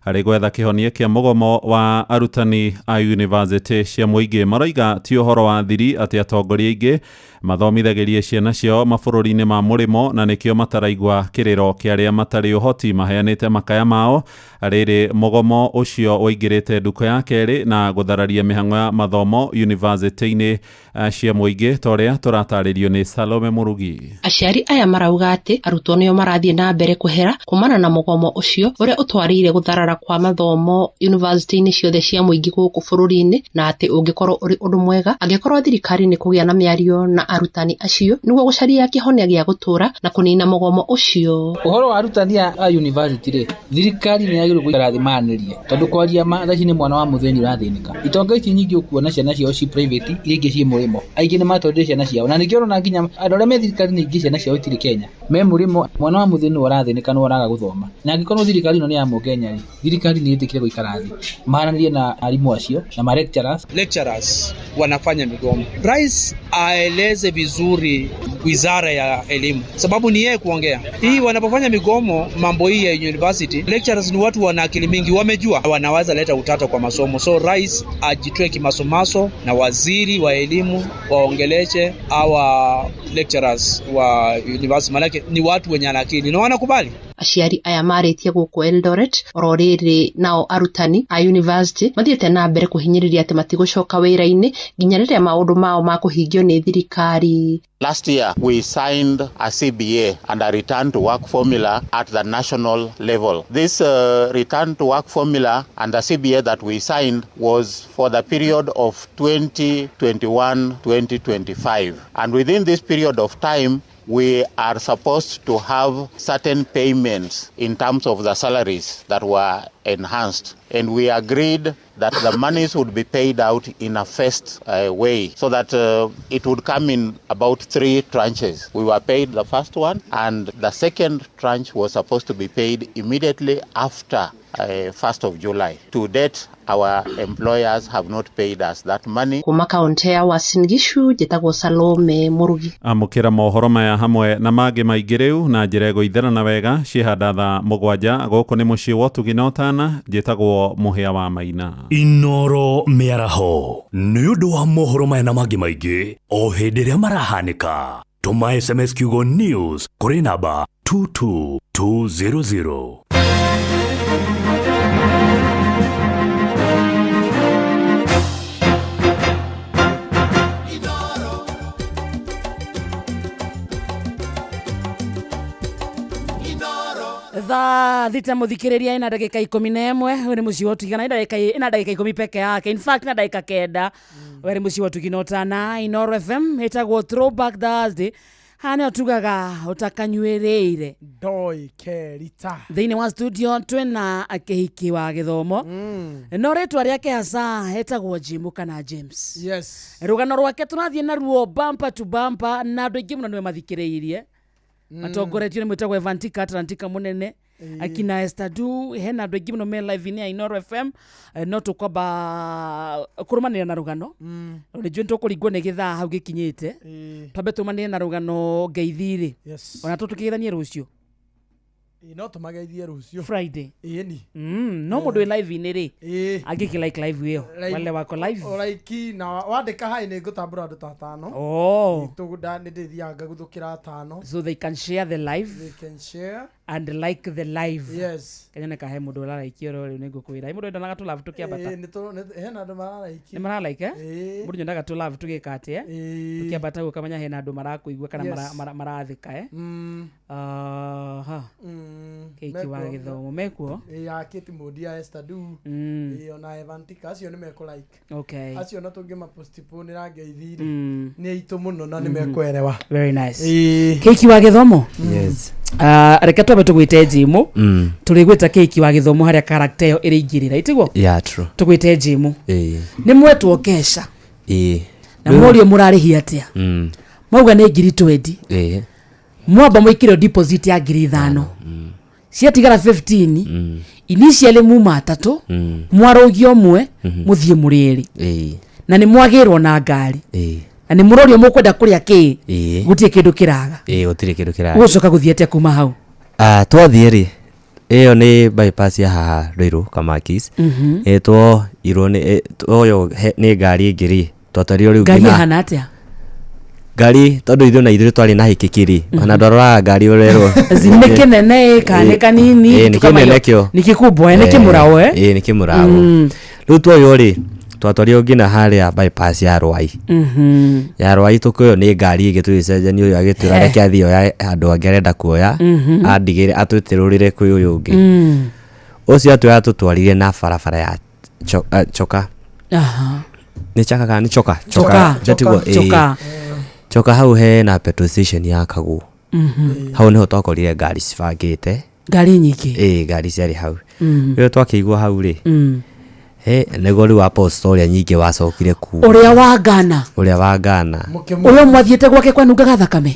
harĩ gwetha kĩhonia kĩa mũgomo wa arutani a yunivasĩtĩ cia mũingĩ. Maroiga ti ũhoro wa thiri atĩ atongoria aingĩ mathomithagĩrie ciana ciao mabũrũri-inĩ ma mũrĩmo na nĩkĩo mataraigua kĩrĩro kĩa arĩa matarĩ ũhoti maheanĩte makaya mao. Rĩrĩ mũgomo ũcio ũingĩrĩte ndukũ ya kerĩ na gũthararia mĩhang'o ya mathomo yunivasĩtĩ-inĩ cia mũingĩ, ta ũrĩa tũratarĩrio nĩ Salome Mũrugi. Aciari aya marauga atĩ arutwo nĩo marathiĩ na mbere kũhera kumana na mũgomo ũcio ũrĩa ũtwarĩire gũtharara kwa mathomo yunivasĩtĩ-inĩ ciothe cia mũingĩ gũkũ bũrũri-inĩ, na atĩ ũngĩkorwo ũrĩ ũndũ mwega angĩkorwo thirikari nĩ kũgĩa na mĩario na arutani acio nĩguo gũcaria kĩhonia gĩa gũtũra na kũnina mũgomo ũcio. Ũhoro wa arutani a university rĩ, thirikari nĩ yagĩrĩirwo gũikara thĩ maranĩrie, tondũ kwaria ma thaa ici nĩ mwana wa mũthĩni ũrathĩnĩka. Itonga ici nyingĩ ũkuona ciana ciao ci private, iria ingĩ ciĩ mũrĩmo, aingĩ nĩ matwarire ciana ciao, na nĩkĩo ũrona nginya andũ arĩa me thirikari-inĩ ingĩ ciana ciao itirĩ Kenya, me mũrĩmo. Mwana wa mũthĩni nĩwe ũrathĩnĩka, nĩwe ũraga gũthoma. Na angĩkorwo thirikari ĩno nĩ ya mũkenya rĩ, thirikari nĩ ĩtĩkĩre gũikara thĩ maranĩrie na arimũ acio na ma lecturers. Lecturers wanafanya migomo. Rais aeleze vizuri wizara ya elimu, sababu ni yeye kuongea. Hii wanapofanya migomo mambo hii ya university, lecturers ni watu wana akili mingi, wamejua wanaweza leta utata kwa masomo. So rais ajitoe kimasomaso na waziri wa elimu waongeleshe hawa lecturers wa university, manake ni watu wenye akili na wanakubali. Aciari aya marĩtie gũkũ Eldoret oro rĩrĩ nao arutani a university mathiĩte na mbere kũhinyĩrĩria atĩ matigũcoka wĩra-inĩ nginya rĩrĩa maũndũ mao makũhingio nĩ thirikari. Last year, we signed a CBA and a return to work formula at the national level. This return to work formula and the CBA that we signed was for the period of 2021-2025. And within this period of time, we are supposed to have certain payments in terms of the salaries that were enhanced. And we agreed that the monies would be paid out in a first way so that it would come in about 3 tranches. We were paid the first one, and the second tranche was supposed to be paid immediately after 1st of July. To date, our employers have not paid us that money. Kuma kaunti ya Uasin Gishu njĩtagwo Salome Murugi. Amũkĩra mohoro maya hamwe na mangĩ maingĩ rĩu na njĩra ĩgũitherana wega ciĩhanda thaa 7 gũkũ nĩ mũciĩ wa ũtugi na ũtana. Njĩtagwo Mũhĩa wa Maina. Inoro mĩaraho nĩ ũndũ wa mohoro maya na mangĩ maingĩ o hĩndĩ ĩrĩa marahanĩka. Tũma SMS kiugo news kũrĩ namba 22200. Thaa 6 muthikiriria ina ndagika 11 uyu ni mucii wa ũtugi kana ina ndagika 10 peke yake, in fact na ndagika 9 we ni mucii wa ũtugi na ũtana. Inoro FM ĩtagwo Throwback Thursday. Haha nĩho tugaga ũtakanyuĩrĩire ndoi kerita. Thĩinĩ wa studio twĩna kĩhiki wa gĩthomo no rĩtwa rĩake hasa etagwo Jimu kana James. Yes. Rũgano rwake tũrathiĩ naruo bumper to bumper na andũ aingĩ mũno nĩwe mathikĩrĩirie. Matongoretio nĩ mwĩtagwo Evantika Atlantika mũnene akina Esther Du hena andũ aingĩ mũno me live inĩ ya Inoro FM. No tũkwamba kũrũmanĩrĩra na rũgano nĩ njũĩ nĩtũkũringwo nĩ gĩthaa hau gĩkinyĩte. Twambe tũrũmanĩrĩre na rũgano ngeithi-rĩ. Yes. Ona tũkĩgeithanie rũciũ. No tũmageithie rũciũ Friday. Ĩni. No mũndũ wĩ live-inĩ rĩ angĩkĩ like live ĩyo wale wako live ũraiki na wandĩka hai nĩ ngũtambũra andũ ta atano. Oh. Nĩ ndĩthiaga ngaguthũkĩra atano. So they can share the live. They can share and like the live. Yes. Kanyone kahe mũndũ ũraraikia oro rĩu nĩngũkwĩra. Mũndũ endonaga tũ love tũkĩambata. Hena andũ mararaiki. Nĩ maralaike? Mũndũ nyonaga tũ love tũgĩka atĩa? Tũkĩambata ũkamenya hena andũ marakũigua kana marathĩka. Aha. Kĩhiki wa gĩthomo mekuo? Ya Kate Modi ya Esther Du. Ona Evantika acio nĩ mekũ like. Okay. Acio na tũngĩmapostpone ngeithi rĩ nĩ aitũ mũno na nĩ mekwerewa. Very nice. Kĩhiki wa gĩthomo? Yes. Reke twambe tũgwĩte Jimu. Tũrĩgwĩta kĩhiki wa gĩthomo harĩa character ĩyo ĩrĩingĩrĩra itiguo? Yeah, true. Tũgwĩte Jimu. Nĩ mwetwo kesha. Na mũrio mũrarĩhia atĩa? Mauga nĩ 20,000. Mwamba mwĩkĩre deposit ya 5,000. Ciatigara 15. Initially muma atatũ mwarũgio ũmwe mũthiĩ mũrĩ erĩ. Na nĩ mwagĩrwo na ngari. Na nĩ mũrorio mũkwenda kũrĩa kĩ gũtirĩ kĩndũ kĩraga. Gũtirĩ kĩndũ kĩraga. Ũgũcoka gũthiĩ atĩa kuma hau? Twathiĩ rĩ ĩyo nĩ bypass ya haha Ruiru Kamakis. Twoirwo nĩ twoywo nĩ ngari ĩngĩ rĩ twatwarirwo rĩu ngari ĩhana atĩa? Ngari tondũ ithuĩ na ithuĩ twarĩ na hĩkĩki rĩ ona ndwaroraga ngari ũrerwo nĩ kĩnene kana nĩ kanini? Nĩ kĩnene kĩo. Nĩ kĩkubwa nĩ kĩmũraũ. Nĩ kĩmũraũ. Rĩu twoywo rĩ twatwarirwo nginya harĩa bypass ya Rwai. Ya Rwai tũkĩoywo nĩ ngari ĩngĩ tũgĩcenjania ũyũ agĩtwĩra reke athiĩ oya handũ angĩ arenda kuoya andigĩre atwĩtĩrũrĩre kwĩ ũyũ ũngĩ. Ũcio atwĩra atũtwarire na barabara ya Choka. Nĩ Chaka kana nĩ Choka? Choka. Choka hau hena petrol station yakagwo. Hau nĩho twakorire ngari cibangĩte. Ngari nyingĩ? Ngari ciarĩ hau. Rĩrĩa twakĩigua hau rĩ nĩguo rĩu apostle ũrĩa nyingĩ wacokire kuo. Ũrĩa wa Ghana? Ũrĩa wa Ghana. Ũrĩa mwathiĩte gwake kwanungaga thakame?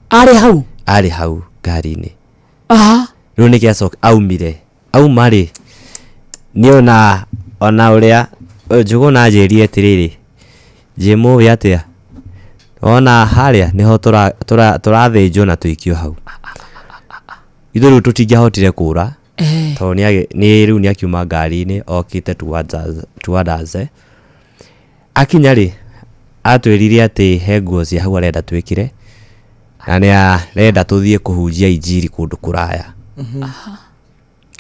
Arĩ hau? Arĩ hau ngari-inĩ. Aha. Rĩu nĩkĩo acoka aumire. Auma rĩ niĩ ona ũrĩa Njũgũna anjĩrire atĩrĩrĩ Jimũ wĩ atĩa? Ona harĩa nĩho tũrathĩnjwo na tũikio hau. Ithuĩ rĩu tũtingĩahotire kũra. Tondũ nĩ rĩu nĩakiuma ngari-inĩ okĩte towards us. Akinya rĩ atwĩrire atĩ he nguo cia hau arenda twĩkĩre na nĩ arenda tũthiĩ kũhunjia injiri kũndũ kũraya.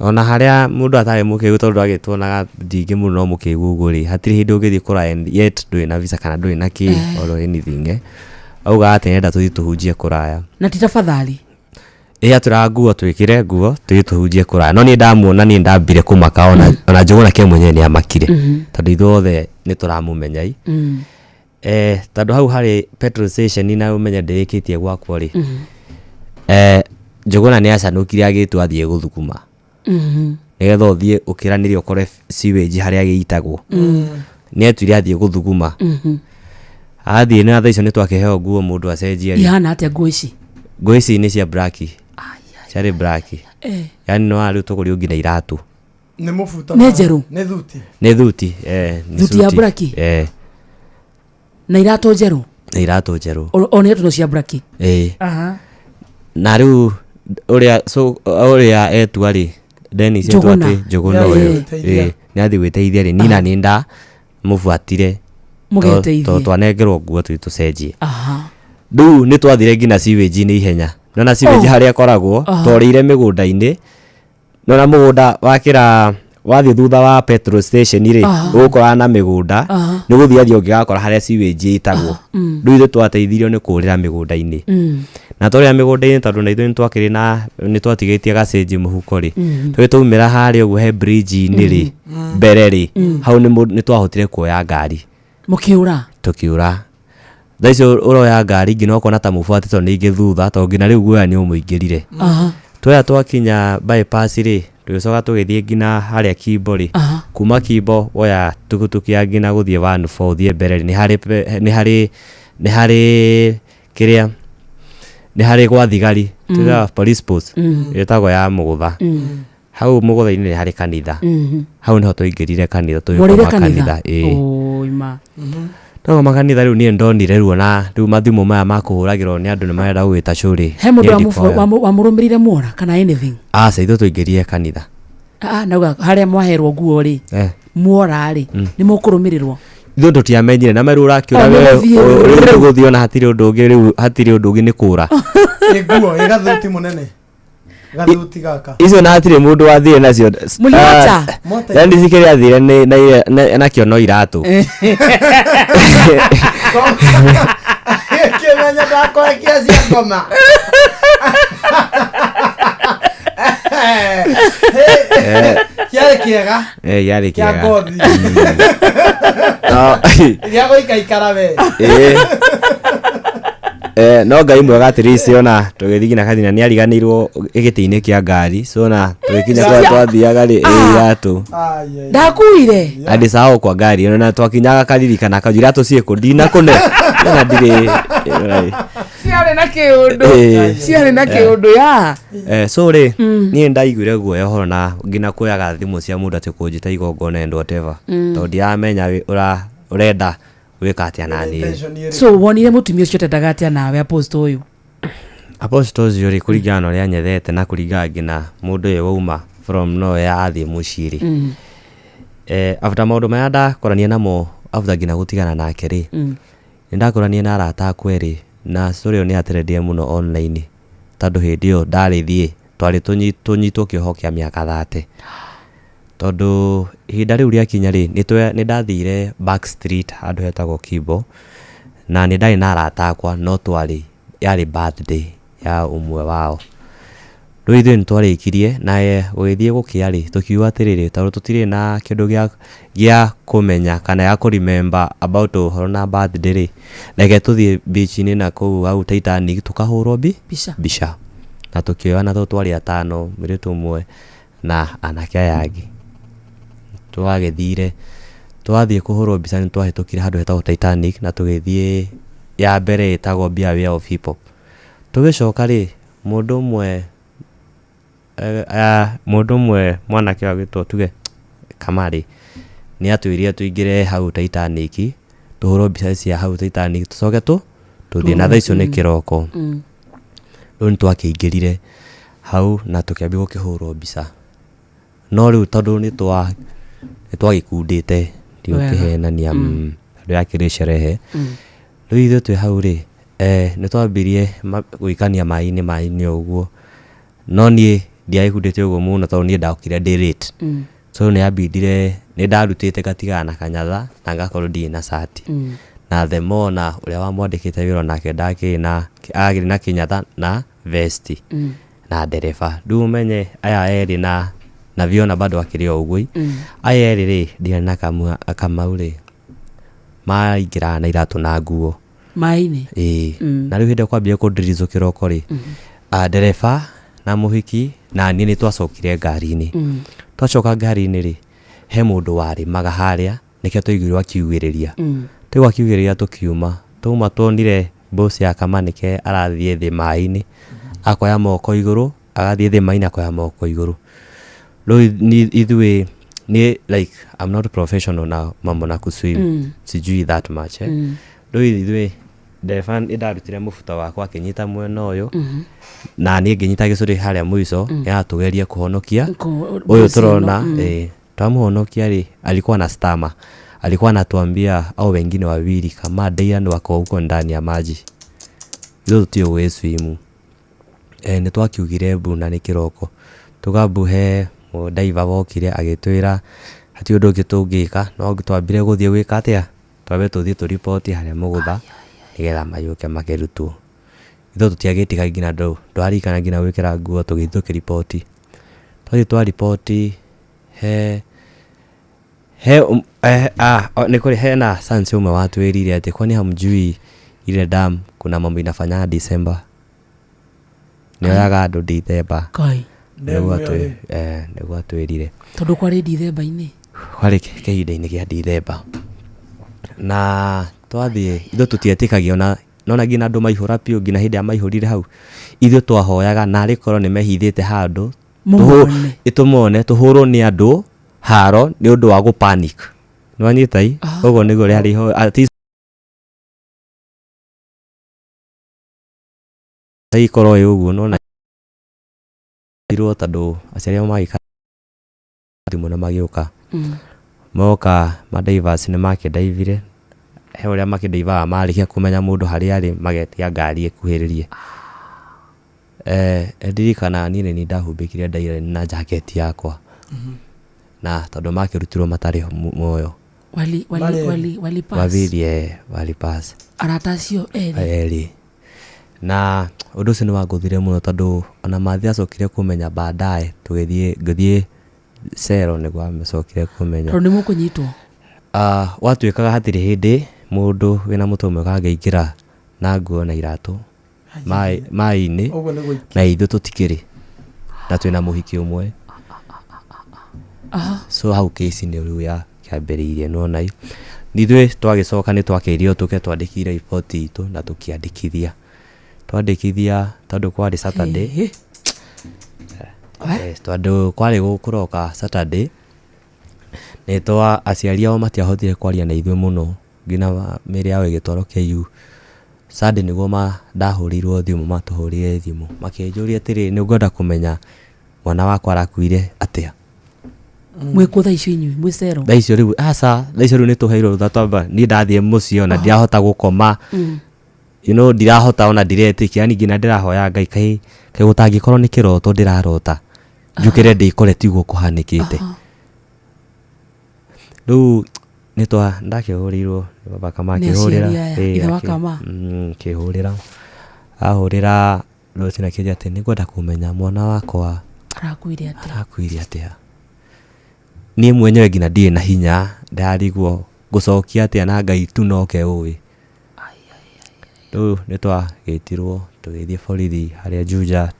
Ona harĩa mũndũ atarĩ mũkĩgu tondũ agĩtuonaga ndingĩ mũno no mũkĩgu ũguo rĩ hatirĩ hĩndĩ ũngĩthiĩ kũraya and yet ndũrĩ na visa kana ndũrĩ na kĩ or anything. Auga atĩ nĩarenda tũthiĩ tũhunjie kũraya. Na ti tafadhali? Atwĩraga nguo twĩkĩre nguo tũthiĩ tũhunjie kũraya. No niĩ ndamuona niĩ ndambire kũmaka ona Njũgũna kĩ mwenyewe nĩamakire. Tondũ ithuothe nĩtũramũmenya. Tondũ hau harĩ petrol station na ũmenye ndĩrĩkĩtie gwakwo rĩ. Njũgũna nĩacanũkire agĩtua athiĩ gũthuguma. Nĩgetha ũthiĩ ũkĩranĩrie ũkore sewage harĩa gĩitagwo. Nĩ etuire athiĩ gũthuguma. Athiĩ na thaa icio nĩ twakĩheo nguo mũndũ acenjie rĩ. Ihana atĩa nguo ici? Nguo ici nĩ cia black. Ciarĩ black. Yani no arĩ tũgũrio nginya iratũ. Nĩ mũbuto. Nĩ njerũ? Nĩ thuti. Nĩ thuti, eh, nĩ Thuti ya suti. black? Eh, Na iratũ njerũ? na iratũ njerũ. O nĩ tondũ cia black. Ĩĩ. Aha. Na rĩu ũrĩa so ũrĩa etua rĩ Dennis etua Njũgũna. atĩ Njũgũna Nĩ athiĩ ũyũ gwĩteithia. ĩĩ nĩ athiĩ gwĩteithia rĩ niĩ na nĩ nda mũbuatire Mũgeteithie. to twanengerwo nguo tũthiĩ tũcenjie. Aha. Rĩu nĩ twathire nginya sewage-inĩ ihenya nona sewage Oh. harĩa ĩkoragwo Aha. tworĩire mĩgũnda-inĩ nona mũgũnda wakĩra wathiĩ thutha wa petrol station rĩ Aha. ũgũkorana na mĩgũnda Aha. nĩ gũthiĩ athiĩ ũngĩgakora harĩa sewage ĩtagwo. Rĩu ithuĩ twateithirio nĩ kũrĩra mĩgũnda-inĩ. Na twarĩra mĩgũnda-inĩ tondũ na ithuĩ nĩtwakĩrĩ na nĩtwatigĩtie gacenji mũhuko rĩ tũgĩ twaumĩra harĩa ũguo he bridge-inĩ rĩ mbere rĩ hau nĩtwahotire kuoya ngari Mũkĩũra. tũkiũra. Thaa icio ũroya ngari nginya ũkona ta mũbuatĩtwo nĩ ingĩ thutha tondũ nginya rĩu guoya nĩ ũmũingĩrire. Aha. Twoya twakinya bypass rĩ tũgĩcoka tũgĩthiĩ nginya harĩa Kimbo rĩ. Aha. Kuma Kimbo woya tukutuku ya nginya gũthiĩ 14 ũthiĩ mbere rĩ nĩ harĩ nĩ harĩ nĩ harĩ kĩrĩa nĩ harĩ gwa thigari tugaga police post ĩtagwo ya Mũgũtha. Hau Mũgũtha-inĩ nĩ harĩ kanitha. Hau nĩho twaingĩrire kanitha Mworĩire tũgĩkoma kanitha? kanitha ĩĩ. Oi ma. Twagoma kanitha rĩu niĩ ndonire ruo na rĩu mathimũ maya ma kũhũragĩrwo nĩ andũ nĩ marenda gũgĩta cũrĩ. He mũndũ wamũrũmĩrĩire muora kana anything? Aca ithuĩ twaingĩrire kanitha. Ah, nauga harĩa mwaherwo nguo rĩ Eh. muora rĩ nĩ mũkũrũmĩrĩrwo. Ithuĩ tũtiamenyire na merũ ũrakĩũra Oh, we nĩ gũthiĩ. rĩu tũgũthiĩ ona hatirĩ ũndũ ũngĩ rĩu hatirĩ ũndũ ũngĩ nĩ kũra. Ĩ nguo ĩ gathuti mũnene. Gathuti gaka. Icio na hatirĩ mũndũ wathire nacio. Mũliwata? Yani cikĩrĩa athire nĩ nakĩo no iratũ. Kĩmenya ndakũrekia cia ngoma. Kĩarĩ kĩega. Eh, yarĩ Kĩa kĩega. ngothi. No, Gĩa gũikaikara we. ĩĩ. Eh, no Ngai mwega at least ona tũgĩthiĩ nginya kanitha nĩ ariganĩirwo gĩtĩ-inĩ kĩa ngari so ona tũgĩkinya kũrĩa twathiaga rĩ ĩ iratũ Ndakuire. andĩcao kwa ngari ona twakinyaga karirikana akanjĩra iratũ ciĩkũ ndinakũne na ndirĩ Ciarĩ na kĩũndũ. Ĩĩ. Ciarĩ na kĩũndũ ya. Eh, so rĩ niĩ ndaiguire guoya ũhoro na nginya kuoyaga thimũ cia mũndũ atĩ kũnjĩta igongona and whatever tondũ ndiramenya ũrenda gwĩka atĩa na niĩ. So wonire mũtumia ũcio tendaga atĩa nawe apostle ũyũ? Apostle ũcio rĩ kũringana na ũrĩa nyethete na kũringana nginya mũndũ ũyũ wauma from nowhere athiĩ mũciĩ rĩ eh, after maũndũ marĩa ndakorania namo after nginya gũtigana nake rĩ nĩ ndakorania na arata akwa erĩ na story ĩyo nĩ yatrendire mũno online tondũ hĩndĩ ĩyo ndarĩ thiĩ twarĩ tũnyitwo kĩoho kĩa mĩaka 30 tondũ ihinda rĩu rĩakinya rĩ nĩ ndathire back street handũ hetagwo Kimbo na nĩ ndarĩ na arata akwa no twarĩ yarĩ birthday ya ũmwe wao. Rĩu ithuĩ nĩ twarĩkirie na gũgĩthiĩ gũkĩa rĩ tũkiuga atĩrĩrĩ tondũ tũtirĩ na kĩndũ gĩa kũmenya kana ya kũ remember about ũhoro na birthday rĩ reke tũthiĩ beach-inĩ na kũu hau Titanic tũkahũrwo Mbica. mbica na tũkĩoyana tondũ twarĩ atano mũirĩtu ũmwe na anake aya angĩ. Twagĩthire twathiĩ kũhũrwo mbica nĩ twahĩtũkire handũ hetagwo Titanic na tũgĩthiĩ ya mbere ĩtagwo Be Aware of Hip Hop. Tũgĩcoka rĩ mũndũ ũmwe mũndũ ũmwe mwanake wagwĩtwo tuge Kamarĩ nĩ atwĩrire tũingĩre hau Titanic tũhũrwo mbica cia hau Titanic tũcoke tũthiĩ na thaa icio nĩ kĩroko. Rĩu nĩ twakĩingĩrire hau na tũkĩambia gũkĩhũrwo mbica no rĩu tondũ nĩ twagĩkundĩte ndigũkĩhenania tondũ yakĩrĩ sherehe. Rĩu ithuĩ twĩ hau rĩ nĩ twambirie gũikania maĩ-inĩ o ũguo no niĩ ndiagĩkundĩte ũguo mũno tondũ niĩ ndokire ndĩ late. So nĩ yambindire nĩ ndarutĩte ngatigana na kanyatha na ngakorwo ndirĩ na cati. Na the more na ũrĩa wamwandĩkĩte wĩra onake ndakĩrĩ na agĩrĩ na kĩnyatha na vesti na ndereba. Rĩu ũmenye aya erĩ na Viona bado akĩrĩ o ũguo aya erĩ rĩ ndirĩ na Kamau rĩ maingĩraga na iratũ na nguo Maĩ-inĩ. Ĩĩ. Na rĩu hĩndĩ ĩrĩa kwambia kũndirizwo kĩroko rĩ ndereba Na mũhiki na niĩ nĩ twacokire ngari-inĩ. Twacoka ngari-inĩ rĩ, he mũndũ warĩmaga harĩa nĩkĩo twaiguirwo akiugĩrĩria. Twaigua akiugĩrĩria tũkiuma, twauma tuonire boss ya Kamanĩke arathiĩ thĩ maĩ-inĩ, akoya moko igũrũ, agathiĩ thĩ maĩ-inĩ akoya moko igũrũ. Rĩu ithuĩ ni like I'm not professional na mambo na kuswim. Sijui that much, eh. Rĩu ithuĩ ndereba nĩ ndarutire mũbuto wakwa akĩnyita mwena ũyũ, na niĩ ngĩnyita gĩcũrĩ harĩa mũico, nĩgetha tũgerie kũhonokia ũyũ boss ĩno, tũrona. Twamũhonokia rĩ, alikuwa na stama, alikuwa anatuambia au wengine wawili kama Deian wako huko ndani ya maji, ithuĩ tũtiũĩ gwĩswimu. Nĩ twakiugire mbu na nĩ kĩroko tugambu he ndaiva wokire agĩtwĩra hatirĩ ũndũ ũngĩ tũngĩka, no twambire gũthiĩ gwĩka atĩa, twambe tũthiĩ tũriboti harĩa mũgũtha nĩgetha mayũke makĩrutwo. Ithuĩ tũtiagĩtiga nginya ndwaririkana nginya gwĩkĩra nguo, tũgĩthiĩ tũkĩriboti. Twathiĩ twariboti he he nĩ kũrĩ hena sans ũmwe watwĩrire atĩ kwani hamjui ile dam kuna mambo inafanya December, nĩoyaga andũ December. Kai. Nĩguo Demu ĩyo rĩ. Nĩguo atwĩrire. Tondũ kwarĩ Dithemba-inĩ. Kwarĩ kĩhinda-inĩ gĩa Dithemba, na twathiĩ ithuĩ tũtietĩkagia ona nona nginya andũ maihũra piũ, nginya hĩndĩ ĩrĩa maihũrire hau ithuĩ twahoyaga narĩ korwo nĩ mehithĩte handũ. Mũmone. Tũmone tũhũrwo nĩ andũ haro nĩ ũndũ wa gũ panic, nĩwanyita i ũguo nĩguo rĩarĩ ihoya at least ikorwo ĩ ũguo nona irwo tondũ aciari ao magĩka thimũ na magĩũka. Moka madivers nĩ makĩndaivire, he ũrĩa makĩndaivaga marĩkia kũmenya mũndũ harĩa arĩ magetia ngari ĩkuhĩrĩrie. Ndirikana niĩ nĩ ndahumbĩkire ndaira na jacket yakwa, na tondũ makĩrutirwo matarĩ muoyo. Wali wali Marĩ wali pass. Wawili, walipass. Arata acio erĩ. Erĩ, na ũndũ ũcio nĩ wangũthire mũno tondũ ona mathi acokire kũmenya baadaye, tũgĩthiĩ ngĩthiĩ cero nĩguo amecokire kũmenya. Tondũ nĩ mũkũnyitwo. Gwatuĩkaga hatirĩ hĩndĩ mũndũ wĩna mũtwe mwega angĩingĩra na nguo na iratũ maĩ-inĩ Ũguo nĩ gũikia. Na ithuĩ tũtikĩrĩ na twĩna mũhiki ũmwe. So hau kĩci nĩ rĩu ya kĩambĩrĩirie, nĩwona i ithuĩ twagĩcoka nĩ twakĩrio tũke twandĩkire riboti itũ na tũkĩandĩkithia, twandĩkithia tondũ kwarĩ Saturday. Tondũ kwarĩ gũkũroka Saturday nĩ twa aciari ao matiahotire kwaria na ithuĩ mũno nginya mĩĩrĩ yao ĩgĩtwarwo KU. Sunday nĩguo ndahũrĩirwo thimũ, matũhũrĩire thimũ makĩnjũria atĩrĩ, nĩ ngwenda kũmenya mwana wakwa arakuire atĩa. Mwĩkũ thaa icio inyuĩ mwĩ cero? Thaa icio rĩu aca, thaa icio rĩu nĩ tũheirwo rũtha twamba niĩ ndathiĩ mũciĩ ona ndirahota gũkoma. Ndirahota ona ndiretĩkia, yani nginya ndĩrahoya Ngai kaĩ kaĩ gũtangĩkorwo nĩ kĩroto ndĩrarota njũkĩre ndĩkore tiguo kũhanĩkĩte. Rĩu nĩ twa ndakĩhũrĩirwo nĩ baba Kama. Nĩ akĩhũrĩra aciari aya, ithe wa Kama? Akĩhũrĩra ahũrĩra rũcinĩ akĩnjĩra atĩ nĩngwenda kũmenya mwana wakwa arakuire atĩa. Arakuire atĩa. Niĩ mwenyewe nginya ndirĩ na hinya, ndarigwo ngũcokia atĩa na Ngai tu noke ũĩ. Rĩu nĩ twagĩtirwo tũgĩthiĩ borithi harĩa Juja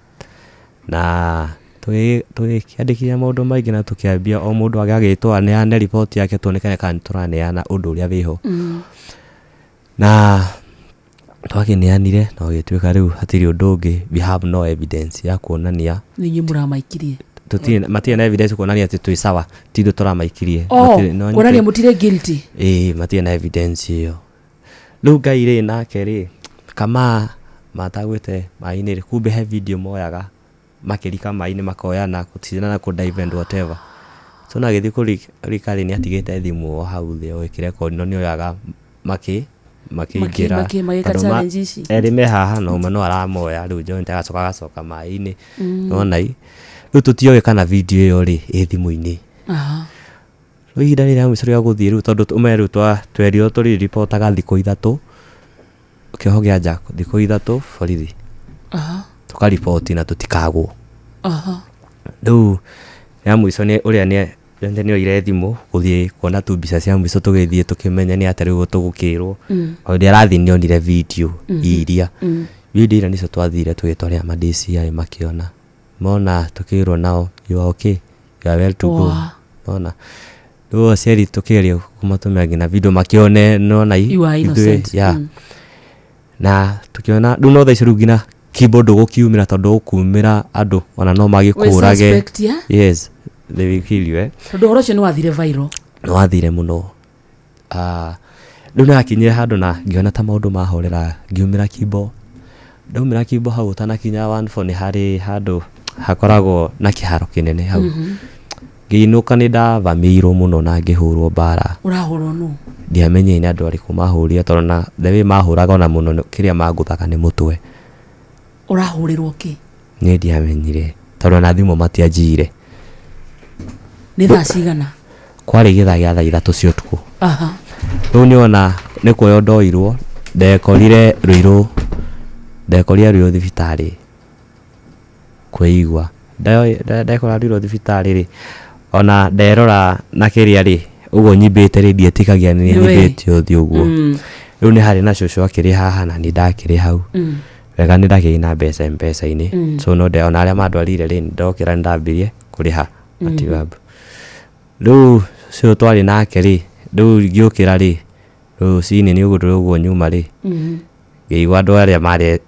na tũgĩkĩandĩkithia maũndũ maingĩ na tũkĩambia o mũndũ agagĩtwo aneane riboti yake tuonekane kana nĩ tũraneana ũndũ ũrĩa wĩho. Na twakĩneanire na ũgĩtuĩka rĩu hatirĩ ũndũ ũngĩ, we have no evidence ya kuonania nĩ inyuĩ mũramaikirie. Tũtirĩ, matirĩ na evidence kuonania atĩ twĩ sawa, ti ithuĩ tũramaikirie. Oh, Matirĩ- no kuonania mũtirĩ guilty. Ĩĩ, matirĩ na evidence ĩyo. Rĩu Ngai rĩ nake rĩ kama matagwĩte maĩ-inĩ rĩ, kumbe he video moyaga makĩrika maĩ-inĩ makoyana gũcindana na kũ dive and whatever, so na agĩthiĩ kũrika rĩ, nĩ atigĩte thimũ o hau thĩ o ĩkĩrekondi, no nĩ oyaga makĩingĩra. Magĩka Tondũ challenge ici. Erĩ me haha na ũmwe no aramoya rĩu joint agacoka agacoka maĩ-inĩ. Nona i rĩu tũtioĩ kana video ĩyo rĩ ĩ thimũ-inĩ. Rĩu ihinda rĩrĩa mũico rĩa gũthiĩ rĩu tondũ ũmenye rĩu twerirwo tũrĩripotaga thikũ 3 kĩoho kĩa nja, thikũ 3 borithi tũkariboti na tũtikagwo. Rĩu ya mũico nĩ ũrĩa nĩ nĩ oire thimũ gũthiĩ kuona tu mbica cia mũico, tũgĩthiĩ tũkĩmenya nĩ atĩa rĩu tũgũkĩrwo. O hĩndĩ arathiĩ nĩ onire video iria video iria nĩcio twathire tũgĩtwarĩra ma DCI makĩona. Mona tukirwo nao you are okay, you are well to go. Wow. Nona rĩu aciari tũkĩgeria kũmatũmĩra nginya video makĩone nona You are innocent. yeah. Mm. Na tukiona rĩu no thaa ici rĩu nginya kimbo ndũgũkiumĩra tondũ ũkumĩra andũ ona no magĩkũrage. Suspect, yeah? Yes, they will kill you, eh? Tondũ ũhoro ũcio nĩ wathire viral. Nĩ wathire mũno. Ah, rĩu nĩhakinyire handũ na ngĩona ta maũndũ mahorera, ngiumĩra kimbo. Ndaumĩra kimbo hau ũtanakinya 14 nĩ harĩ handũ hakoragwo na kĩharo kĩnene hau. Ngĩinũka nĩ ndavamĩirwo mũno na ngĩhũrwo mbara. Ũrahũrwo nũ? Ndiamenyire nĩ andũ arĩkũ mahũrire tondũ na the way mahũraga ona mũno kĩrĩa mangũthaga nĩ mũtwe. Ũrahũrĩrwo kĩ? Niĩ ndiamenyire tondũ ona thimũ matianjiyire. Nĩ thaa cigana? Kwarĩ gĩthaa gĩa thaa 3 cia ũtukũ. Aha. Rĩu nĩ ona nĩ kuoywo ndoirwo, ndekorire Ruiru, ndekorire Ruiru thibitarĩ kwĩigua. Ndekora Ruiru thibitarĩ rĩ, ona nderora na kĩrĩa rĩ, ũguo nyimbĩte rĩ, ndietĩkagia nĩ Nĩ we. nyimbĩte ũthiũ ũguo. Rĩu nĩ harĩ na cũcũ akĩrĩ haha na niĩ ndakĩrĩ hau. Wega nĩ ndakĩrĩ na mbeca M-Pesa-inĩ. So no ona arĩa mandwarire rĩ, ndokĩra nĩ ndambirie kũrĩha matibabu. Rĩu ũcio twarĩ nake rĩ, rĩu ngĩũkĩra rĩ, rũcinĩ nĩ ũguo ũguo nyuma rĩ, ngĩigua andũ arĩa marĩ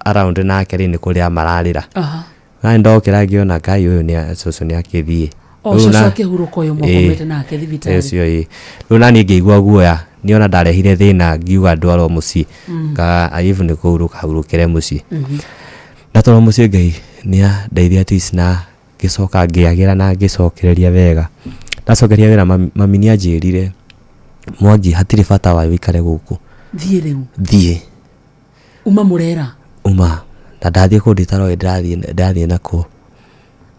around nake rĩ, nĩ kũrĩra mararĩra. Aha. Na ndokĩra ngĩona Ngai ũyũ nĩ cũcũ nĩ akĩthiĩ. O Rĩu cũcũ akĩhurũka ũyũ mwakomete nake thibitarĩ. Ũcio ĩĩ. Rĩu naniĩ ngĩigua guoya, niĩ ona ndarehire thĩna ngiuga ndwarwo mũciĩ. Nga aibu nĩ kũhurũka hurũkĩre mũciĩ. Ndatwarwo mũciĩ Ngai nĩ andeithia at least na ngĩcoka ngĩagĩra na ngĩcokereria wega. Ndacokeria wĩra mami nĩ anjĩrire, Mwangi hatirĩ bata wa wĩikare gũkũ. Thiĩ rĩu. Thiĩ. Uma mũrera. Uma. Na ndathiĩ kũndũ itaroĩ ndĩrathiĩ nakũ.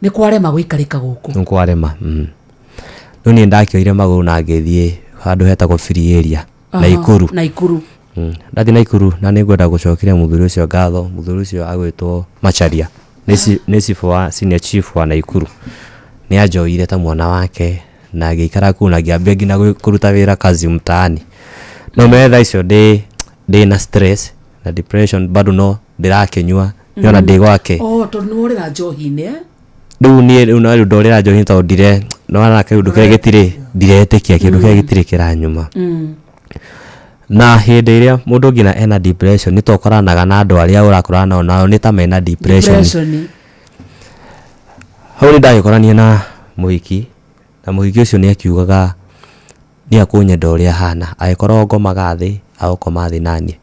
Nĩ kwarema gũikarĩka gũkũ. Nĩ kwarema. Rĩu niĩ ndakĩoire magũrũ na ngĩthiĩ handũ hetagwo Free Area, Naikuru. Naikuru. Ndathiĩ Naikuru na nĩ ngwenda gũcokeria mũthuri ũcio ngatho, mũthuri ũcio agwĩtwo Macharia. Nĩ chief wa senior chief wa Naikuru. Nĩ anjoire ta mwana wake na ngĩikara kũu na ngĩambia nginya kũruta wĩra kazi mtaani. No me thaa icio ndĩ na stress na depression bado no ndĩrakĩnyua nĩona ndĩ gwake. Oh, tondũ nĩ worĩra njohi-inĩ, eh? Rĩu niĩ rĩu no rĩu ndorĩra njohi tondũ ndire nĩwona kĩũndũ kĩrĩa gĩtirĩ ndiretĩkia kĩũndũ kĩrĩa gĩtirĩ kĩranyuma. Na hĩndĩ ĩrĩa mũndũ nginya ena depression nĩ tokoranaga na andũ arĩa ũrakorana nao nao nĩ ta mena depression. Depression. Hau nĩ ndagĩkorania na mũhiki na mũhiki ũcio nĩ akiugaga nĩ akũnyenda ũrĩa hana, angĩkorwo ngomaga thĩ agũkoma thĩ naniĩ,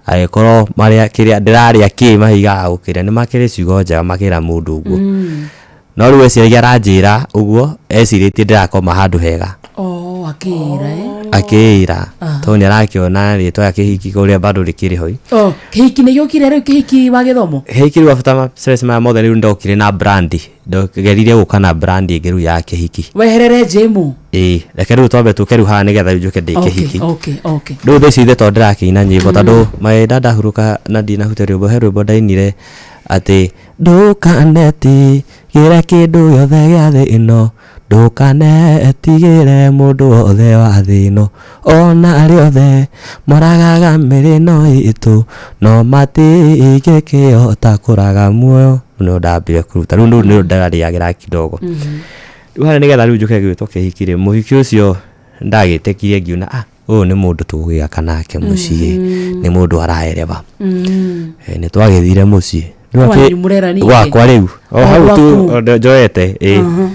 angĩkorwo marĩa kĩrĩa ndĩrarĩa kĩ mahiga agũkĩrĩa, nĩ makĩrĩ ciugo njega makĩra mũndũ ũguo. No rĩu eciragia aranjĩra ũguo ecirĩtie ndĩrakoma handũ hega. Oh, akĩĩra, eh? Akĩĩra tondũ nĩ arakĩona rĩtwa rĩa kĩhiki kũrĩa bado rĩkĩrĩ hoi. Oh, kĩhiki nĩ gĩũkire rĩu kĩhiki wa gĩthomo? Kĩhiki rĩu after ma stress maya mothe rĩu ndokire na brand, ndogeririe gũka na brand ĩngĩ rĩu ya kĩhiki. Weherere njĩmũ. Ĩĩ, reke rĩu twambe tũke rĩu haha nĩgetha rĩu njũke ndĩ kĩhiki. Okay, okay. Rĩu thaa ici ithe tondũ ndĩrakĩina nyĩmbo tondũ mahinda ndahurũka na ndinahutia rwĩmbo, he rwĩmbo ndainire atĩ ndũkanetigĩre kĩndũ gĩothe gĩa thĩ ĩno, ndũkanetigĩre mũndũ wothe wa thĩ ĩno, ona arĩa othe moragaga mĩrĩ ĩno itũ, no matingĩkĩhota kũraga muoyo. No ndambire kũruta rĩu nĩ ndararĩagĩra kidogo. Rĩu harĩa nĩgetha rĩu njũke gwĩtwo kĩhiki rĩ, mũhiki ũcio ndagĩtĩkirie ngiuna ũyũ nĩ mũndũ tũgũgĩaka nake mũciĩ, nĩ mũndũ araerewa. Nĩ twagĩthire mũciĩ. Rĩu Kwanyu mũrera ningĩ? Gwakwa rĩu. O O hau tu, gwaku? o njoete, ĩĩ.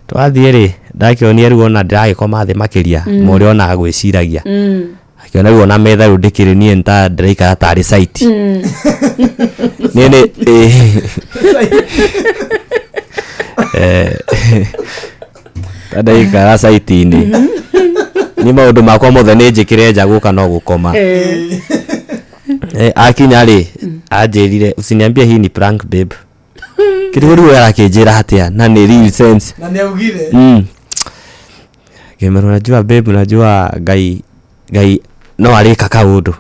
Twathiĩ rĩ, ndakĩonire rĩu ona ndĩragĩkoma thĩ makĩria, ma ũrĩa ona agwĩciragia. Akĩona rĩu ona metha rĩu ndĩkĩrĩ niĩ nĩ ta ndĩraikara tarĩ site. Niĩ nĩ, ĩĩ. Ta ndaikara site-inĩ. Niĩ maũndũ makwa mothe nĩ njĩkĩre nja gũka no gũkoma. Akinya rĩ, anjĩrire, usiniambie hii ni prank babe. Kĩrĩa rĩu arakĩnjĩra atĩa na nĩ real sense. Na nĩ augire. Ngĩmwĩra, unajua babe, unajua Ngai no arĩka kaũndũ.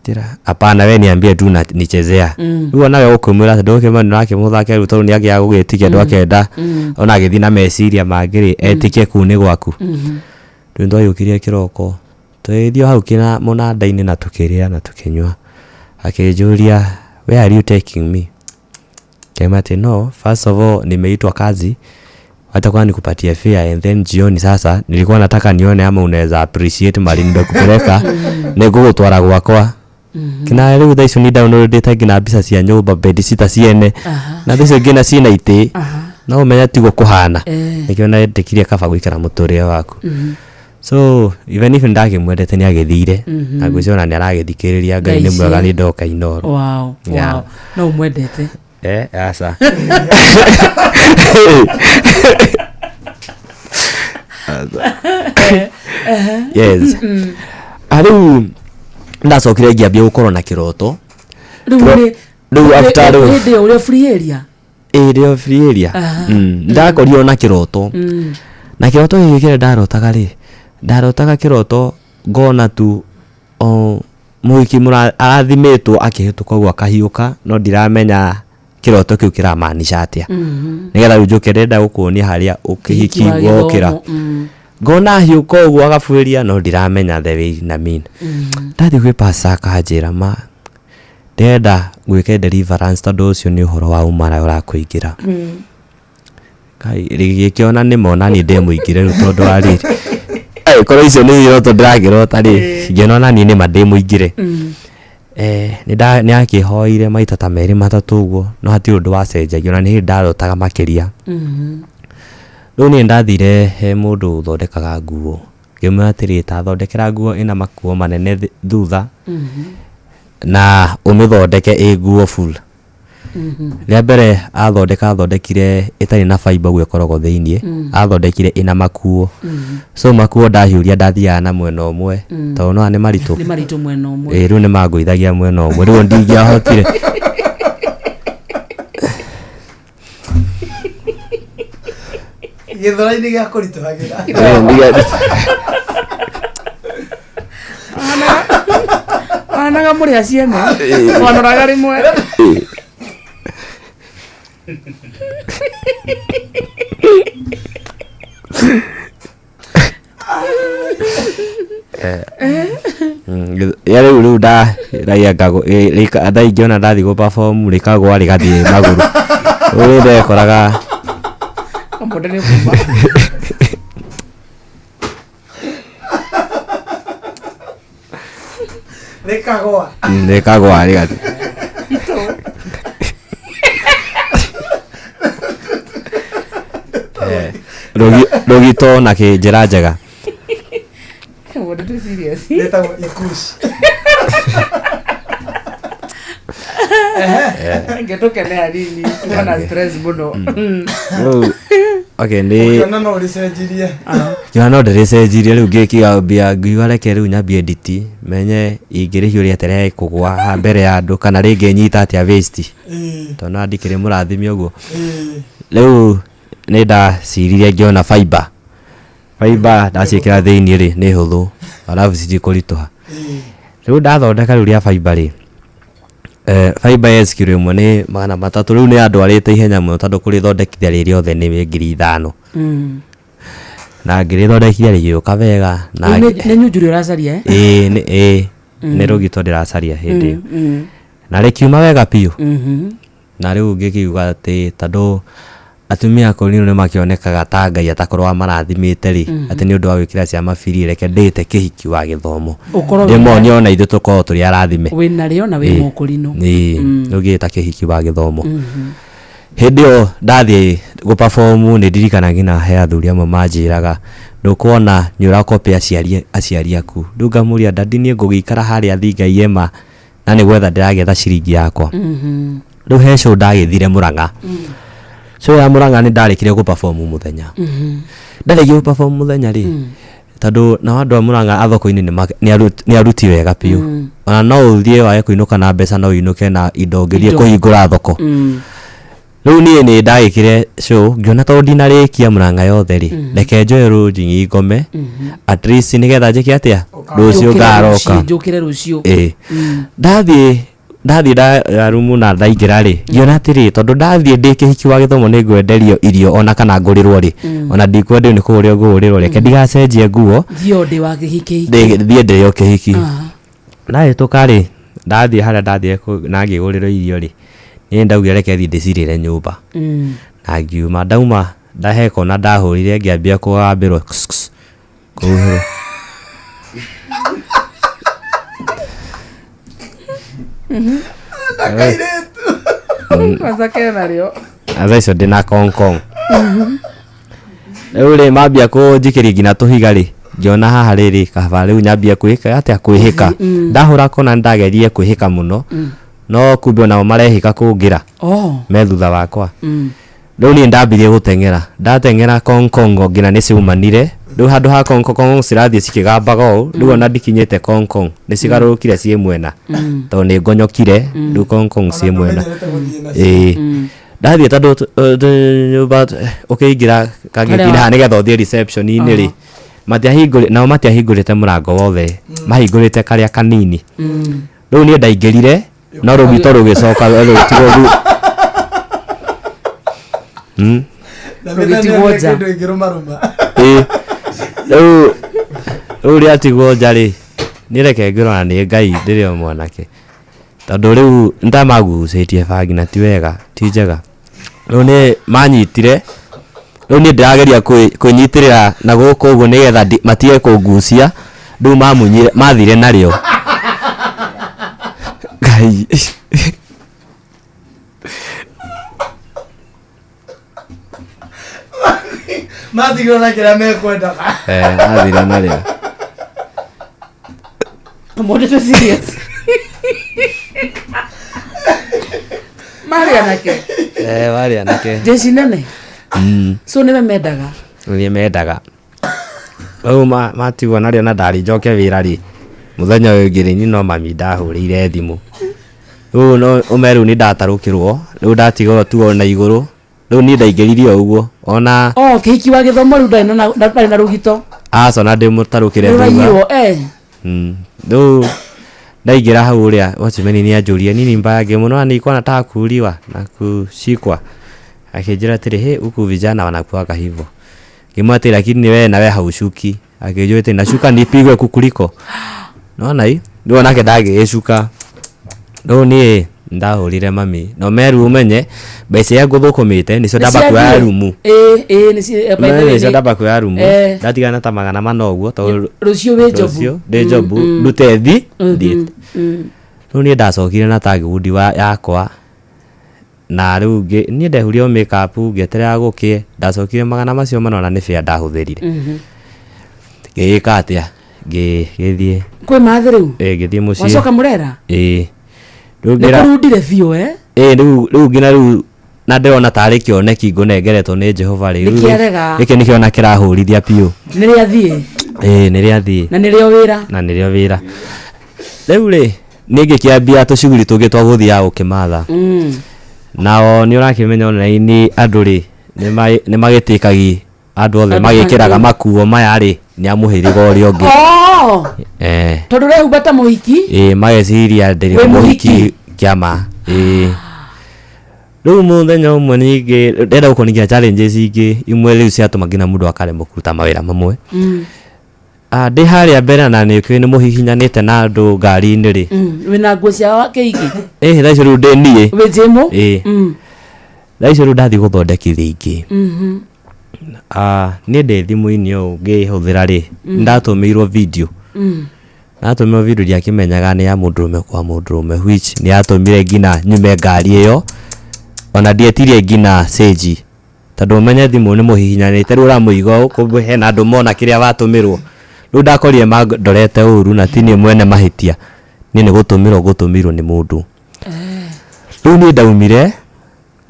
Njĩra, hapana we niambie tu na nichezea. Rĩu onawe ũkũmwĩra atĩ ndũkĩmwĩra nĩ ũrakĩmũthakĩra rĩu tondũ nĩ agĩaga gũgĩtigia ndwakenda. Ona agĩthiĩ na meciria mangĩ rĩ, etĩkie kũu nĩ gwaku. Rĩu nĩtwagĩũkĩrire kĩroko, tũgĩthiĩ hau kĩna mũnanda-inĩ na tũkĩrĩa na tũkĩnyua. Akĩnjũria, where are you taking me? Kema ati no, first of all nimeitwa kazi, hata kwa nikupatie fare and then jioni sasa nilikuwa nataka nione ama unaweza appreciate mali nimekupeleka nĩngũgũtwara gwakwa. Kina rĩu thaa icio nĩ downloadĩte nginya mbica cia nyũmba bedsitter ciene na thaa icio nginya ciĩna itĩ no ũmenye tiguo kũhana. Nĩkĩo nendĩkirie kaba gũikara mũtũrĩre waku. So even if ndakĩmwendete nĩ agĩthire na ngwĩciria ona nĩ aragĩthikĩrĩria. Ngai nĩ mwega, nĩ ndoka Inooro. Wow. Yeah. Wow, no umwendete? Eh, aca. Yes. Rĩu ndacokire ngĩambia gũkorwo na kĩroto. Rĩu nĩ Rĩu after rĩu hĩndĩ ĩyo ũrĩa free area. Ĩ, rĩo free area. Ndakorirwo na kĩroto. Na kĩroto gĩkĩ kĩrĩa ndarotaga rĩ, ndarotaga kĩroto ngona tu o mũhiki arathimĩtwo akĩhĩtũka ũguo akahiũka, no ndiramenya kĩroto kĩu kĩramaanisha atĩa. Nĩgetha rĩu njũke ndĩrenda gũkuonia harĩa ũkĩhiki wa wokĩra. gĩthomo. Ngona hiũka ũguo agabuĩria, no ndiramenya the way na mean. Ndathiĩ gwĩ pastor akanjĩra ma ndĩrenda gwĩka deliverance tondũ ũcio nĩ ũhoro wa ũmara ũrakũingĩra. Kai rĩgĩkĩona nĩ mona niĩ ndĩ mũingĩre rĩu tondũ wa rĩrĩ. Ai, korwo icio nĩ iroto ndĩrakĩrota rĩ, ngĩona ona niĩ nĩma ndĩ mũingĩre. Nĩ akĩhoire maita ta merĩ matatũ ũguo, no hatirĩ ũndũ wacenjagia, ona nĩ hĩndĩ ndarotaga makĩria. Rĩu niĩ ndathire he mũndũ ũthondekaga nguo, ngĩmwĩra atĩrĩ, ta thondekera nguo ĩna makuo manene thutha na ũmĩthondeke ĩ nguo full. Rĩa mbere athondeka athondekire ĩtarĩ na fiber ũguo ĩkoragwo thĩiniĩ. Athondekire ĩna makuo. So makuo ndahiũria ndathiaga na mwena ũmwe tondũ no nĩ maritũ. Nĩ maritũ mwena ũmwe. Ĩ, rĩu nĩ mangũithagia mwena ũmwe, rĩu ndingĩahotire. Gĩthũra-inĩ gĩa kũritũhagĩra. Anaga mũrĩ aciene wanoraga rĩmwe. Ya rĩu ndaragia thaa ingĩ ona ndathiĩ gũ perform rĩkagwa rĩgathiĩ magũrũ, rĩu ndekoraga. Mũndũ nĩ kuma. Rĩkagwa. Rĩkagwa rĩgathiĩ. Rũgito na kĩnjĩra njega. Mũndũ tũ serious. Rĩtagwo ikuci. Ngĩtũkene hanini tuona stress mũno. Rĩu okay nĩ Ũkĩona no ũrĩcenjirie. Kĩona no ndĩrĩcenjirie rĩu ngĩkĩambia ngiuga reke rĩu nyambie nditi menye ingĩrĩhiũria atĩa rĩkũgwa haha mbere ya andũ kana rĩngĩ nyita atĩa waist tondũ no ndikĩrĩ mũrathime ũguo. Rĩu nĩ ndaciririe ngĩona fiber ndaciĩkĩra thĩiniĩ rĩ nĩ hũthũ alafu citikũritũha. Rĩu ndathondeka rĩu rĩa fiber rĩ, fiber yes kiro ĩmwe nĩ 300. Rĩu nĩ andwarĩte ihenya mũno tondũ kũrĩthondekithia rĩ rĩothe nĩ 5,000. Na ngĩrĩthondekithia rĩgĩũka wega na Nĩ nyunjurĩ ũracaria, eh? Ĩĩ nĩ ĩĩ nĩ rũgito ndĩracaria hĩndĩ ĩyo. Na rĩkiuma wega biũ. Na rĩu ngĩkiuga atĩ tondũ atumia akũrinũ nĩ makĩonekaga ta Ngai atakorwo amarathimĩte rĩ, atĩ nĩ ũndũ wa gwĩkĩra cia mabiri, reke ndĩte kĩhiki wa gĩthomo Ũkorwo ndĩmonie ona ithuĩ tũkorwo tũrĩ arathime. Wĩnarĩo na wĩ mũkũrinũ. Ĩĩ, rĩu ngĩĩta kĩhiki wa gĩthomo. Hĩndĩ ĩyo ndathiĩ gũ perform nĩ ndirikanaga nginya he athuri amwe manjĩraga ndũkuona nĩ ũrakopĩ aciari aku. Rĩu ngamũria dadi niĩ ngũgĩikara harĩa thinga iema na nĩ gwetha ndĩragetha ciringi yakwa. Rĩu he show ndagĩthire Mũrang'a. Show ya Mũrang'a nĩ ndarĩkire gũ perform mũthenya. Ndarĩkia gũ perform mũthenya rĩ, tondũ nao andũ a Mũrang'a a thoko-inĩ nĩ aruti wega biũ. Ona no ũthiĩ wage kũinũka na mbeca, no ũinũke na indo ũngĩthiĩ kũhingũra thoko. Rĩu niĩ nĩ ndagĩkire show ngĩona tondũ ndinarĩkia Mũrang'a yothe rĩ, reke njoe rũnjingi ngome at least nĩgetha njĩke atĩa rũciũ ngaroka. Njũkĩre rũciũ. Ĩĩ. Ndathiĩ rumu na ndaingĩra rĩ, ngĩona atĩrĩ tondũ ndathiĩ ndĩ kĩhiki wa gĩthomo nĩ ngwenderio irio ona kana ngũrĩrwo rĩ, ona ndikwenderio nĩ kũgũrĩrwo ngũgũrĩrwo, reke ndigacenjie nguo Thiĩ o ndĩ wa kĩhiki. Thiĩ ndĩrĩ o kĩhiki. Ndahĩtũka rĩ, ndathiĩ harĩa ndathiĩ na ngĩgũrĩrwo irio rĩ, Niĩ ndaugire reke thiĩ ndĩcirĩre nyũmba. Na ngiuma, ndauma ndahe kona ndahũrire ngĩambia kũgambĩrwo kũhuhĩrwo. Kwanza kena rĩo. Na thaa icio ndĩna kongkong. Rĩu rĩ mambia kũnjikĩria nginya tũhiga rĩ, ngĩona haha rĩrĩ kaba rĩu nyambia kwĩka atĩa, kwĩhĩka. Ndahũra kona nĩndageririe kwĩhĩka mũno, no kumbe onao marehĩka kũngĩra. Oh. Me thutha wakwa. Rĩu niĩ ndambirie gũteng'era, ndateng'era kongkongo nginya nĩ ciumanire. Rĩu handũ ha kongkong cirathiĩ cikĩgambaga ũũ, rĩu ona ndikinyĩte kongkong nĩ cigarũrũkire ciĩ mwena, tondũ nĩ ngonyokire. Rĩu kongkong ciĩ mwena. Ĩĩ, ndathiĩ tondũ nyũmba ũkĩingĩra kangĩti-inĩ haha nĩgetha ũthiĩ reception-inĩ rĩ, matiahingũrĩ nao matiahingũrĩte mũrango wothe, mahingũrĩte karĩa kanini. Rĩu niĩ ndaingĩrire no rũgito rũgĩcoka rũgĩtigwo Rũgĩtigwo nja. Kĩndũ ĩngĩrũmarũma. Ĩĩ. Rĩu rĩatigwo nja rĩ, niĩ reke ngĩrora nĩ Ngai ndĩrĩ o mwanake, tondũ rĩu nĩtamagucĩtie bangi na ti wega, ti njega. Rĩu nĩ manyitire, rĩu niĩ ndĩrageria kwĩnyitĩrĩra na gũkũ ũguo nĩgetha matige kũngucia. Rĩu mamunyire mathire narĩo. Ngai. Matigirwo na kĩrĩa mekwendaga. Eh, mathire narĩo. Mũndũ tũ serious. Marĩ anake. Eh, marĩ anake. Jeshi nene. So nĩwe mendaga. Nĩ mendaga. Rĩu matigwo narĩo na ndarĩ njoke wĩra rĩ, mũthenya ũyũ ũngĩ rĩ, niĩ no mami ndahũrĩire thimũ. Rĩu no ũme rĩu nĩ ndatarũkĩrwo, rĩu ndatigwo tu ona igũrũ. Rĩu niĩ ndaingĩririe o ũguo ona. Oh, kĩhiki wa gĩthomo rĩu ndarĩ na rũgito. Aca ona ndĩmũtarũkĩre thutha. Nĩũraiyirwo, eh. Rĩu ndaingĩra hau ũrĩa watchman nĩ anjũria nini mbaya ngĩmwĩra nilikuwa nataka kuuliwa na kushikwa. Akĩnjĩra atĩrĩ, he huku vijana wanakuaga hivyo. Ngĩmwĩra atĩrĩ, lakini wewe nawe haushuki. Akĩnjũria atĩrĩ, nashuka nipigwe kukuliko. Nona hii? Rĩu onake ndagĩgĩcuka. Rĩu niĩ ndahũrire mami. No meru ũmenye mbeca iria ngũthũkũmĩte nĩcio ndamba kuoya rumu. Ĩĩ, ĩĩ, nĩcio, by the way, Nĩcio ndamba kuoya rumu. Ndatigana ta 400 ũguo tondũ rũciũ wĩ njobu. Rũciũ ndĩ njobu, ndute thi thiĩ. Rĩu niĩ ndacokire na tagigundi yakwa. Na rĩu niĩ ndehurire make up ngĩeterera gũkĩe, ndacokire magana macio mana ona nĩ bĩa ndahũthĩrire. Ngĩgĩka atĩa? Ngĩgĩthiĩ. Kwĩ mathĩ rĩu? Ĩĩ, ngĩthiĩ mũciĩ. Wacoka Mũrera? Ĩĩ. Rĩu Nĩ ngĩra kũrundire biũ, eh? Ĩĩ, rĩu nginya rĩu na ndĩrona tarĩ kĩoneki ngũnengeretwo nĩ Jehova rĩ. Nĩ kĩarega. Gĩkĩ nĩkĩo ona kĩrahũrithia biũ. Nĩ rĩathiĩ. Ĩĩ, nĩ rĩathiĩ. Na nĩrĩo wĩra. Na nĩrĩo wĩra. Rĩu rĩ, niĩ ngĩkĩambia tũcuguri tũngĩ twa gũthiaga gũkĩmatha. Nao nĩ ũrakĩmenya online andũ rĩ, nĩ magĩtĩkagi andũ othe magĩkĩraga makuo maya rĩ, nĩ a mũhĩrĩga ũrĩa ũngĩ. Oh! Eh. Tondũ ũrehumba ta mũhiki? Ĩĩ, mageciria ndĩrĩ Wĩ mũhiki mũhiki? kĩama. Ĩĩ. Rĩu mũthenya ũmwe ningĩ ndĩrenda gũkũ nginya challenges ingĩ imwe rĩu ciatũma nginya mũndũ akaremwo kũruta mawĩra mamwe. Ndĩ harĩa mbere na nĩ ũkĩũĩ nĩ mũhihinyanĩte na andũ ngari-inĩ rĩ. Wĩna nguo cia kĩhiki? Ĩĩ, thaa icio rĩu ndĩ niĩ. Wĩ njĩmũ? Ĩĩ. Thaa icio rĩu ndathiĩ gũthondekithia ingĩ. Niĩ ndĩ thimũ-inĩ ũũ ngĩhũthĩra rĩ, ndatũmĩirwo video. Natũmĩrwo video ndiakĩmenyaga nĩ ya mũndũrũme kwa mũndũrũme, which nĩ yatũmire nginya nyume ngari ĩyo, ona ndietirie nginya cĩnji. Tondũ ũmenye thimũ nĩ mũhihinyanĩte rĩu ũramũiga ũũ, kumbe hena andũ mona kĩrĩa watũmĩrwo. Rĩu ndakorire mandorete ũru na ti niĩ mwene mahĩtia, niĩ nĩ gũtũmĩrwo ngũtũmĩirwo nĩ mũndũ. Rĩu niĩ ndaumire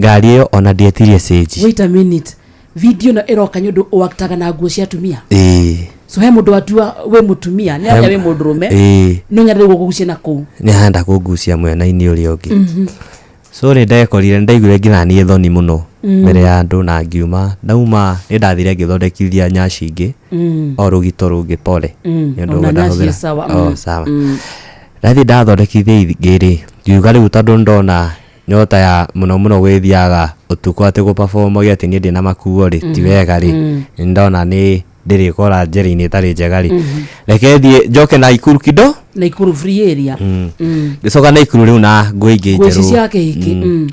ngari ĩyo ona ndietirie cĩnji. Wait a minute. Video ĩno ĩroka nĩ ũndũ ũaktaga na nguo cia atumia? Ĩĩ. So he mũndũ watua wĩ mũtumia, nĩ aramenya wĩ mũndũrũme. Ĩĩ. No nĩ arenda gũkũgucia na kũu. Nĩ arenda kũngucia mwena-inĩ ũrĩa ũngĩ. So nĩ ndekorire, nĩ ndaiguire nginya niĩ thoni mũno mbere ya andũ na ngiuma. Ndauma nĩ ndathire ngĩthondekithia nyaci ingĩ, o rũgito rũngĩ pole. Nĩ ũndũ Ona nyaci ndahũthĩra. sawa. O, sawa. Ndathiĩ ndathondekithia ingĩ rĩ, ngiuga rĩu tondũ ndona nyota ya mũno mũno gwĩthiaga ũtukũ atĩ gũ-perform atĩ niĩ ndĩna makuo rĩ, ti wega rĩ. Nĩ ndona nĩ ndĩrĩkora njĩra-inĩ ĩtarĩ njega rĩ. Reke thiĩ njoke Naikuru kido. Naikuru free area. Ngĩcoka Naikuru rĩu na nguo ingĩ Nguo ici njerũ. cia kĩhiki.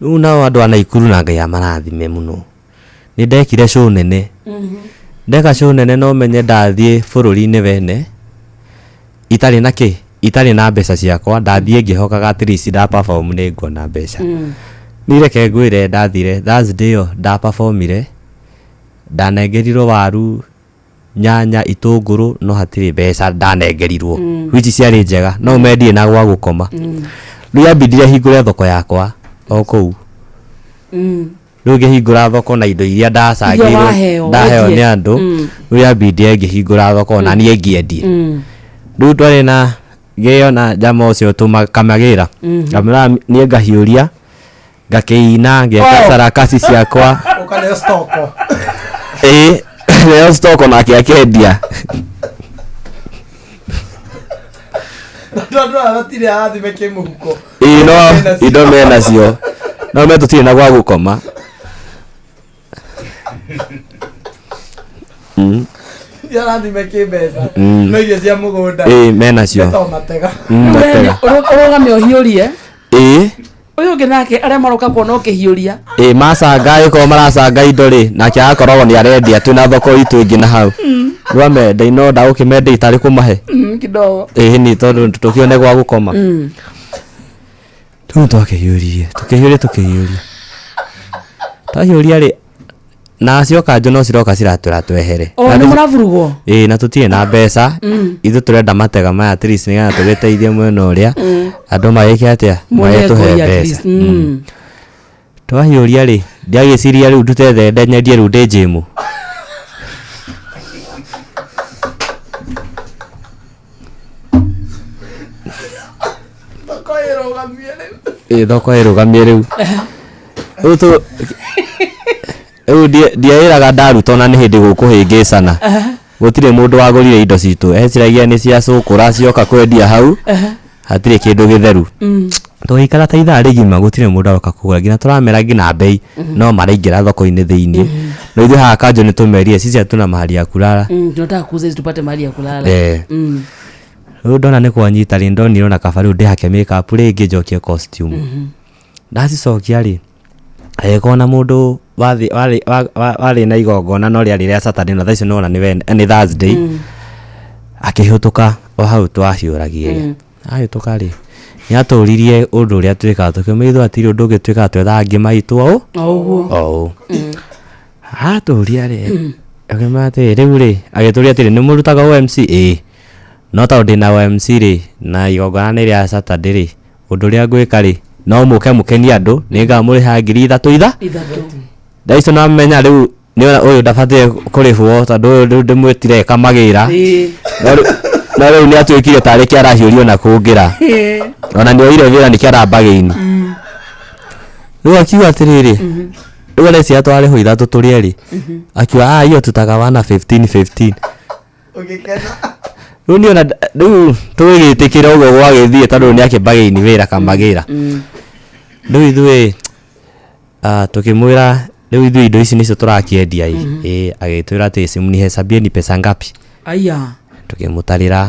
Rĩu nao andũ a Naikuru na Ngai amarathime mũno. Nĩ ndekire show nene. Ndeka show nene no menye ndathiĩ bũrũri-inĩ wene itarĩ na kĩ itarĩ na mbeca ciakwa, ndathiĩ ngĩhokaga at least nda perform nĩ nguona mbeca. Niĩ reke ngwĩre, ndathire Thursday ĩyo nda performire, ndanengerirwo waru, nyanya, itũngũrũ, no hatirĩ mbeca ndanengerirwo, which ciarĩ njega no mendie na gwa gũkoma. Rĩu yambindire hingũre thoko yakwa o kũu. Rĩu ngĩhingũra thoko na indo iria Iria ndacangĩirwo waheo, ndaheo wendie. nĩ andũ. Rĩu yambindire ngĩhingũra thoko na niĩ ngĩendie. Rĩu twarĩ na ngĩo na jama ũcio tũmakamagĩra, ngamwĩra niĩ ngahiũria ngakĩina ngeka sarakasi ciakwa. Ũkaneo stoko. Ĩĩ, neo stoko nake akĩendia. Andũ aya matirĩ arathime kĩmũhuko. Ĩĩ, no indo menacio no me tũtirĩ na gwa gũkoma. Ti arathime kĩmbeca. No irio cia mũgũnda. Ĩĩ, menacio. Nĩ to matega. Matega. Ũrũgame ũhiũrie. Ĩĩ. Ũyũ ũngĩ nake arĩa maroka kuona ũkĩhiũria. Ĩĩ, macanga ĩkorwo maracanga indo rĩ, nake agakoragwo nĩ arendia twĩna thoko itũ ĩngĩ na hau. Rĩu amenda ino ndagũkĩmenda itarĩ kũmahe. Kidogo. Ĩĩ nĩ tondũ tũkĩone gwa gũkoma. Rĩu twakĩhiũririe, tũkĩhiũria, tũkĩhiũria, twahiũria rĩ, na acio kanjũ no ciroka ciratwĩra twehere. O Na nĩ mũravurugwo. Ĩĩ, na tũtirĩ na mbeca. Ithuĩ tũrenda matega maya at least nĩgetha tũgĩteithie mwena ũrĩa andũ magĩke atĩa, Muone magĩtũhe ngũi at mbeca. least. Twahiũria rĩ, ndiagĩciria rĩu ndute thende nyendie rĩu ndĩ njĩmu. Thoko ĩrũgamie rĩu. Ĩĩ, thoko ĩrũgamie rĩu. Rĩu tũ rĩu ndiaĩraga ndaruta ona nĩ hĩndĩ gũkũhĩngĩcana. Gũtirĩ mũndũ wagũrire indo citũ, eciragia nĩ cia cũkũra cioka kwendia hau. Hatirĩ kĩndũ gĩtheru. Tũgĩikara ta ithaa rĩgima gũtirĩ mũndũ aroka kũgũra, nginya tũramera nginya mbei no maraingĩra thoko-inĩ thĩiniĩ. No ithuĩ haha kanjũ nĩ tũmerire sisi hatuna mahali ya kulala. Tunataka kuuza hizi tupate mahali ya kulala. Eh. Rĩu ndona nĩ kwanyita rĩ, ndonire ona kaba rĩu ndĩhake makeup rĩngĩ njokie costume. Ndacicokia rĩ, agĩkorwo na mũndũ warĩ na igongona no rĩarĩ rĩa Saturday, na thaa icio nĩwona nĩ Thursday. Akĩhĩtũka o hau twahiũragia rĩ, ahĩtũka rĩ, nĩatũririe ũndũ ũrĩa twĩkaga, tũkĩmwĩra ithuĩ hatirĩ ũndũ ũngĩ twĩkaga, twethaga ngima itũ o O ũguo. O ũũ. Atũria rĩ, akĩmwĩra atĩrĩ, rĩu rĩ, agĩtũria atĩrĩ, nĩ mũrutaga OMC? Ĩĩ. No tondũ ndĩna OMC rĩ, na igongona nĩ rĩa Saturday rĩ, ũndũ ũrĩa ngwĩka rĩ, no mũke mũkenie andũ, nĩngamũrĩha 3000 itha. Ithatũ. Thaa icio namenya rĩu nĩona ũyũ ndabatiĩ kũrĩhwo tondũ ũyũ rĩu ndĩmwĩtire kamagĩra. No rĩu nĩatuĩkire tarĩ kĩarahiũrio na kũngĩra. Ona nĩoire wĩra nĩkĩo arambagĩini. Rĩu akiuga atĩrĩrĩ, rĩu areciria twarĩhwo ithatũ tũrĩ erĩ. Akiuga ah, hiyo tutagawana 15 15. Ũgĩkena. Rĩu niĩ ona rĩu tũgĩgĩtĩkĩra ũguo gwagĩthiĩ tondũ nĩ akĩmbagĩini wĩra kamagĩra. Rĩu ithuĩ tũkĩmwĩra rĩu ithuĩ indo ici nĩcio tũrakĩendia ĩ. Ĩ, agĩtwĩra atĩ simnihesabie ni pesa ngapi. Aya. Tũkĩmũtarĩra,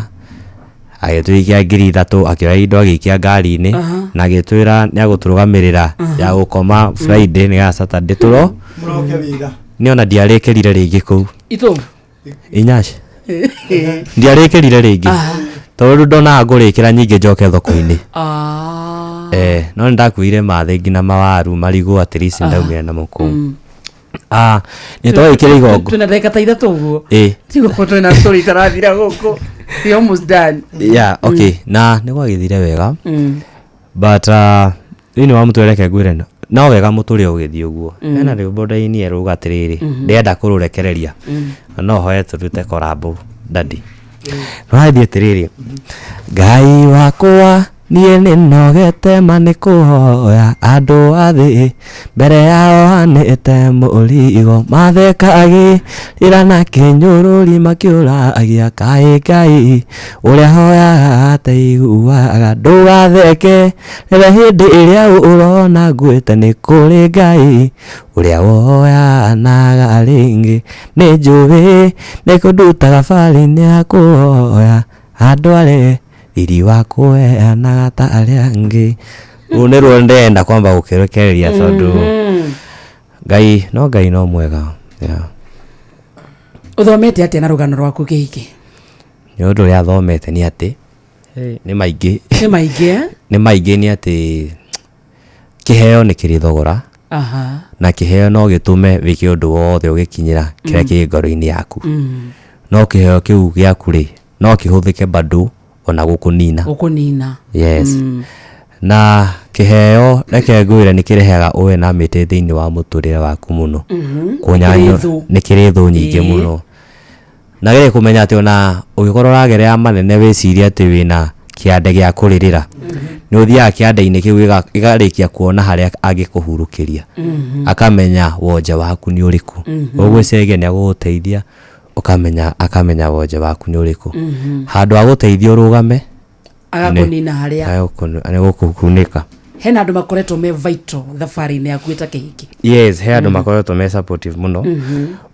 agĩtũikia 3000, akĩoya indo agĩikia ngari-inĩ, na agĩtwĩra nĩ agũtũrũgamĩrĩra ya gũkoma Friday nĩgetha Saturday tũro. Mũroke wĩra. Niĩ ona ndiarĩkĩrire rĩngĩ kũu. Itũ. Inyash. Ndiarĩkĩrire rĩngĩ tondũ ndonaga ngũrĩkĩra nyingĩ njoke thoko-inĩ. Eh, no nĩ ndakuire mathĩ nginya mawaru, marigũ, at least ndaumire namo kũu. Ah, nĩ twagĩkĩra igongo. Twĩna ndagĩka ta ithatũ ũguo. Ĩĩ. Tigo twĩna story itarathira gũkũ. We almost done. Yeah, okay. Na nĩ gwagĩthire wega. But thĩinĩ wa mũtwe reke ngwĩre no wega mũtũrĩre ũgĩthiĩ ũguo. Hena rwĩmbo ndainire rauga atĩrĩrĩ, ndĩrenda kũrũrekereria. Na no hoe tũrute korambo daddy. Rũrathiĩ atĩrĩrĩ, Ngai wakwa niĩ nĩnogete ma nĩ kũhoya andũ a thĩ mbere yao hanĩte mũrigo mathekagĩrĩra na kĩnyũrũri makĩũragia kaĩ Ngai ũrĩa hoyaga ataiguaga ndũgatheke rĩrĩa hĩndĩ ĩrĩa ũrona nguĩte nĩ kũrĩ Ngai ũrĩa woyanaga rĩngĩ nĩ njũĩ nĩ kũndutaga barĩ-inĩ ya kũhoya andũ arĩa riri wa kũheanaga ta arĩa angĩ. Rũu nĩruo ndĩrenda kwamba gũkĩrekereria tondũ Ngai no Ngai no mwega. Yeah. Ũthomete atĩa na rũgano rwaku kĩhiki? Nĩ ũndũ ũrĩa thomete nĩ atĩ nĩ maingĩ. Nĩ maingĩ eh? Nĩ maingĩ nĩ atĩ kĩheo nĩ kĩrĩ thogora. Na kĩheo no gĩtũme wĩke ũndũ wothe ũgĩkinyĩra kĩrĩa kĩ ngoro-inĩ yaku. No kĩheo kĩu gĩaku rĩ, no kĩhũthĩke bado ona gũkũnina. Gũkũnina. Yes. Na kĩheo reke ngwĩre nĩ kĩrehaga ũwe na mĩtĩ thĩinĩ wa mũtũrĩre waku mũno. Kũrĩ thũ. Nĩ kĩrĩ thũ nyingĩ mũno. Na gĩrĩ kũmenya atĩ ona ũngĩkorwo ũragerera manene wĩcirie atĩ wĩna kĩande gĩa kũrĩrĩra, nĩ ũthiaga kĩande-inĩ kĩu gĩkarĩkia kuona harĩa angĩkũhurũkĩria. Akamenya wonje waku nĩ ũrĩkũ. Ũgwĩciria nĩ agũgũteithia, ũkamenya akamenya wonje waku nĩ ũrĩkũ. Handũ ha gũteithia ũrũgame, Agakũnina harĩa. Nĩ gũkũkunĩka. Hena andũ makoretwo me vital thabarĩ-inĩ yaku ĩta kĩhiki? Yes, he andũ makoretwo me supportive mũno.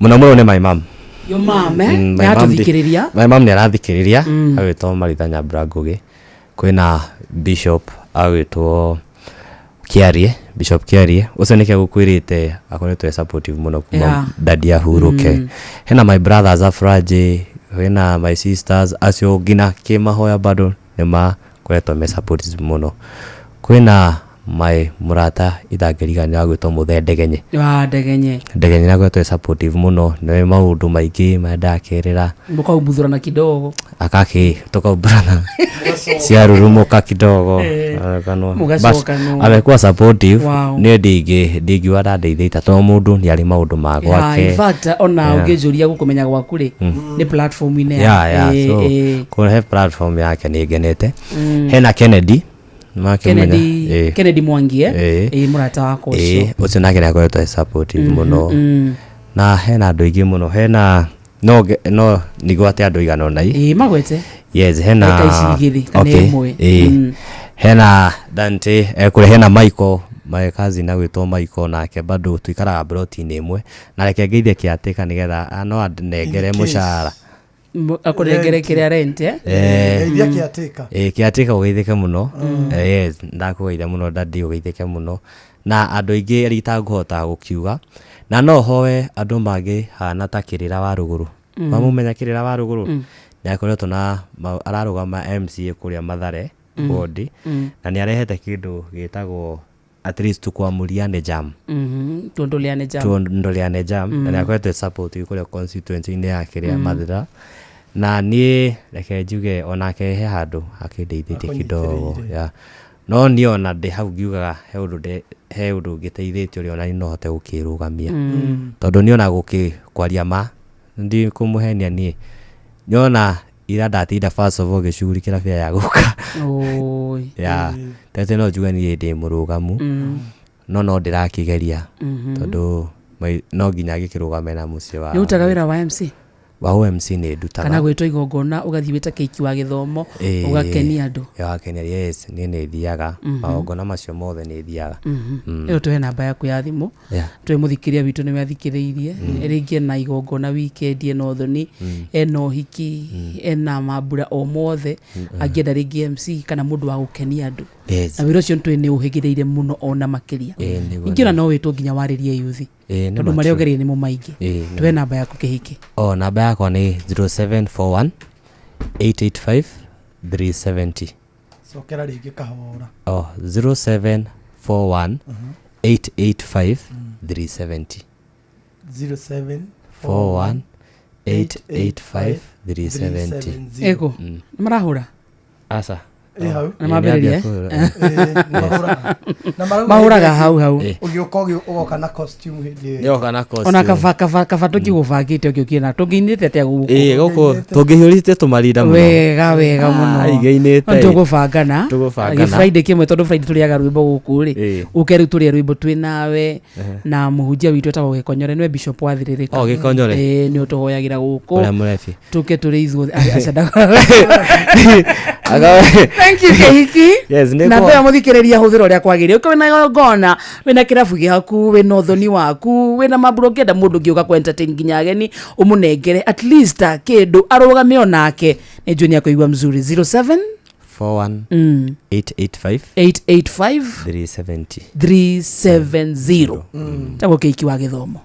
Mũno mũno nĩ my mom. Your mom, eh? My Nĩ mom aratũthikĩrĩria? My mom nĩ arathikĩrĩria, agwĩtwo Maritha Nyambura Ngugi. Kwĩna Bishop agwĩtwo Kiarie, Bishop Kiarie. Ũcio nĩkĩo gũkwĩrĩte akoretwo e supportive mũno kuma daddy ahurũke. Hena my brothers Afraji, hena my sisters acio nginya kĩmahoya bado nĩ makoretwo me supportive mũno. Kwĩna my mũrata itangĩriganĩra agwĩtwo Mũthee Ndegenye. Wa Ndegenye. Ndegenye nĩ akoretwo e supportive mũno, nĩ maũndũ maingĩ marĩa ndakerĩra. Mũkaumbuthũrana kidogo. Akaki tukaumbũrana ciarurumũka kidogo. Kanwa. Mũgacokanwo. Bas, amekuwa supportive. Niĩ ndingiuga ndandeithĩte tondũ mũndũ nĩ arĩ maũndũ ma Yeah, gwake. in fact ona ũngĩnjũria gũkũmenya gwaku rĩ, nĩ platform-inĩ Yeah, so kũhe platform yake nĩ ngenete. Hena Kennedy Makĩmenya. Kennedy. Kennedy Mwangi, eh? Ĩĩ. Ĩĩ, mũrata wakwa ũcio. Ĩĩ, ũcio nake nĩ akoretwo e supportive mũno. Na hena andũ aingĩ mũno, hena no nĩgwate andũ aigana ũna ĩ. Ĩĩ, magwete. Yes, hena Ndagĩka ici igĩrĩ kana okay, ĩmwe. ĩĩ. Hena Dante ekũrĩa, hena Michael, my cousin agwĩtwo Michael, nake bado tuikaraga plot-inĩ ĩmwe. Na reke ngeithie kĩatĩka nĩgetha no anengere In case. mũcara. Akũnengere kĩrĩa rent, eh? Geithia kĩatĩka. Ĩĩ, kĩatĩka ũgeithĩke mũno. Yes, ndakũgeithia mũno daddy, ũgeithĩke mũno. Na andũ aingĩ arĩa itangũhota gũkiuga. Na no hoe andũ mangĩhana ta Kĩrĩra wa Rũgũrũ. Wamũmenya Kĩrĩra wa Rũgũrũ? Nĩ akoretwo na ararũgama MCA kũrĩa Mathare ward. Na nĩ arehete kĩndũ gĩtagwo at least tukwamuriane jam. Tuondoleane jam. Tuondoleane jam. Na nĩ akoretwo support kũrĩa constituency-inĩ yake rĩa Mathira. Na niĩ reke njuge onake he handũ akĩndeithĩtie kidogo. Yeah. No niĩ ona ndĩ hau ngiugaga he ũndũ he ũndũ ngĩteithĩtie ũrĩa ona niĩ no hote gũkĩrũgamia. Tondũ niĩ ona kwaria ma ndikũmũhenia niĩ. Nĩona ira ndatinda first of all ngĩcugurikĩra bia ya gũka. Oi. Yeah. Tete no njuge niĩ ndĩ mũrũgamu. No no ndĩrakĩgeria. Tondũ no nginya ngĩkĩrũgame na mũciĩ wa Nĩ ũrutaga wĩra wa MC? Wa OMC nĩ ndutaga. Kana gwĩtwo igongona ũgathiĩ wĩta kĩhiki wa gĩthomo, ũgakenia andũ. Ũgakenia, yes, niĩ nĩ thiaga. Magongona macio mothe nĩ thiaga. Ĩyo tũhe namba yaku ya thimũ. Tũhe mũthikĩrĩria witũ nĩwe athikĩrĩirie. Rĩngĩ ena igongona weekend, ena ũthoni, ena ũhiki, ena mambura o mothe. Angĩenda rĩngĩ MC kana mũndũ wa gũkenia andũ. Yes. Na wĩra ũcio nĩtũĩ nĩ ũhĩgĩrĩire mũno ona makĩria. Ĩĩ, nĩguo Ningĩ ona no wĩtwo nginya warĩrie youth. Ĩĩ, nĩ Tondũ ma marĩa true. ũgereire nĩmo maingĩ. Ĩĩ, nĩ Tũhe ma. namba yaku kĩhiki. Oh, namba yakwa nĩ 0741 885 370. Cokera rĩngĩ kahora. Oh, 0741 885 370. 0741 885 370. Ego. Nĩ marahũra? Aca. Ĩ hau. Nĩ mambĩrĩria, eh? Ĩĩ, nĩ mahũraga. Na marauga Mahũraga hĩndĩ hau hau. Ũgĩũka ũgoka na costume hĩndĩ ĩyo. Nĩoka na costume. Ona kaba tũngĩgũbangĩte ũngĩũkire na tũngĩinĩte atĩa gũkũ? Ĩĩ, gũkũ tũngĩhiũrĩtie tũmarinda mũno. Wega wega mũno. Ah, igĩinĩte. No tũgũbangana. Tũgũbangana. Gĩ Friday kĩmwe tondũ Friday tũrĩaga rwĩmbo gũkũ rĩ. Ũke rĩu tũrĩe rwĩmbo twĩ nawe na mũhunjia witũ etagwo Gĩkonyore nĩwe bishop wa Thĩrĩrĩka. Oh, Gĩkonyore. Ĩĩ, nĩ ũtũhoyagĩra gũkũ. Ũrĩa mũrebi. Tũke tũrĩ ithuothe. Aca Thank you Kĩhiki. Yes, nĩ na kwa- mbere mũthikĩrĩria hũthĩra ũrĩa kwagĩrĩire. Ũkorwo wĩna igongona, wĩna kĩrabu gĩaku, wĩna ũthoni waku, wĩna mambura ũngĩenda mũndũ ũngĩ ũka kũ entertain nginya ageni, ũmũnengere at least kĩndũ arũgame onake. Nĩ njũĩ nĩ akũigua mzuri. 07 41 885 885 370. 370 tagwo kĩiki wa gĩthomo.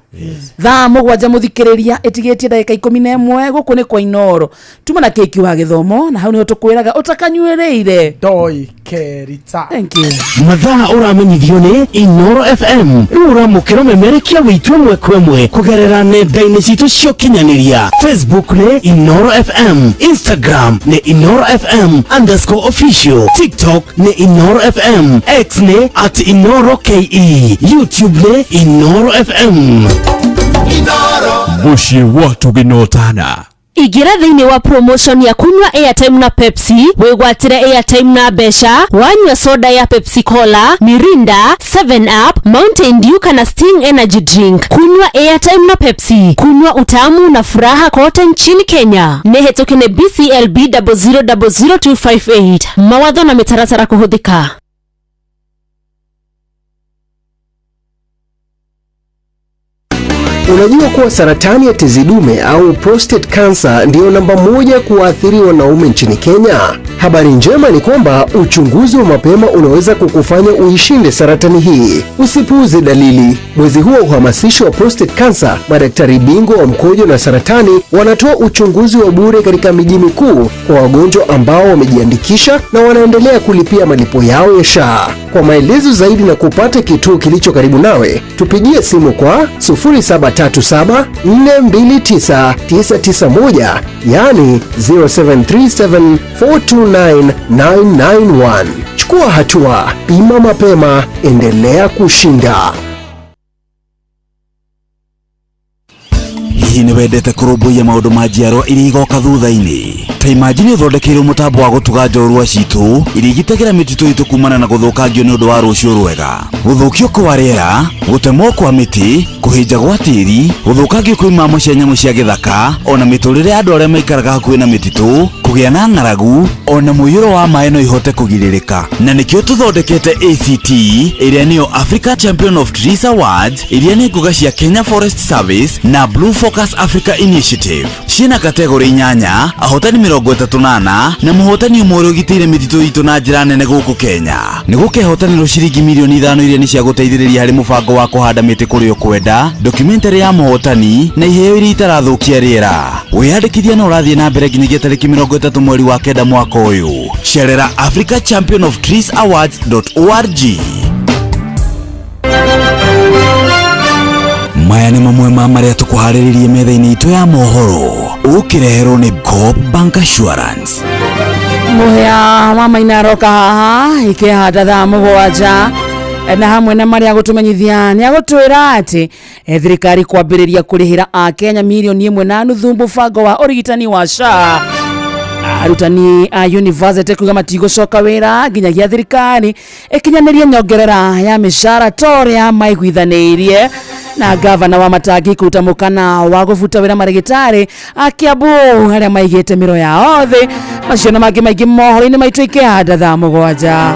Thaa 7 mũthikĩrĩria ĩtigĩtie ndagĩka 11 gũkũ nĩ kwa Inoro tuma na kĩiki wa gĩthomo na hau nĩho tũkwĩraga ũtakanyuĩrĩire ndoi kerita. Thank you. Mathaa ũramenyithio nĩ Inoro FM. Rĩu ũramũkĩra ũmemerekia witũ ĩmwe kwa ĩmwe kũgerera nenda-inĩ citũ cia ũkinyanĩria. Facebook nĩ Inoro FM, Instagram nĩ Inoro FM underscore official, TikTok nĩ Inoro FM, X nĩ at Inoro KE, YouTube nĩ Inoro FM. Mũciĩ wa tũgĩnotana. Ingĩra thĩinĩ wa promotion ya kunywa airtime na Pepsi wĩgwatĩre airtime na mbeca wanyua soda ya Pepsi Cola, Mirinda, 7 Up, Mountain Dew kana Sting Energy Drink. Kunywa airtime na Pepsi, kunywa utamu na furaha kote nchini Kenya. Nĩ hetũke nĩ BCLB 0000258. Mawatho na mĩtaratara kũhũthĩka. Unajua kuwa saratani ya tezi dume au prostate cancer ndiyo namba 1 kuwaathiri wanaume nchini Kenya? Habari njema ni kwamba uchunguzi wa mapema unaweza kukufanya uishinde saratani hii. Usipuuze dalili. Mwezi huu wa uhamasisho wa prostate cancer, madaktari bingwa wa mkojo na saratani wanatoa uchunguzi wa bure katika miji mikuu kwa wagonjwa ambao wamejiandikisha na wanaendelea kulipia malipo yao ya SHA. Kwa maelezo zaidi na kupata kituo kilicho karibu nawe, tupigie simu kwa 0737 429 991, yani 0737 429 991. Chukua hatua, pima mapema, endelea kushinda. Hihi nĩ wendete kũrũmbũiya maũndũ ma njiarwa iria igoka thutha-inĩ? Ta imagine ũthondekeirwo mũtambo wa gũtuga njorua citũ iria igitagĩra mĩtitũ itũ kumana na gũthũkangio nĩ ũndũ wa rũciũ rwega. Gũthũkio kwa rĩera, gũtemwo kwa mĩtĩ, kũhĩnja gwa tĩri, gũthũkangio kwa imamo cia nyamũ cia gĩthaka, ona mĩtũrĩre ya andũ arĩa maikaraga hakuhĩ na mĩtitũ, kũgĩa na ng'aragu, ona mũiyũro wa maĩ no ihote kũgirĩrĩka. Na nĩkĩo tũthondekete ACT, ĩrĩa nĩyo Africa Champion of Trees Awards, iria nĩ ngũga cia Kenya Forest Service na Blue Focus Africa Initiative. Ciĩna kategori 8, ahotani 34 na mũhotani ũmwe ũrĩa ũgitĩire mĩtitũ itũ na njĩra nene gũkũ Kenya. Nĩ gũkehotanĩrwo ciringi mirioni 5 iria nĩ cia gũteithĩrĩria harĩ mũbango wa kũhanda mĩtĩ kũrĩa ũkwenda, documentary ya mũhotani na iheo iria itarathũkia rĩera. Wĩyandĩkithia no ũrathiĩ na mbere nginyagia tarĩki 30 mweri wa 9 mwaka ũyũ. Cerera Africa Champion of Trees Awards.org. Maya nĩ mamwe ma marĩa tũkũharĩrĩrie metha-inĩ itũ ya mohoro ũkĩreherwo nĩ Coop Bank Assurance. Mũhĩa wa Maina aroka haha ikĩhanda thaa 7 na hamwe na marĩa agũtũmenyithia nĩ agũtwĩra atĩ thirikari kwambĩrĩria kũrĩhĩra akenya mirioni 1.5 mũbango wa ũrigitani wa SHA. Arutani a university kuga matigũcoka wĩra nginyagia thirikari ĩkinyanĩrie nyongerera ya mĩcara ta ũrĩa maiguithanĩirie. Na gavana wa Matangi kũruta mũkana wa gũbuta wĩra marĩgĩtarĩ a Kiambu arĩa maigĩte mĩro yao thĩ. Macio na mangĩ maingĩ mohoro-inĩ maitũ ikĩhanda thaa 7.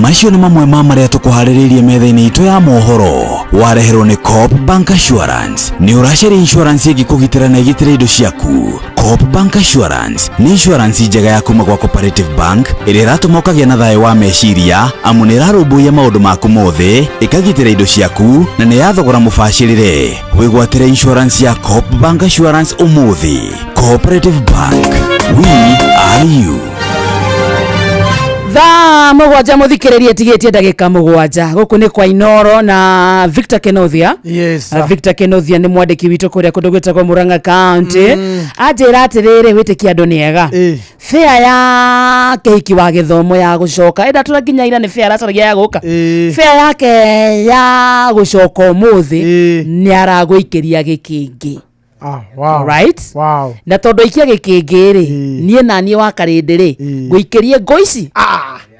Macio nĩ mamwe ma marĩa tũkũharĩrĩirie metha-inĩ itũ ya mohoro. Wareherwo nĩ Coop Bank Assurance. Nĩ ũracaria insurance ĩngĩkũgitĩra na ĩgitĩre indo ciaku. Coop Bank Assurance nĩ insurance njega ya kuma gwa Cooperative Bank ĩrĩa ĩratũma ũkagĩa na thayũ wa meciria amu nĩ ĩrarũmbũiya maũndũ maku mothe, ĩkagitĩra indo ciaku na nĩ ya thogora mũbacĩrĩre. Wĩgwatĩre insurance ya Coop Bank Assurance ũmũthĩ. Cooperative Bank, we are you. Thaa 7 mũthikĩrĩrie ĩtigĩtie ndagĩka 7. Gũkũ nĩ kwa Inoro na Victor Kenothia. Yes. Victor Kenothia nĩ mwandĩki witũ kũrĩa kũndũ gwĩtagwo Murang'a County. Anjĩra atĩrĩrĩ, wĩtĩkia andũ nĩ ega. Fare ya kĩhiki wa gĩthomo ya gũcoka ĩndatũra nginya ira nĩ fare aracaragia ya gũka. Fare yake ya gũcoka ũmũthĩ nĩ aragũikĩria gĩkĩngĩ. Wow. Right? Wow. Na tondũ aikia gĩkĩngĩ rĩ, niĩ na niĩ wa karĩndĩ rĩ, ngũikĩrie ngũ ici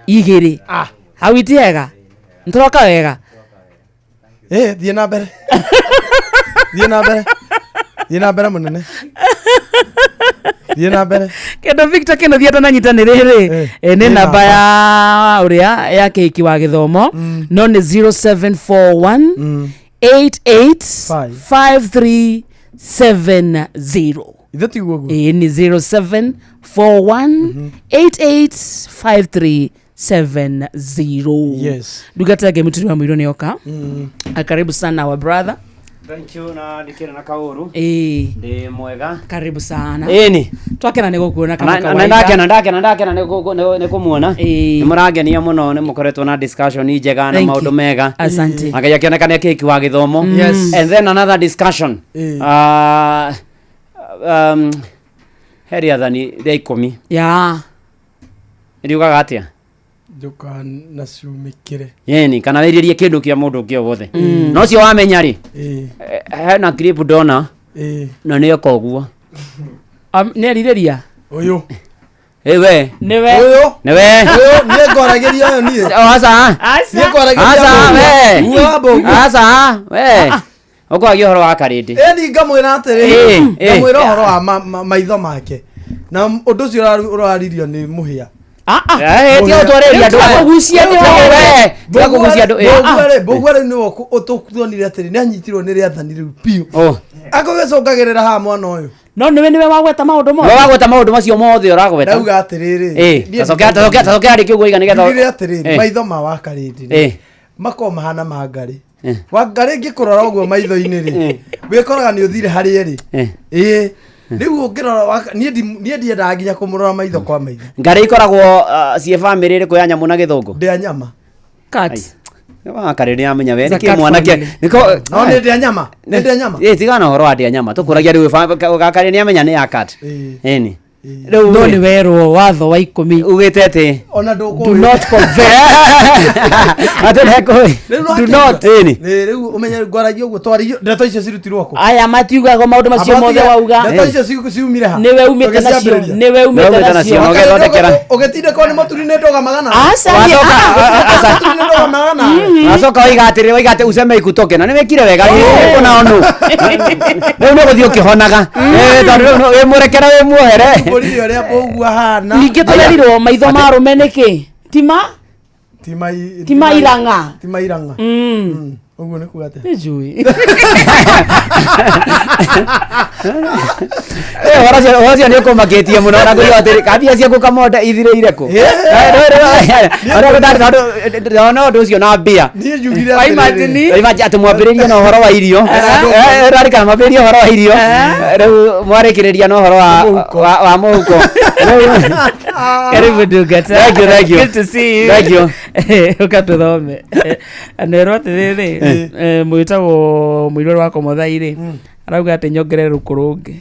2. Hau iti hega? Nĩtũroka wega? Thiĩ na mbere. Thiĩ na mbere. Thiĩ na mbere mũnene. Thiĩ na mbere. Kĩndũ Victor Kenothia atananyita nĩ rĩrĩ, nĩ namba ya ũrĩa ya kĩhiki wa gĩthomo, no nĩ 0741 88 53 70. Ithe tiguo guo. Ĩĩ nĩ 0741 885370. Yes. Ndungata yake muturi wa mwiro nĩoka. Karibu sana our brother. Thank you na ndikĩrĩ na kaũru. Ĩĩ. Ndĩ mwega. Karibu sana. Ĩni. Twakena nĩ gũkuona kama Na- na- kawaida. Ndakena ndakena ndakena nĩ kũmuona. Ĩĩ. Nĩ mũrangenia mũno, nĩ mũkoretwo na discussion njega na Thank maũndũ you. mega. Asante. Na Ngai akĩoneka nĩ kĩhiki wa gĩthomo. Yes. And then another discussion. Ĩĩ. He rĩathani rĩa 10. Ya. Riugaga atĩa? Ndũkanacumĩkĩre. Yeni, kana wĩrirĩrie kĩndũ kĩa mũndũ ũngĩ o wothe. No ũcio wamenya rĩ, Ĩĩ. hena clip ndona Ĩĩ. na nĩ eka ũguo. Nĩ erirĩria? Ũyũ. Ĩ we. Nĩwe. Ũyũ. Nĩwe. Ũyũ niĩ ngwaragĩria ũyũ niĩ. O, aca. Niĩ ngwaragĩria Aca, we. Guo wa mbũguo. Aca, we. Ũkwagia ũhoro wa karĩndĩ. Ĩni ngamwĩra atĩrĩrĩ, Ĩĩ, ĩĩ. ngamwĩra ũhoro wa maitho make na ũndũ ũcio ũraririo nĩ mũhĩa. Eh, tiga gũtwarĩria andũ aya. Kũgucia nĩ We, tiga kũgucia andũ. Mbũguo rĩ, mbũguo rĩ nĩwe ũtũtuonire atĩrĩ nĩ anyitirwo nĩ rĩathani rĩu biũ. Oh. Akũgĩcũngagĩrĩra haha mwana ũyũ. No nĩwe nĩwe wagweta maũndũ mothe. Nĩwe wagweta maũndũ macio mothe ũragweta. Ndauga atĩrĩrĩ. Ĩĩ, niĩ tacokera tacokera tacokera rĩngĩ ũguo iga nĩgetha. Njugire atĩrĩrĩ, Ĩĩ. maitho ma wakarĩndĩ Ĩĩ. rĩ, makoragwo mahana ma ngarĩ. Ĩĩ. Wangarĩ ngĩkũrora ũguo maitho-inĩ rĩ, wĩkoraga nĩ ũthire harĩ ĩrĩ. Ĩĩ. Ĩĩ. Rĩu ũngĩrora niĩ ndiendaga nginya kũmũrora maitho kwa maitho. Ngarĩ ikoragwo ciĩ bamĩrĩ ĩrĩkũ ya nyamũ na gĩthũngũ? Ndĩa nyama. Cat. Wakarĩ nĩ amenya we It's a nĩkĩ cat mwanake. family. Nĩko No nĩ ndĩa nyama. Nĩ ndĩa nyama. Ĩĩ, tigana ũhoro wa ndĩa nyama. Tũkũragia rĩu gakarĩ nĩ amenya nĩ ya cat. Ĩĩ. Ĩni. No nĩ werwo watho wa 10. Ugĩte atĩ Ona Do not covet. Atĩ ndekũĩ. Rĩu Do not. Ĩni. Rĩ, rĩu ũmenye ngwaragia ũguo twaririo ndeto icio cirutirwo kũ? Aya matiugaga maũndũ macio mothe wauga. Ndeto icio ciumire ha? Nĩwe umĩte nacio. Tũgĩciambĩrĩria. Nĩwe umĩte Nĩwe umĩte nacio. nacio. Na ũgethondekera. Ũgĩtindĩkwo nĩ mũturi nĩ ndũgamaga nawe. Aca niĩ- Wacoka, aca. Mũturi nĩ ndũgamaga nawe. Wacoka waiga atĩrĩ, waiga atĩ useme ikutoke na nĩwĩkire wega kũna onu. Rĩu nĩ ũgũthiĩ ũkĩhonaga. Ĩĩ, tondũ rĩu wĩ mũrekere wĩ muohere. Mbũrire ũrĩa mbũguo ahana. Ningĩ tũrerirwo maitho ma arũme nĩkĩ? Tima Ti ti mairang'a. Ti mairang'a. Mm. Ũguo nĩ kuga atĩa? Nĩ njũĩ. Eh, ũhoro ũcio nĩ ũkũmakĩtie mũno na kũigua atĩrĩ kambia ciaku kamonde ithirĩire kũ? Ũrĩa gũtarĩ tondũ ndona ũndũ ũcio na mbia. Niĩ njugire Wa imagine. atĩrĩrĩ. Imagine atĩ mwambĩrĩrie na ũhoro wa irio. Rarikana mwambĩrĩrie ũhoro wa irio. Rĩu mwarĩkĩrĩria na ũhoro wa mũhuko. Rĩu- Karibu Ndungata. Thank you, thank you. Good to see you. Thank you. Ũka tũthome. Nerwo atĩrĩrĩ, mwĩtagwo mũirũrũ wa Komothai rĩ, arauga atĩ nyongerere rũkũ rũngĩ.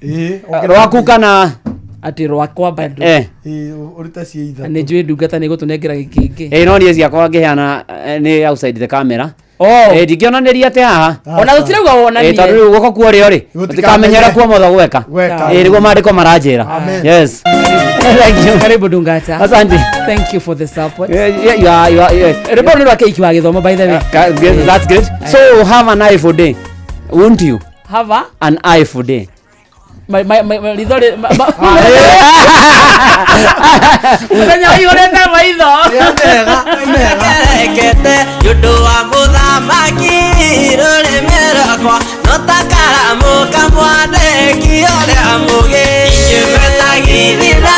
Ĩĩ, Rwaku kana Atĩ rwakwa bado. Eh. Ĩĩ, ũrute ciĩ Na ithatũ. nĩ njũĩ ndungata nĩ ĩgũtũnengera gĩkĩngĩ. Ĩĩ, no niĩ ciakwa ngĩheana nĩ outside the camera. Oh. Ĩĩ, ndingĩonanĩria atĩ haha. Ona tũtirauga wonanie. Ĩĩ, tondũ rĩu guoko kwa ũrĩo rĩ, gũtikamenye ũrĩa kwa ũmotho gweka. Gweka. Ĩĩ, nĩguo maandĩko maranjĩra. Amen. Yes. Thank you. Karibu Ndungata. Asante. Thank you for the support. Yeah, yeah, you are, yeah. Rwĩmbo rũrũ nĩ rwa kĩhiki wa gĩthomo by the way. That's good. So have an eye for day, won't you? Have a An eye for day. Ritho rĩ mũthenya waihũrĩte maitho. Rekete nĩ ũndũ wa mũthamaki rũrĩmĩ rwakwa no ta karamu kamwandĩki ũrĩa mũgĩ ingĩmetagithira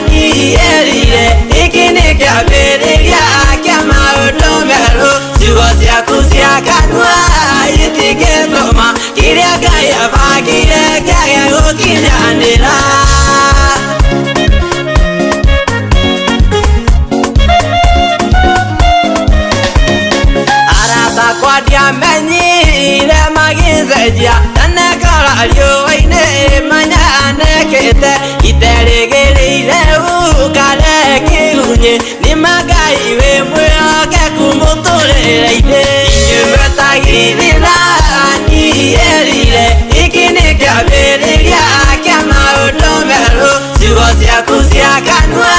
niĩrire gĩkĩ nĩ kĩambĩrĩria kĩa maũndũ merũ ciugo ciaku cia kanua itingĩtũma kĩrĩa Ngai abangire kĩage gũkinyanĩra. Arata akwa ndiamenyire magĩcenjia tene ngora riũa-inĩ manyanĩkĩte iterĩgĩrĩire ukare kĩgunyĩ nĩ ma Ngai wĩ mwĩhokeku mũtũrĩre-inĩ inyuĩ mwetagithira niĩrire gĩkĩ nĩ kĩambĩrĩria kĩa maũndũ merũ ciugo ciaku cia kanua